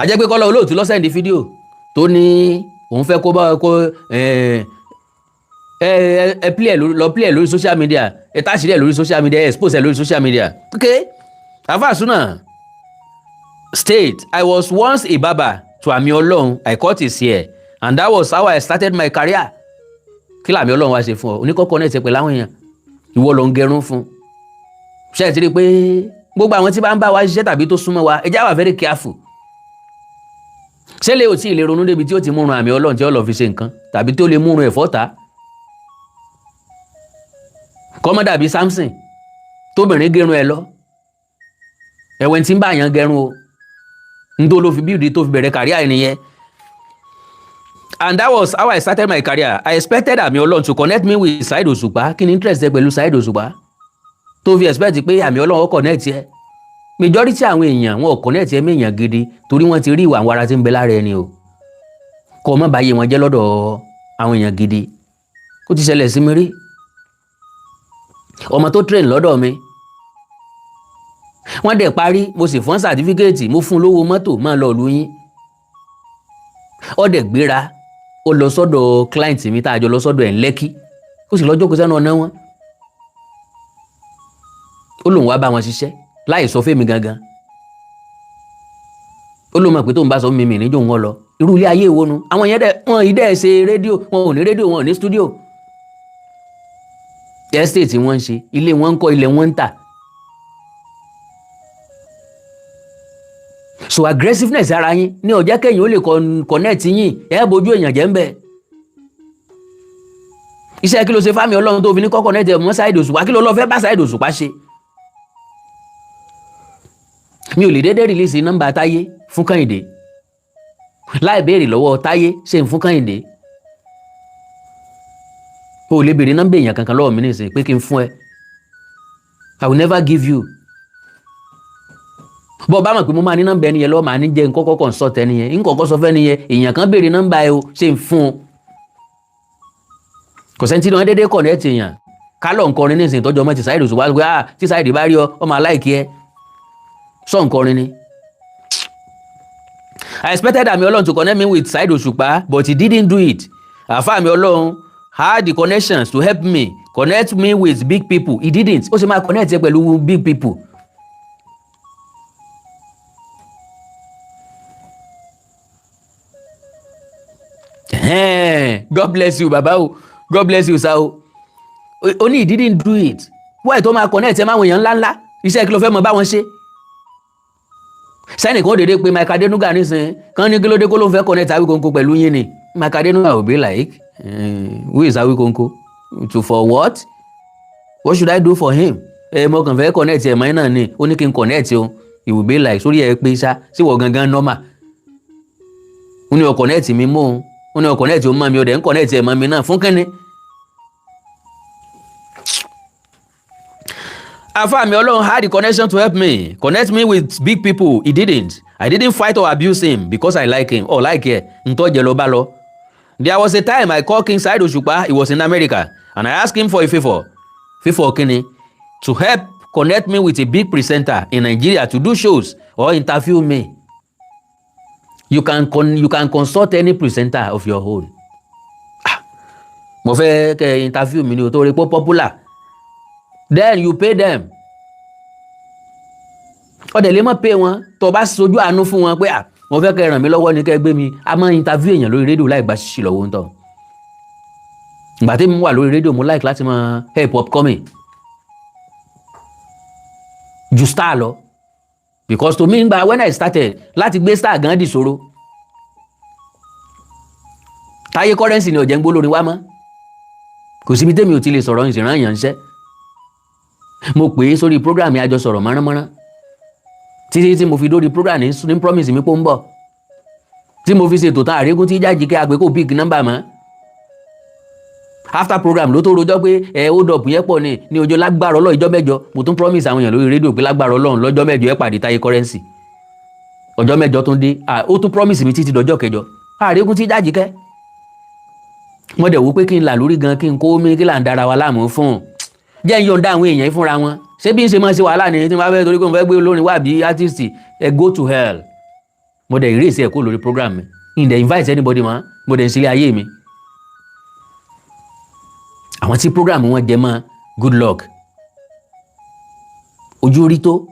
àjẹ́ pé Kọ́lá Olóòtú ló send fídíò tó ní òun fẹ́ kó bá kó ẹ ẹ ẹ play ẹ lọ, play ẹ lórí social media, ẹ táṣìírí ẹ lórí social media, ẹ expose ẹ lórí social media. Ok, Àfáà Suna state, "I was once a barber to Àmì Ọlọ́run. I cut his hair and that was how I started my career." Kí làmì Ọlọ́run wá ṣe fún ọ? Oníkọ́kọ́ náà ti pẹ̀lú àwọn èèyàn, ìwọ ló ń gẹrun fún. Ṣé ẹ ti rí i pé gbogbo àwọn tí bá ń bá wa ṣiṣẹ́ tàbí tó súnmọ́ wa, ẹ já wà very careful. Ṣé lè ò tí ì lè ronú débi tí ó ti múrun Àmì Ọlọ́run tí ó lọ fi ṣe nǹkan, tàbí tó lè múrun ẹ̀fọ́ ta kọ́mọ́ dàbí Samson tóbìnrin gẹrun ẹ lọ? Ẹ̀wẹ̀ tí ń bá yàn gẹrun o, n tó ló fi bíìdì tó fi bẹ̀rẹ̀ career ẹ̀ nìyẹn. "And that was how I started my career. I expected Àmì Ọlọ́run to connect me with Saheed Òṣùpá." Kí ni interest ẹ pẹ̀lú Saheed Òṣùpá tó fi expect pé Àmì Ọlọ́run ó connect ẹ? Majority àwọn èèyàn, wọn ò connect ẹ méèyàn gidi torí wọ́n ti rí ìwà àwọn ara tí ń bẹ lára ẹni o. Kọ́ ọ má bàa yé wọn jẹ́ lọ́dọ̀ àwọn èèyàn gidi. Ó ti ṣẹlẹ̀ sí mi rí. Ọmọ tó train lọ́dọ̀ mi, wọ́n dẹ̀ parí, mo sì fún certificate, mo fún lówó mọ́tò, máa lọ ìlú yín. Ó dẹ̀ gbéra, ó lọ sọ́dọ̀ client mi tá a jọ lọ sọ́dọ̀ ẹ̀ ń Lẹ́kí. Ó sì lọ jókòó sẹ́nu ọ̀nà wọn. Ó lóun wá bá wọn ṣiṣẹ́ láì sọ fẹ́mi gangan. Ó lóun mọ̀ pé tóun bá sọ mímì níjó wọn lọ. Irú ilé ayé wo nu? Àwọn yẹn dẹ̀ wọn yìí dẹ̀ ṣe rédíò, wọn ò ní rédíò, wọn ò ní studio. Estate wọn ń ṣe, ilé wọn ń kọ́, ilẹ̀ wọn ń tà. So aggressiveness ara yín ní ọjọ́ kẹ́yìn ó lè connect yín, ẹ bójú èèyàn jẹ́ ń bẹ̀. Iṣẹ́ kí ló ṣe fámi Ọlọ́run tó fi ní kọ́ connect ẹ̀ mọ́ Saheed Òṣùpá? Kí ló lọ fẹ́ bá Saheed Òṣùpá ṣe? Mi ò lè dédé release nọ́mbà Táyé fún Kẹ́hìndé láì béèrè lọ́wọ́ Táyé ṣe ń fún Kẹ́hìndé. O lè béèrè nọ́mbà èèyàn kankan lọ́wọ́ mi nísìnyí pé kí n fún ẹ. I will never give you. Bọ́ bá mọ̀ pé mo máa ní nọ́mbà ẹni yẹn lọ́wọ́, màá ní jẹ́ nkọ́kọ́ consult ẹni yẹn, nkọ́kọ́ sọ fẹ́ ni yẹn, èèyàn kan béèrè nọ́mbà ẹ o, ṣe ń fún un? Kò sẹ́ni tí wọ́n dédé connect èèyàn. Kálọ̀ nkọrin nísìnyí tọ́jú ọmọ ti Saheed Òṣùpá pé, ah, tí Saheed bá rí ọ, ọmọ aláìkí ẹ sọ nkọrin ni. "I expected Àmì Ọlọ́run to connect me with Saheed Òṣùpá, but he didn't do it. Àfa Àmì Ọlọ́run had the connections to help me connect me with big people. He didn't." Ó sì máa connect ẹ pẹ̀lú big people. God bless you, baba o. God bless you, sir o. Ó ní he didn't do it. Why tó máa connect ẹ máwọn èèyàn ńláńlá? Iṣẹ́ kí ló fẹ́ mọ bá wọn ṣe? Sẹ́nìkan ó dédé pé Mike Adenuga nísìnyí kán ní kí ló dé, kó ló ń fẹ́ connect Awikonko pẹ̀lú yín ni. Mike Adenuga will be like, "Who is Awikonko? To for what? What should I do for him?" Ẹ mo kàn fẹ́ connect ẹ̀ mọ́ náà ni, ó ní kí n connect o. He will be like, sórí ẹ pé ṣá sí wọ gangan normal? Ó ní o connect mi mọ́ o, ó ní o connect o mọ́ mi, o dẹ̀ ń connect ẹ̀ mọ́ mi náà fún kínní. Àfáà Àmì Ọlọ́run had the connection to help me connect me with big people. He didn't. I didn't fight or abuse him because I like him or like ẹ ntọ́jẹ lọ bá lọ. "There was a time I called King Saheed Òṣùpá. He was in America, and I asked him for a favour." Favour kínni? "To help connect me with a big presenter in Nigeria to do shows or interview me." You can consult any presenter of your own. Ah, mo fẹ́ kẹ́ interview mi ni o, tó rí pé popular, then you pay them. Ọdẹ lè má pay wọn tó bá sojú àánú fún wọn pé, ah, mo fẹ́ kẹ́ ràn mí lọ́wọ́ ní kẹ́ gbé mi. A máa interview èèyàn lórí rédíò láì gba ṣíṣì lọ́wọ́ ń tọ̀. Ìgbà tí mo wà lórí rédíò, mo like láti máa help upcoming ju star lọ, because to me, ngbà when I started, láti gbé star gan di ṣòro. Táyé Currency ni ọ̀jẹ̀ ń gbó lórí wa mọ́. Kò síbi tẹ́mi ò ti lè sọ̀rọ̀ ìsìnrán yàn ń ṣẹ́. Mo pè é sórí program yẹn, a jọ sọ̀rọ̀ mọ́ránmọ́rán títí tí mo fi dórí program ní promise mi pé ó ń bọ̀. Tí mo fi ṣètò tán, àríkún tí jáde kí àgbẹ̀ kò pick number mọ́. After program ló tó rojọ́ pé ẹ hold up yẹn pọ̀ ní ọjọ́. Lágbára Ọlọ́run, ìjọ́ 8, mo tún promise àwọn èèyàn lórí rédíò pé lágbára Ọlọ́run, lọ́jọ́ 8 ẹ pàdé Táyé Currency. Ọjọ́ 8 tún dé, ó tún promise mi títí dọjọ́ kẹjọ. Àríkún tí jáde kẹ́ wọ́n dẹ̀ wò pé kí n là lórí gan, kí n kó mi, kí là ń dára wa láàmú fún un. Jẹ́ ń yọ̀ǹda àwọn èèyàn fúnra wọn. Ṣé bí n ṣe máa ṣe wàhálà nìyẹn tí mo bá fẹ́, torí pé mo fẹ́ gbé olórin wá bí artist? Ẹ go to hell. Mo dẹ̀ erase ẹ̀ kó lórí program mi, n dẹ̀ invite anybody mọ́. Mo dẹ̀ ń sílé ayé mi. Àwọn tí program wọn jẹ mọ́, good luck. Ojú rí tó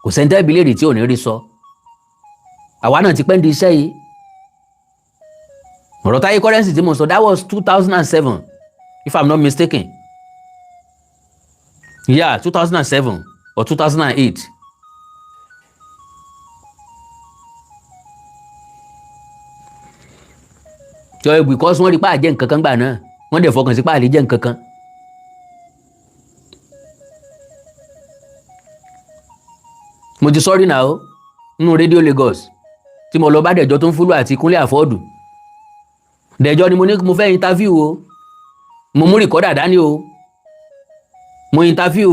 kò sẹ́ńtẹ́ ìbílẹ̀ tí ò ní rí sọ. Àwa náà ti pẹ́ ń di iṣẹ́ yìí. Ọ̀rọ̀ Táyé Currency tí mo sọ, that was 2007, if I'm not mistaken. Yeah, 2007 or 2008. Jọ because wọ́n rí pa àjẹ́ nǹkan kan gbà náà, wọ́n dẹ̀ fọkàn sí pa àlè jẹ́ nǹkan kan. Mo ti sọ́rí náà ó nínú rédíò Lagos tí mo lọ bá Dẹ̀jọ́ tó ń fúlù àti Kúnlé Àfọ́ọ̀dù. Dẹ̀jọ́ ni mo ní mo fẹ́ interview o. Mo mú recorder dání o. Mo interview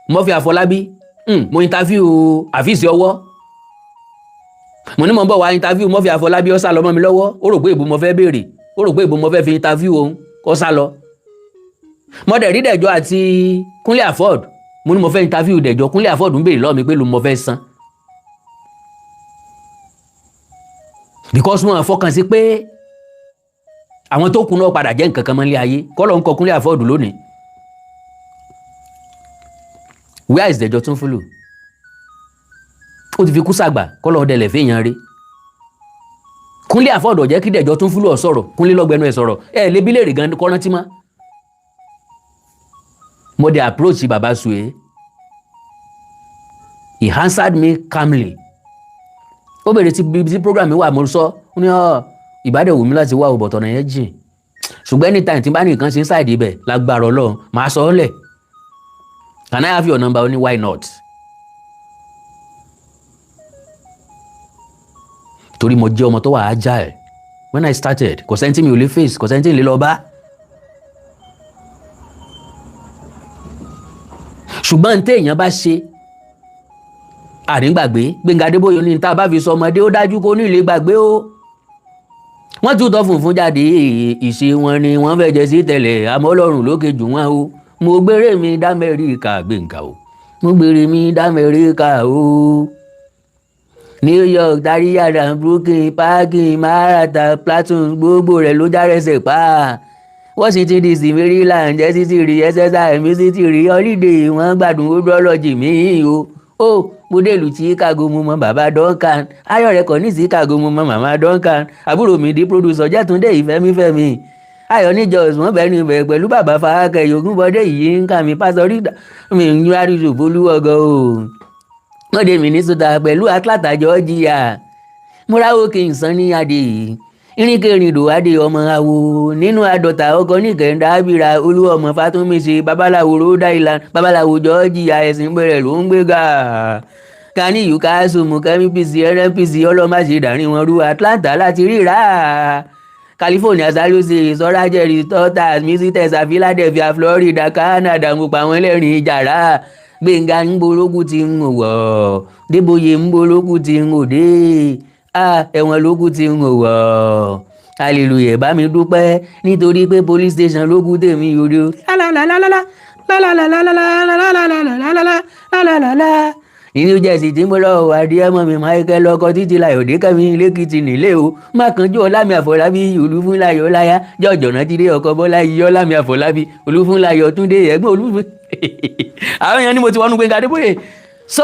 Murphy Àfọlábí, mo interview Àfíìsì Ọwọ́. Mo ní mo ń bọ̀ wá interview Murphy Àfọlábí, ó sá lọ mọ́ mi lọ́wọ́. Ó rò pé ìbò mo fẹ́ béèrè, ó rò pé ìbò mo fẹ́ fi interview òun, ó sá lọ. Mo dẹ̀ rí Dẹ̀jọ́ àti Kúnlé Afod. Mo ní mo fẹ́ interview Dẹ̀jọ́. Kúnlé Afod ń béèrè lọ́wọ́ mi pé ló mo fẹ́ san, because wọn fọkàn sí pé àwọn tó kù náà padà jẹ́ nǹkan kan mọ́ nílé ayé. Kọ́ ló ń kọ Kúnlé Afod lónìí. Where is Dẹ̀jọ́ Túnfúlù? Ó ti fi kú sàgbà. Kọ́ lọ́ọ́ dẹlẹ̀ fẹ́yàn rí. Kúnlé Afod jẹ́ kí Dẹ̀jọ́ Túnfúlù ọ̀ sọ̀rọ̀. Kúnlé lọ́gbẹ̀ẹ́nu ẹ̀ sọ̀rọ̀ ẹ̀ lébi léèrè gan kọ́ rántí mọ́. Mo dé approach Baba Suwe. He answered me calmly. Ó bèrè tí ibi tí program mi wà. Mo sọ, ó ní ọ ìbádẹ́ wù mí láti wá òbọ̀tọ̀ náà yẹn jìn, ṣùgbọ́n anytime tí n bá ní nǹkan ṣe ń ṣàìdí ibẹ̀, lágbára Ọlọ́run, màá sọ ọ́ lẹ̀. Can I have your number? Ó ní why not? Torí mo jẹ́ ọmọ tó wà agile when I started. Kò sẹ́ni tí mi ò lè face, kò sẹ́ni tí mi lè lọ bá. Ṣùgbọ́n ní téèyàn bá ṣe àrígbàgbé, Gbẹ̀ngà Adébóyè ní tá a bá fi sọ ọmọdé, ó dájú kó ní ilé gbàgbé o. Wọ́n tún tọ́ funfun jáde, ìṣe wọn ni wọ́n fẹ́ jẹ sí tẹ̀lẹ̀, àmọ́ Ọlọ́run lókè jù wọ́n o. Mo gbére mi d'Amẹ́ríkà, Gbẹ̀ngà o, mo gbére mi d'Amẹ́ríkà o. New York, Dariyada, Brooklyn, Parkin, Manhattan, Plateau, gbogbo rẹ̀ ló járẹsẹ̀ pa. Washington DC, Maryland, SCC rí SSI, MCT rí holiday, wọ́n gbádùn hydrology mi o. Ó mo dé ìlú Chicago, mo mọ bàbá Duncan ayọ̀ rẹ̀ kọ́ ní Chicago, mo mọ màmá Duncan, àbúrò mi di producer Jẹ́túndé Ìfẹ́mífẹ́mi ayọ̀ ní Jos, wọ́n bẹ̀rẹ̀ níbẹ̀ pẹ̀lú bàbá Fáákẹ́ Yògúnbọdé yìí ń kà mí pásọ rí mi ń rárí ṣòbólúwọ̀gọ́ o. Wọ́n dé Minnesota pẹ̀lú Atlanta, Georgia. Múráwó kí n san ní adé irinkerindò adé ọmọ awo nínú àdọ́ta ọkọ ní kẹ̀ńdà abira olú ọmọ Fátúnmíṣe babaláwo Rhode Island, babaláwo Georgia, ẹ̀sìn bẹ̀rẹ̀ ló ń gbéga kani yukasu mukemi pc NNPC ọlọ́màṣe dàrin wọn rú. Atlanta láti ríra California, San Jose, sọ́rájẹ́rì Texas, Music, Texas, Philadelphia, Florida, Canada. Mo pa àwọn ẹlẹ́rìn ìjàrá. Gbẹ̀ngà ń bolókù tí ń wọ̀, Débóyè ń bolókù tí ń òde, ẹ̀wọ̀n lókù tí ń wọ̀. Hallelujah, bá mi dúpẹ́ nítorí pé police station lókù tèmi yòdò. Lálálálálálálálálálálálálálálálálálálá New Jersey tí mo lọ wà díẹ̀ mọ́ mi, Michael ọkọ títí láyọ̀ dékẹ́mi lẹ́kìtì nílé o. Mákànjú ọlámi Àfọlábí Olúfúnláyọ̀ láyà jọ̀jọ̀nà jíde ọkọ Bọ́lá yìí ọlámi Àfọlábí Olúfúnláyọ̀ Túndé ẹ̀gbọ́n olúfún. Àwọn èèyàn ní mo ti wọnú Gbẹ́ngà Adébóyè. So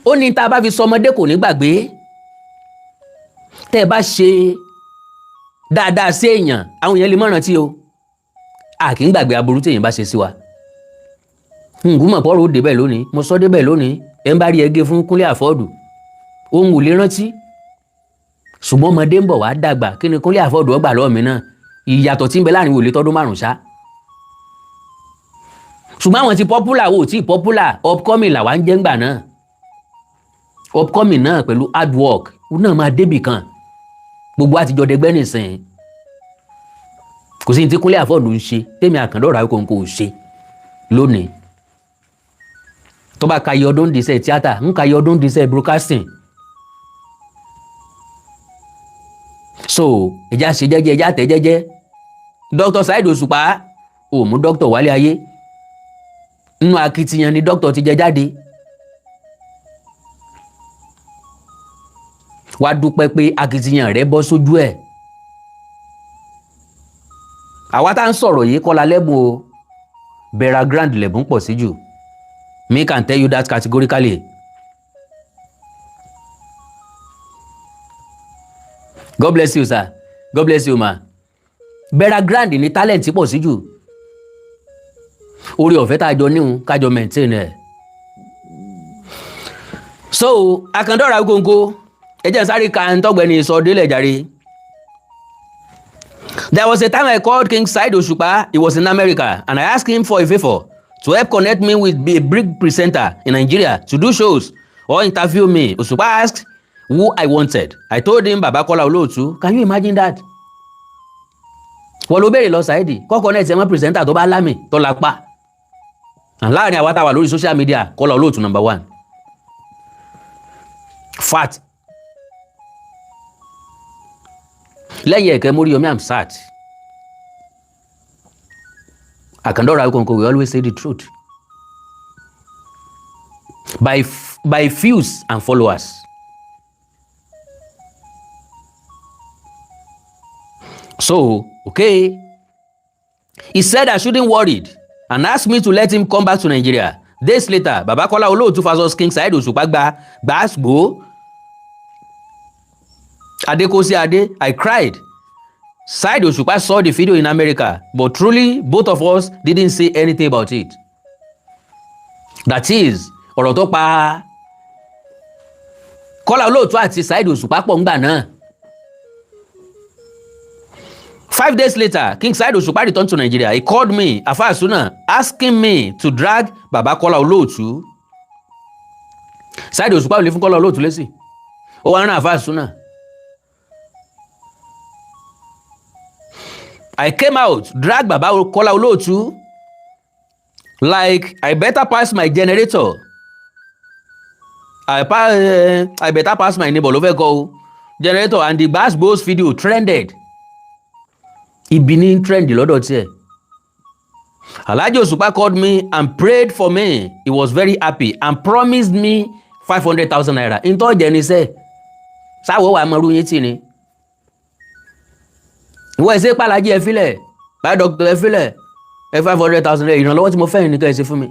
ó ní tá a bá fi sọ ọmọdé kò ní gbàgbé. Tẹ́ ẹ bá ṣe dáadáa sí èèyàn, àwọn èèyàn lè má rántí o. A kì í gbàgbé aburú tí èèyàn bá ṣe sí wa. Ngùmọ̀ pọ́rọ̀ ó débẹ̀ lónìí, mo sọ débẹ̀ lónìí. Ẹ̀ ń bá rí ẹgẹ fún Kúnlé Àfọ́ọ̀dù, òun ò lè rántí, ṣùgbọ́n ọmọdé ń bọ̀ wá dàgbà. Kí ni Kúnlé Àfọ́ọ̀dù ọgbà lọ́ọ̀ mi náà? Ìyàtọ̀ tí ń bẹ láàrin wòlé tọdún 5 ṣá. Ṣùgbọ́n àwọn ti popular wo tí popular, upcoming làwa ń jẹ́ ńgbà náà. Upcoming náà pẹ̀lú hard work, ó náà máa débì kan. Gbogbo àtijọ́ dẹgbẹ́ nìsín, kò sí ní tí Kúnlé Afod ń ṣe tèmi Àkàndọ̀rọ̀ Awíkonko ò ṣe lónìí. Tó bá ka iye ọdún díṣẹ́ tíátà, ń ka iye ọdún díṣẹ́ broadcasting. So ẹja ṣe jẹ́jẹ́, ẹja tẹ̀ jẹ́jẹ́. Dr. Saheed Òṣùpá ò mú Dr. wálé ayé. Nínú akitiyan ni Dr. ti jẹ jáde. Wá dúpẹ́ pé akitiyan rẹ̀ bọ́ sójú ẹ̀. Àwa tá ń sọ̀rọ̀ yìí kọ́ la lẹ́bùn o. Bera Grand lẹ́bùn pọ̀ sí jù. Me can tell you that categorically. God bless you, sir. God bless you, ma. Bera Grand ní talent pọ̀ sí jù. Orí ọ̀fẹ́ tá a jọ níhun kájọ maintain ẹ̀. So Àkàndọ̀rọ̀ Awíkonko, ẹ jẹ́ n sáré ka ń tọ́gbẹ́ni sọ délẹ̀ jàre. There was a time I called King Saheed Òṣùpá. He was in America, and I asked him for a favour to help connect me with a big presenter in Nigeria to do shows or interview me. Òṣùpá asked who I wanted. I told him Baba Kola Olóòtú. Can you imagine that? Wọ́n ló béèrè lọ Saheed kọ́ connect ẹ̀ mọ́ presenter tó bá lámì tó lápá. Láàrin àwa tá a wà lórí social media, Kola Olóòtú number one. Fact. Lẹ́yìn ẹ̀kẹ́ Móríyọmí Hamzat, Àkàndọ̀rọ̀ Awíkonko will always say the truth by views and followers. So okay, he said I shouldn't worried and asked me to let him come back to Nigeria. Days later, Baba Kola Olóòtú versus King Saheed Òṣùpá gba gbàásgbò Adekosi Ade. I cried. Saheed Òṣùpá saw the video in America, but truly both of us didn't say anything about it. That is ọ̀rọ̀ tó pa Kọ́lá Olóòtú àti Saheed Òṣùpá pọ̀ ńgbà náà. 5 days later, King Saheed Òṣùpá returned to Nigeria. He called me, Afa Suna, asking me to drag Baba Kọ́lá Olóòtú. Saheed Òṣùpá ò lè fún Kọ́lá Olóòtú lésì. Ó wá rán Afa Suna. I came out, drag Baba Kọ́lá Olóòtú like I better pass my generator. I better pass my neighbor ló fẹ́ kọ́ o. Generator and the Bass Bros video trended. Ibi ní trend lọ́dọ̀ tiẹ̀. Alhaji Òṣùpá called me and prayed for me. He was very happy and promised me ₦500,000. Ntọ́ jẹ́ ní sẹ́, sáwọ́ wàá mọ̀rú yín tì ní. Ìwọ ẹ̀sẹ̀ pàlájì ẹ filẹ̀, báyìí dọ́kítọ̀ ẹ filẹ̀, ẹ ₦500,000 ìrànlọ́wọ́ tí mo fẹ́ yín ní ká ẹ ṣe fún mi.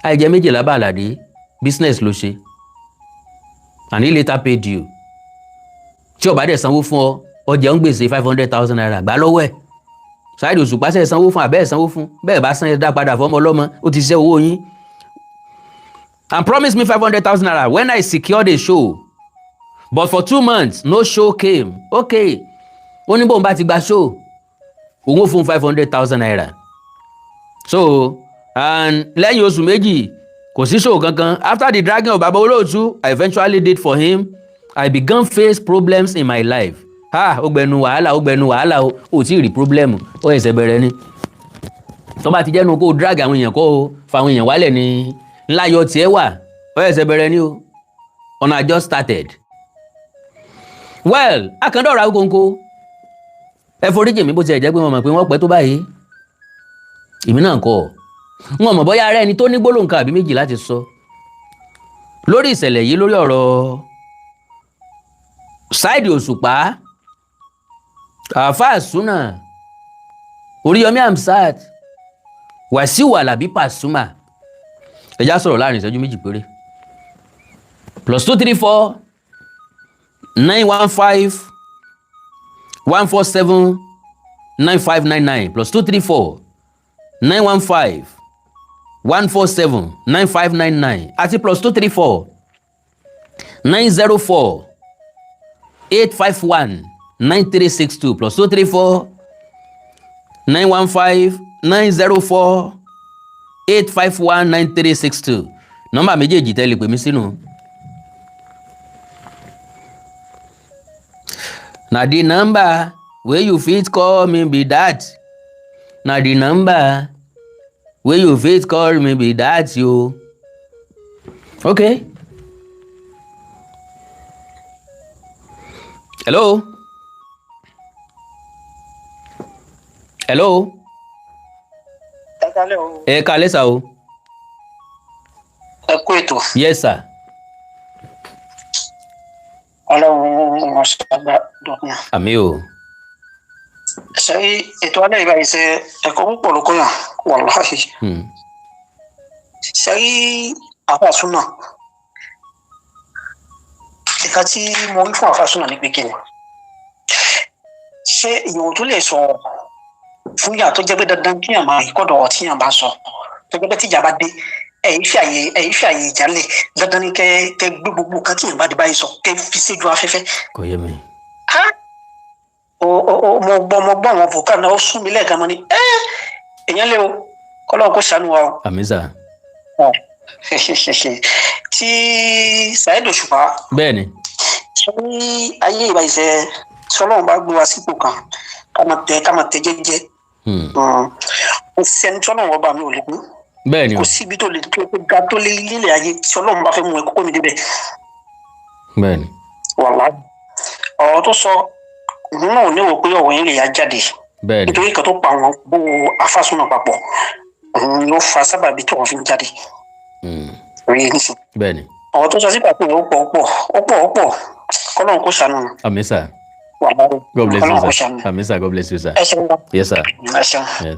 Àìjẹ́ méjìlá bá àlàdé, business ló ṣe. And he later paid you. Tí ó bá dẹ̀ sanwó fún ọ, ọjà ń gbèsè ₦500,000 gbà lọ́wọ́ ẹ̀. Saheed Òṣùpá ṣe sanwó fún àbẹ́ẹ̀ sanwó fún bẹ́ẹ̀ bá san, ẹ dá padà fọmọ ọlọ́mọ, ó ti ṣiṣẹ́ owó yín. And promised me ₦500,000 when I secured a show, but for 2 months no show came. Okay, ó ní bóun bá ti gba show, òun ó fún ₦500,000. So and lẹ́yìn oṣù 2 kò sí show kankan. After the dragging of Baba Olóòtú I eventually did for him, I began face problems in my life. Ha, ó gbẹnu wàhálà, ó gbẹnu wàhálà o. Ò tí ì rí problem, ó ẹsẹ̀ bẹ̀rẹ̀ ni. Tó bá ti jẹ́nu kó o drag àwọn èèyàn, kó o fa àwọn èèyàn wálẹ̀ ní ńlá yọ tiẹ̀ wà, ó ẹsẹ̀ bẹ̀rẹ̀ ni o. Ọ̀nà I just started. Well, Àkàndọ̀rọ̀ Awíkonko, ẹ foríjì mi. Bó tiẹ̀ jẹ́ pé wọ́n mọ̀ pé wọ́n pẹ́ tó báyìí, èmi náà kọ́ wọn mọ̀ bóyá ara ẹni tó ní gbólóhùn kan àbí méjì láti sọ lórí ìṣẹ̀lẹ̀ yìí, lórí ọ̀rọ̀ Saheed Òṣùpá, Àáfàá Súnà, Oríyọmí Hamzat, Wàsíù Àlàbí Pasuma. Ẹ já sọ̀rọ̀ láàrin ìṣẹ́jú 2 péré. +234 915 147 9599, +234 915 147 9599 àti +234 904 851 9362, +234 915 904 851 9362. Nọ́mbà méjèèjì tẹ́ lè pè mí sínú. Na the number wey you fit call me be that. Na the number wey you fit call me be that yo. Okay. Hello. Hello. Ẹ kálẹ̀ o. Ẹ kálẹ́ sà o. Ẹ kú ètò. Yes sir. Ọlọ́run ọ̀ṣọ́gbà dọ̀kun. Àmín o. Ṣé ètò alẹ́ ìbáyìí ṣe ẹ̀kọ́ púpọ̀ ló kọ́yàn wàláhì. Ṣé àfàsúnà? Ìka tí mo rí fún àfàsúnà ní pé kíni. Ṣé ìwọ̀n tó lè sọ fún yà tó jẹ́ pé dandan kí yàn máa kọ́dọ̀ ọ̀tí yàn bá sọ tó jẹ́ pé tíjà bá dé ẹ̀yin fi àyè ìjà lẹ̀ dandan ni kẹ́ gbé gbogbo kan tí yàn bá dé báyìí sọ kẹ́ fi séjú afẹ́fẹ́. Kò yé mi. Mo gbọ́ àwọn vocal náà ó sún mi lẹ́ẹ̀kan mọ́ ni èèyàn lé o kọ́lọ́n kó ṣàánú wa o. Àmín sà. Tí Saheed Òṣùpá. Bẹ́ẹ̀ni. Ní ayé ìbá ìṣe sọlọ́run bá gbé wa sípò kan ká máa tẹ jẹ́jẹ́. Kò sẹ́ni tí Ọlọ́run ọba mi ò lè mú. Bẹ́ẹ̀ni o. Kò síbi tó lè tó ga tó lé lílẹ̀ ayé tí Ọlọ́run bá fẹ́ mú ẹ kókó mi débẹ̀. Bẹ́ẹ̀ni. Wàláhì ọ̀rọ̀ tó sọ òun náà ò ní wò pé ọ̀rọ̀ yẹn lè yá jáde. Bẹ́ẹ̀ni. Nítorí kan tó pa àwọn bó àfàsùnà papọ̀ òun ló fa sábàbí tó wọn fi ń jáde. Rí nísìn. Bẹ́ẹ̀ni. Ọ̀rọ̀ tó sọ sí pàtó ó pọ̀ ó pọ̀ kọ́lọ́run kó ṣàánú. Àmín sà. Wàláhì. God bless Ọlọ́run kó you sir. ṣàánú. Àmín sà, God bless you sir. Ẹ ṣeun. Yes sir. Ẹ ṣeun. Yes.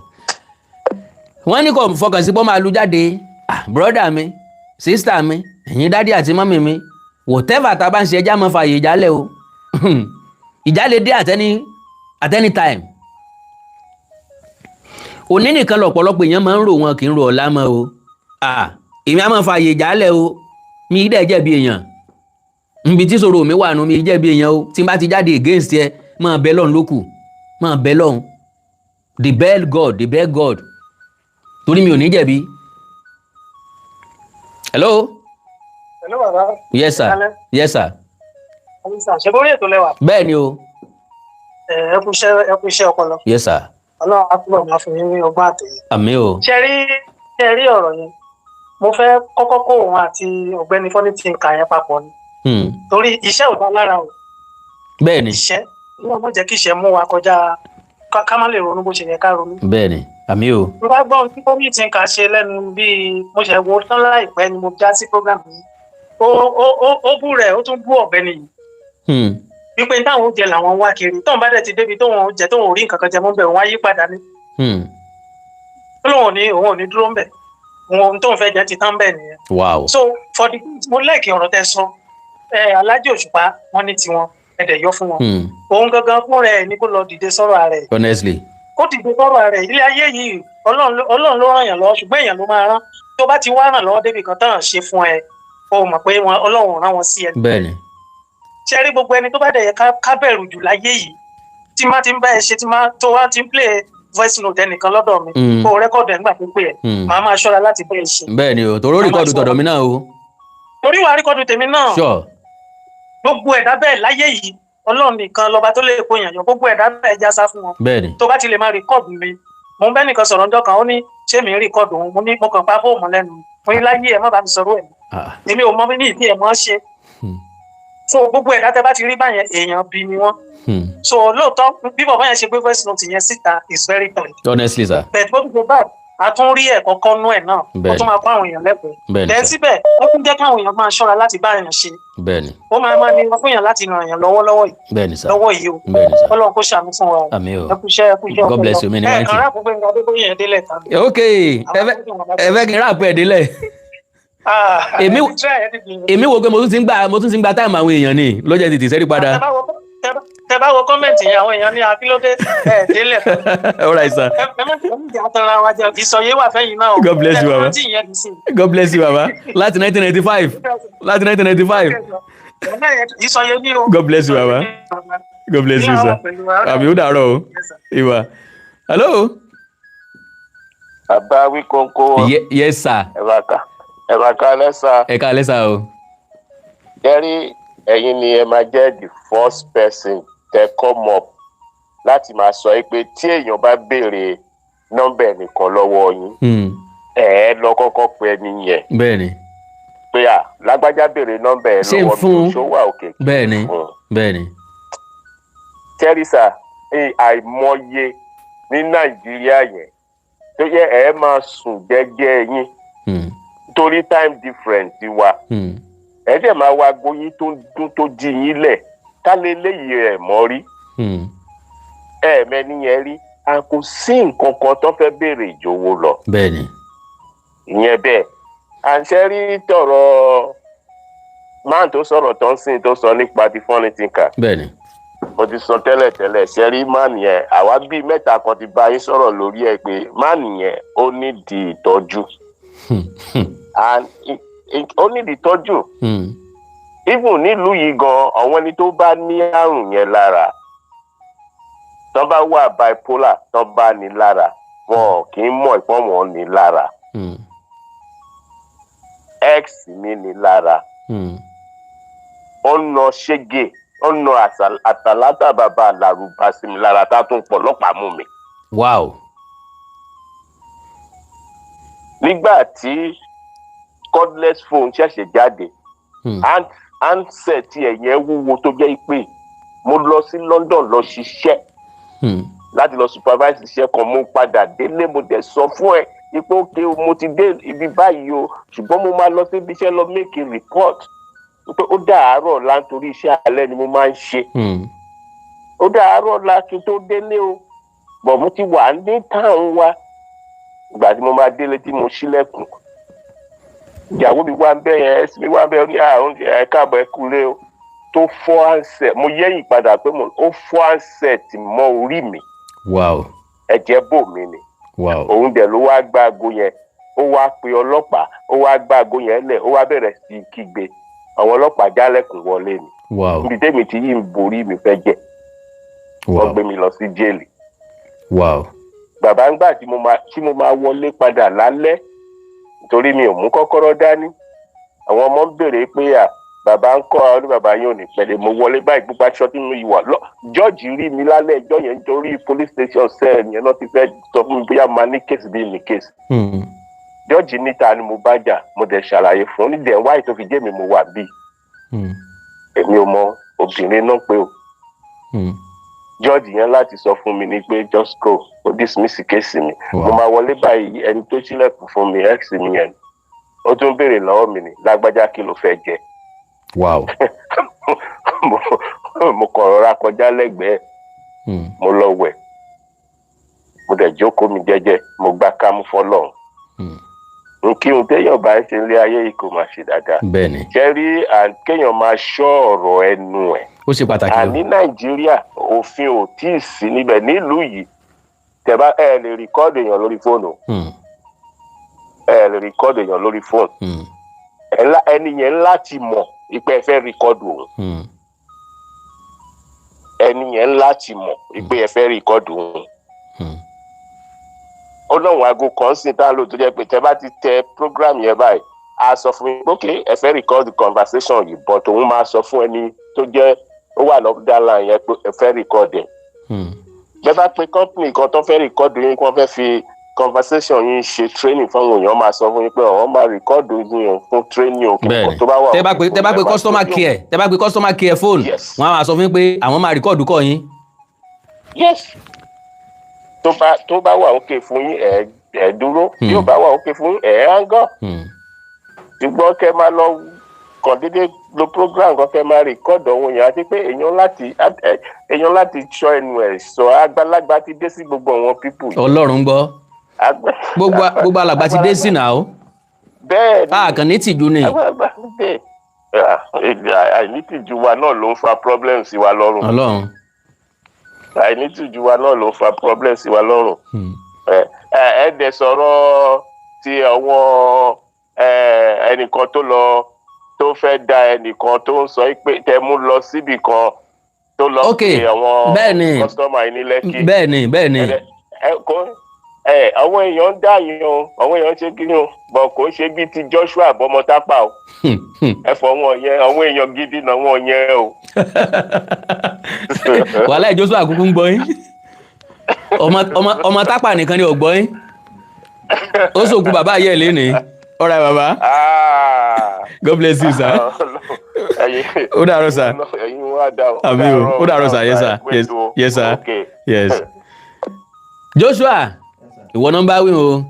Wọ́n ní kò fọkàn sí pé ó máa lu jáde. Ah, brother mi, sister mi, ẹ̀yin dádì àti mọ́mì mi, whatever tá a bá ń ṣe ẹja máa fààyè ìjálẹ̀ o. Ìjálẹ̀ dé at any time. Òní nìkan lọ̀pọ̀lọpọ̀ èèyàn máa ń rò wọn kì í ro ọ̀la mọ́ o. Ah, èmi á máa fààyè ìjálẹ̀ o. Mi dẹ̀ jẹ̀bi èèyàn. Nbi tí sọ̀rọ̀ mi wà nù mi jẹ̀bi èèyàn o. Tí n bá ti jáde against ẹ, máa bẹ lọ́run lókù. Máa bẹ lọ́run. The bell God, the bell God. Torí mi ò ní jẹ̀bi. Hello. Hello bàbá. Yes sir. Yes sir. Ṣé bórí ètò lẹ́wà? Bẹ́ẹ̀ni o. Ẹ kú iṣẹ́ ọpọlọ. Yes sir. Ọlọ́run á túbọ̀ máa fún yín ní ọgbọ́n àtẹ̀yìn. Àmín o. Ṣé rí ọ̀rọ̀ yẹn? Mo fẹ́ kọ́kọ́ kó òun àti ọ̀gbẹ́ni Funny Thinker yẹn papọ̀ ni. Torí iṣẹ́ ò dá lára o. Bẹ́ẹ̀ni. Iṣẹ́ ní ọmọ jẹ́ kí iṣẹ́ mú wa kọjá ká má lè ronú bó ṣe yẹ ká ronú. Bẹ́ẹ̀ni, àmín o. Mo bá gbọ́ ohun tí Funny Thinker ṣe lẹ́nu bíi mo ṣe wo tán láìpẹ́ ni mo já sí program yìí. Ó bú rẹ̀, ó tún bú ọ̀gbẹ́ni yìí. Wípé táwọn oúnjẹ làwọn wá kiri tóun bá dẹ̀ ti débi tóun oúnjẹ tóun ò rí nǹkan kan jẹ mọ́ bẹ̀ wọ́n á yí padà ní. Ó lóun ò ní dúró ń bẹ̀, òun tóun fẹ́ jẹ ti tán bẹ́ẹ̀ nìyẹn. Wow. So for the mo like ọ̀rọ̀ tẹ sọ Alhaji Òṣùpá wọ́n ní tiwọn ẹ̀dẹ̀ yọ fún wọn. Òun gangan fún rẹ̀ ni kó lọ dìde sọ̀rọ̀ ààrẹ. Honestly. Kó dìde sọ̀rọ̀ ààrẹ ilé ayé yìí Ọlọ́run ló ràn yàn lọ́wọ́ ṣùgbọ́n èèyàn ló máa rán tó bá ti wá ràn lọ́wọ́ débi kan tán ṣe fún ẹ o mọ̀ pé Ọlọ́run rán wọn sí ẹ. Bẹ́ẹ̀ni. Ṣé rí gbogbo ẹni tó bá dẹ̀ yẹ ká bẹ̀rù jù láyé yìí tí má ti ń bá ẹ ṣe tí má tó wá ti ń play voice note ẹnìkan lọ́dọ̀ mi kó rẹ́kọ̀dù ẹ̀ ńgbà tó pè ẹ́ màá máa ṣọ́ra láti bẹ́ẹ̀ ṣe. Bẹ́ẹ̀ni o, torí ó rìkọ́dù tọ̀dọ̀ mi náà o. Torí wàá rìkọ́dù tèmi náà. Sure. Gbogbo ẹ̀dá bẹ́ẹ̀ láyé yìí Ọlọ́run nìkan lọ́ba tó lè kó èèyàn yọ gbogbo ẹ̀dá bẹ́ẹ̀ já sá fún wọn. Bẹ́ẹ̀ni. Tó bá ti lè máa rìkọ́dù mi mo ń bẹ́ nìkan sọ̀rọ̀ ńjọ́ kan ó ní ṣé mi ń rìkọ́dù òun mo ní mo kàn pa fóòmù lẹ́nu mo ní láyé ẹ̀ má bá mi sọ̀rọ̀ ẹ̀ èmi ò mọ bí ní ìdí ẹ̀ mọ́ ṣe. So gbogbo ẹ̀dá tẹ bá ti rí báyẹn èèyàn bí ni wọ́n. So lóòótọ́ bí bàbá yẹn ṣe gbé voice note yẹn síta is very bad. Honestly sir. But bó ti ṣe bad a tún rí ẹ̀kọ́ kọ́nú ẹ̀ náà ó tún máa kọ́ àwọn èèyàn lẹ́kọ̀ọ́. Then síbẹ̀ ó tún jẹ́ káwọn èèyàn máa ṣọ́ra láti bá èèyàn ṣe. Bẹ́ẹ̀ni. Ó máa máa ní fún èèyàn láti ràn èèyàn lọ́wọ́ lọ́wọ́ yìí. Bẹ́ẹ̀ni sir. Lọ́wọ́ yìí o. Bẹ́ẹ̀ni sir. Ọlọ́run kó ṣàánú fún wa o. Àmín o. Ẹ kú iṣẹ́, ẹ kú iṣẹ́. God bless you many Ẹ many. kàn ráàpù Gbénga Adébóyè yẹn délẹ̀ tán. Ok, ẹ fẹ́ kí n ráàpù ẹ̀ délẹ̀. Èmi wo pé mo tún ti ń gba táìmù àwọn èèyàn ni ló jẹ́ tètè sẹ́rí padà. Tẹ bá wo kọ́mẹ̀ntì yẹn àwọn èèyàn ní akílódé ẹ̀ délẹ̀. All right sir. Ẹ má jẹ́ àtọ̀rọ̀ àwọn àjẹ ìsọyé wà fẹ́yìn náà o. God bless you baba. God bless you baba. Láti 1995. Láti 1995. Ìsọyé ní o. God bless you baba. God bless you sir. Àbí ó dàárọ̀ o. Ìwà. Hello. Bàbá Wíkóńkó. Yes sir. Ẹ bá ká lẹ́sà. Ẹ ká lẹ́sà o. Jẹ́rí ẹ̀yin ni ẹ máa jẹ́ the first person Tẹ come up láti máa sọ yìí pé tí èèyàn bá béèrè nọ́mbà ẹnìkan lọ́wọ́ yín, ẹ ẹ lọ kọ́kọ́ pe ẹni yẹn Bẹ́ẹ̀ni. pé à, lágbájá béèrè nọ́mbà ẹ Ṣé ń lọ́wọ́ fún mi, un? ṣó wà òkè? Bẹ́ẹ̀ni. Fún un. Bẹ́ẹ̀ni. Tẹ́rìsà, àìmọye ní Nàìjíríà yẹn tó yẹ ẹ máa sùn jẹ́jẹ́ yín torí time difference ti wà, ẹ dẹ̀ máa wá aago yín tó ń dún tó jí yín lẹ̀ ká lè léyìí ẹ̀ mọ́ rí, ẹ̀ẹ̀mẹ́ni yẹn rí, a kò sí nǹkan kan tó fẹ́ béèrè ìjòwò lọ. Ìyẹn bẹ́ẹ̀. Àṣẹ rí tọrọ máà tó sọ̀rọ̀ tó ń sìn tó sọ nípa ti Funny Thinker. Mo ti sọ tẹ́lẹ̀tẹ́lẹ̀, ṣe rí man yẹn, àwa bíi mẹ́ta kan ti bá yín sọ̀rọ̀ lórí ẹ̀ pé man yẹn, ó nídìí ìtọ́jú and ó nídìí ìtọ́jú. Even nílùú yìí gan, àwọn ẹni tó bá ní àrùn yẹn lára, tó bá wà bipolar, tó bá ní lára, wọn kì í mọ̀ ìpọ́n wọn ní lára. Ex mi ní lára. Ó ń nà ṣége, ó ń nà àtàlátà bàbá àlàrúbá sí mi lára, tá a tún pọ̀ ọlọ́pàá mú mi. Nígbà tí cordless phone ṣẹ̀ṣẹ̀ jáde, handset ẹ̀ yẹn wúwo tó jẹ́ pé mo lọ sí London lọ ṣiṣẹ́ láti lọ supervise iṣẹ́ kan. Mo padà délé, mo dẹ̀ sọ fún ẹ ipò òkè, mo ti dé ibi báyìí o, ṣùgbọ́n mo máa lọ síbi iṣẹ́ lọ make a report pé ó dàárọ̀ lá, nítorí iṣẹ́ alẹ́ ni mo máa ń ṣe. Ó dàárọ̀ lá kí n tó délé o, bọ̀ mo ti wà ní táwọn wa. Ìgbà tí mo máa délé, tí mo ṣílẹ̀kùn, ìyàwó mi wá ń bẹ́ yẹn, ẹ̀sìn mi wá ń bẹ́. Ó ní àrùn, ẹ káàbọ̀, ẹ kúlé o. Tó fọ́ handset, mo yẹ́yìn padà pé mo ó fọ́ handset mọ́ orí mi. Ẹ̀jẹ̀ bò mí ni. Òun dẹ̀ ló wá gbá aago yẹn, ó wá pe ọlọ́pàá, ó wá gbá aago yẹn lẹ̀, ó wá bẹ̀rẹ̀ sí í kígbe. Àwọn ọlọ́pàá jálẹ̀kùn wọlé ni. Níbi tẹ́mi tí yìí ń borí mi fẹ́ jẹ́, wọ́n gbé mi lọ sí jail. Bàbá, ńgbà tí mo máa wọlé padà lálẹ́, torí mi ò mú kọ́kọ́rọ́ dání, àwọn ọmọ ń béèrè pé à, bàbá ń kọ́ ọ ní bàbá yóò ní pẹ̀lẹ́. Mo wọlé báyìí, gbogbo aṣọ tí mo wà lọ, jọ́ọ̀jì rí mi lálẹ́ ẹjọ́ yẹn, nítorí police station cell yẹn náà ti fẹ́ sọ fún mi bóyá máa ní case bí ní case. Jọ́ọ̀jì níta ni mo bá jà, mo dẹ̀ ṣàlàyé fún un nídìí ẹ̀ wáyé tó fi jẹ́ mi mo wà bíi èmi ò mọ obìnrin náà pé o. Jọ́ọ̀jì yẹn láti sọ fún mi ní pé just go, ó dismiss case mi. Mo máa wọlé báyìí, ẹni tó ṣílẹ̀kùn fún mi, ex mi yẹn, ó tún béèrè lọ́wọ́ mi ní, "Lágbájá, kí ló fẹ́ jẹ?" Mo kàn rọra kọjá lẹ́gbẹ̀ẹ́. Mo lọ wẹ̀, mo dẹ̀ jókòó mi jẹ́jẹ́, mo gbá kámú fọlọ́run. Nkírun téèyàn bá ń ṣe ilé ayé yìí, kò máa ṣe dáadáa. Ṣe rí kéèyàn máa ṣọ́ ọ̀rọ̀ ẹnu ẹ̀. Ó ṣe pàtàkì o. Àní Nàìjíríà, òfin ò tí ì sí níbẹ̀ nílùú yìí. Tẹ̀bá ẹ lè record èèyàn lórí fóònù, ẹ lè record èèyàn lórí fóònù. Ẹni yẹn láti mọ̀ pé ẹ fẹ́ record òun. Ẹni yẹn láti mọ̀ pé ẹ fẹ́ record òun. Ó lóun aago kan sí tá a lò tó jẹ́ pé tẹ́ bá ti tẹ program yẹn báyìí, a sọ fún mi, "Ok, ẹ fẹ́ record conversation yìí," but òun máa sọ fún ẹni tó jẹ́ ó wà lọ́dà line yẹn pé ẹ fẹ́ record ẹ̀. Bẹ́ẹ̀ bá pe company kan tó fẹ́ record yín, kí wọ́n fẹ́ fi conversation yín ṣe training fáwọn èèyàn, máa sọ fún yín pé àwọn máa record yín o fún training o. Tó bá wà Tẹ́ bá pe customer care, tẹ́ bá pe customer care phone, wọ́n á máa sọ fún yín pé àwọn máa record call yín. Yes, tó bá wà òkè fún yín, ẹ dúró. Bí ó bá wà òkè fún yín, ẹ hang up. Ṣùgbọ́n kẹ́ máa lọ kàn déédéé lo program kan, kẹ́ máa record ọ̀hún yẹn, àti pé èèyàn láti ṣọ́ ẹnu ẹ̀ sọ. Àgbàlagbà ti dé sí gbogbo àwọn people yìí. Ọlọ́run gbọ́. Gbogbo alàgbà ti dé sí náà o. Bẹ́ẹ̀ ni. A kàn ní tìjú ni. Àgbàlagbà dé. Àìnítìjú wa náà ló ń fa problem sí wa lọ́rùn. Ọlọ́run. Àìnítìjú wa náà ló ń fa problem sí wa lọ́rùn. Ẹ dẹ̀ sọ̀rọ̀ ti àwọn ẹnìkan tó lọ, tó fẹ́ da ẹnìkan tó ń sọ pé tẹ mú lọ síbì kan, tó lọ pé àwọn customer yìí ní Lẹ́kì. Bẹ́ẹ̀ni, bẹ́ẹ̀ni. Ẹ kó Ẹ àwọn èèyàn ń dá yín o, àwọn èèyàn ṣe kí ni o, bọ̀ kò ń ṣe bíi ti Joshua Bọ́mọtápà o. Ẹ fọ wọn yẹn, àwọn èèyàn gidi náà wọn yẹn o. Wàhálà, Joshua kúkú ń gbọ́ yín. Ọmọ tápà nìkan ni ò gbọ́ yín. Ó sòkú bàbá yẹ̀ lénìí. All right, bàbá. Ah. God bless you, sir. Ó dàárọ̀, sir. Ẹ̀yin wá dá o. Àmín o. Ó dàárọ̀, sir. Yes, sir. Yes, sir. Okay. Yes. Joshua, ìwọ náà ń bá wí o.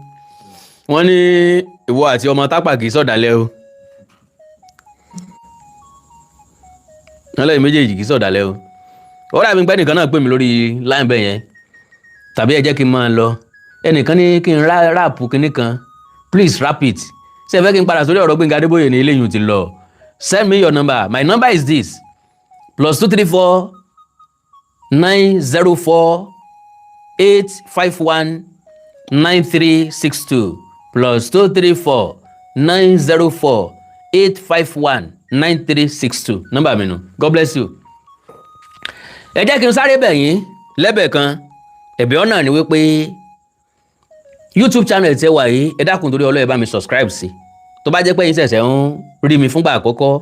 Wọ́n ní ìwọ àti ọmọ tápà kì í sọ̀dàlẹ̀ o. Wọ́n lẹ́yìn méjèèjì kì í sọ̀dàlẹ̀ o. Ó dàbí pé ẹnìkan náà pè mí lórí line bẹ́ẹ̀ yẹn, tàbí ẹ jẹ́ kí n máa lọ. Ẹnìkan ní kí n wrap kinní kan. Please wrap it. Ṣé ẹ fẹ́ kí n padà sórí ọ̀rọ̀ Gbẹ́ngà Adébóyè ní eléyìí ti lọ? Send me your number. My number is this: +234 904 851 9362, +234 904 851 9362. Nọ́mbà mi nù. God bless you. Ẹ jẹ́ kí n sáré bẹ̀ yín lẹ́bẹ̀ kan. Ẹ̀bẹ̀ ọ̀nà ni wípé YouTube channel tẹ wà yìí, ẹ dákun, torí Ọlọ́run, ẹ bá mi subscribe sí. Tó bá jẹ́ pé yín ṣẹ̀ṣẹ̀ ń rí mi fúngbà àkọ́kọ́,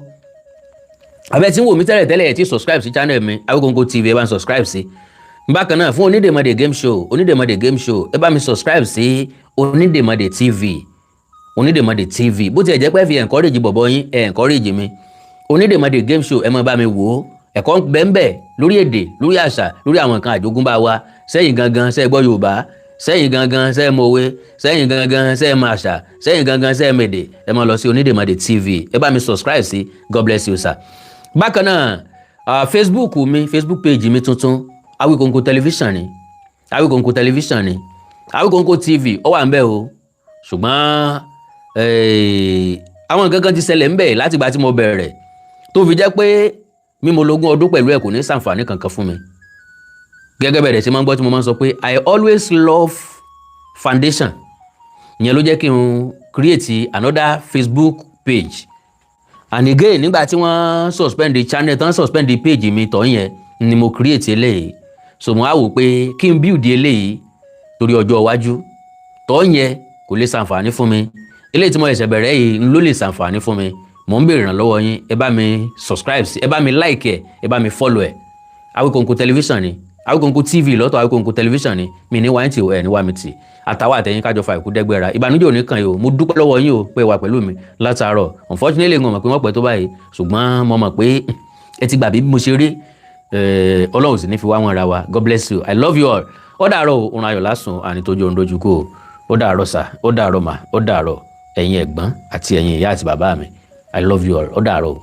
àbẹ́ tí ń wò mí tẹ́lẹ̀ tẹ́lẹ̀, ẹ̀ tí subscribe sí channel mi, Awikonko TV, ẹ bá mi subscribe sí. Bákan náà, fún Onídèmọdè Game Show, Onídèmọdè Game Show, ẹ bá mi subscribe sí Onídèmọdè TV, Onídèmọdè TV. Bó tiẹ̀ jẹ́ pé ẹ fi encourage bọ̀bọ̀ yín, ẹ encourage mi. Onídèmọdè Game Show, ẹ máa bá mi wò ó. Ẹ̀kọ́ bẹ́ẹ̀nbẹ́ẹ̀ lórí èdè, lórí àṣà, lórí àwọn nǹkan àjogúnbá wa. Sẹ́yìn gangan ṣẹ́ gbọ́ Yorùbá? Sẹ́yìn gangan ṣẹ́ mọ̀wé? Sẹ́yìn gangan ṣẹ́ mọ̀ àṣà? Sẹ́yìn gangan ṣẹ́ mèdè? Ẹ máa lọ sí Onídèmọdè TV, ẹ bá mi subscribe sí. God bless you, sir. Bákan náà, Facebook mi, Facebook page mi tuntun, Awikonko Television ni, Awikonko Television ni. Awikonko TV ó wà ń bẹ̀ o, ṣùgbọ́n àwọn nǹkan kan ti ṣẹlẹ̀ ń bẹ̀ látìgbà tí mo bẹ̀rẹ̀, tó fi jẹ́ pé mímọ lógún ọdún pẹ̀lú ẹ̀ kò ní ṣàǹfààní kankan fún mi. Gẹ́gẹ́ bẹ̀rẹ̀ sí máa ń gbọ́ tí mo máa ń sọ pé I always love foundation. Ìyẹn ló jẹ́ kí n create another Facebook page. And again, nígbà tí wọ́n suspend the channel tán, suspend the page mi tọ̀ yẹn ni mo create eléyìí. So mo á wò pé kí n build eléyìí torí ọjọ́ iwájú. Tọ́ yẹn kò lè ṣàǹfààní fún mi, eléyìí tí mo ṣẹ̀ṣẹ̀ bẹ̀rẹ̀ yìí ló lè ṣàǹfààní fún mi. Mò ń béèrè ìrànlọ́wọ́ yín, ẹ bá mi subscribe sí, ẹ bá mi like ẹ, ẹ bá mi follow ẹ. Awikonko Television ni, Awikonko TV lọ́tọ̀, Awikonko Television ni. Mi ní wáyé tì ẹ ní wá mi tì, àtàwọn àtẹ̀yìn kájọ fa ìkú dẹ́gbẹ́ra. Ìbànújẹ́ ò ní kàn yìí o. Mo dúpẹ́ lọ́wọ́ yín o pé wà pẹ̀lú mi látàárọ̀. Unfortunately, mo mọ̀ pé wọ́n pẹ́ tó báyìí, ṣùgbọ́n mo mọ̀ pé ẹ ti gbà bí mo ṣe rí. Ọlọ́run sì ní fi wá wọn ra wa. God bless you. I love you all. Ó dàárọ̀ o, òun ayọ̀ lásùn àní tójú òun dojú kó o. Ó dàárọ̀ sà, ó dàárọ̀ mà, ó dàárọ̀ ẹ̀yin ẹ̀gbọ́n àti ẹ̀yin ìyá àti bàbá mi. I love you all. Ó dàárọ̀ o.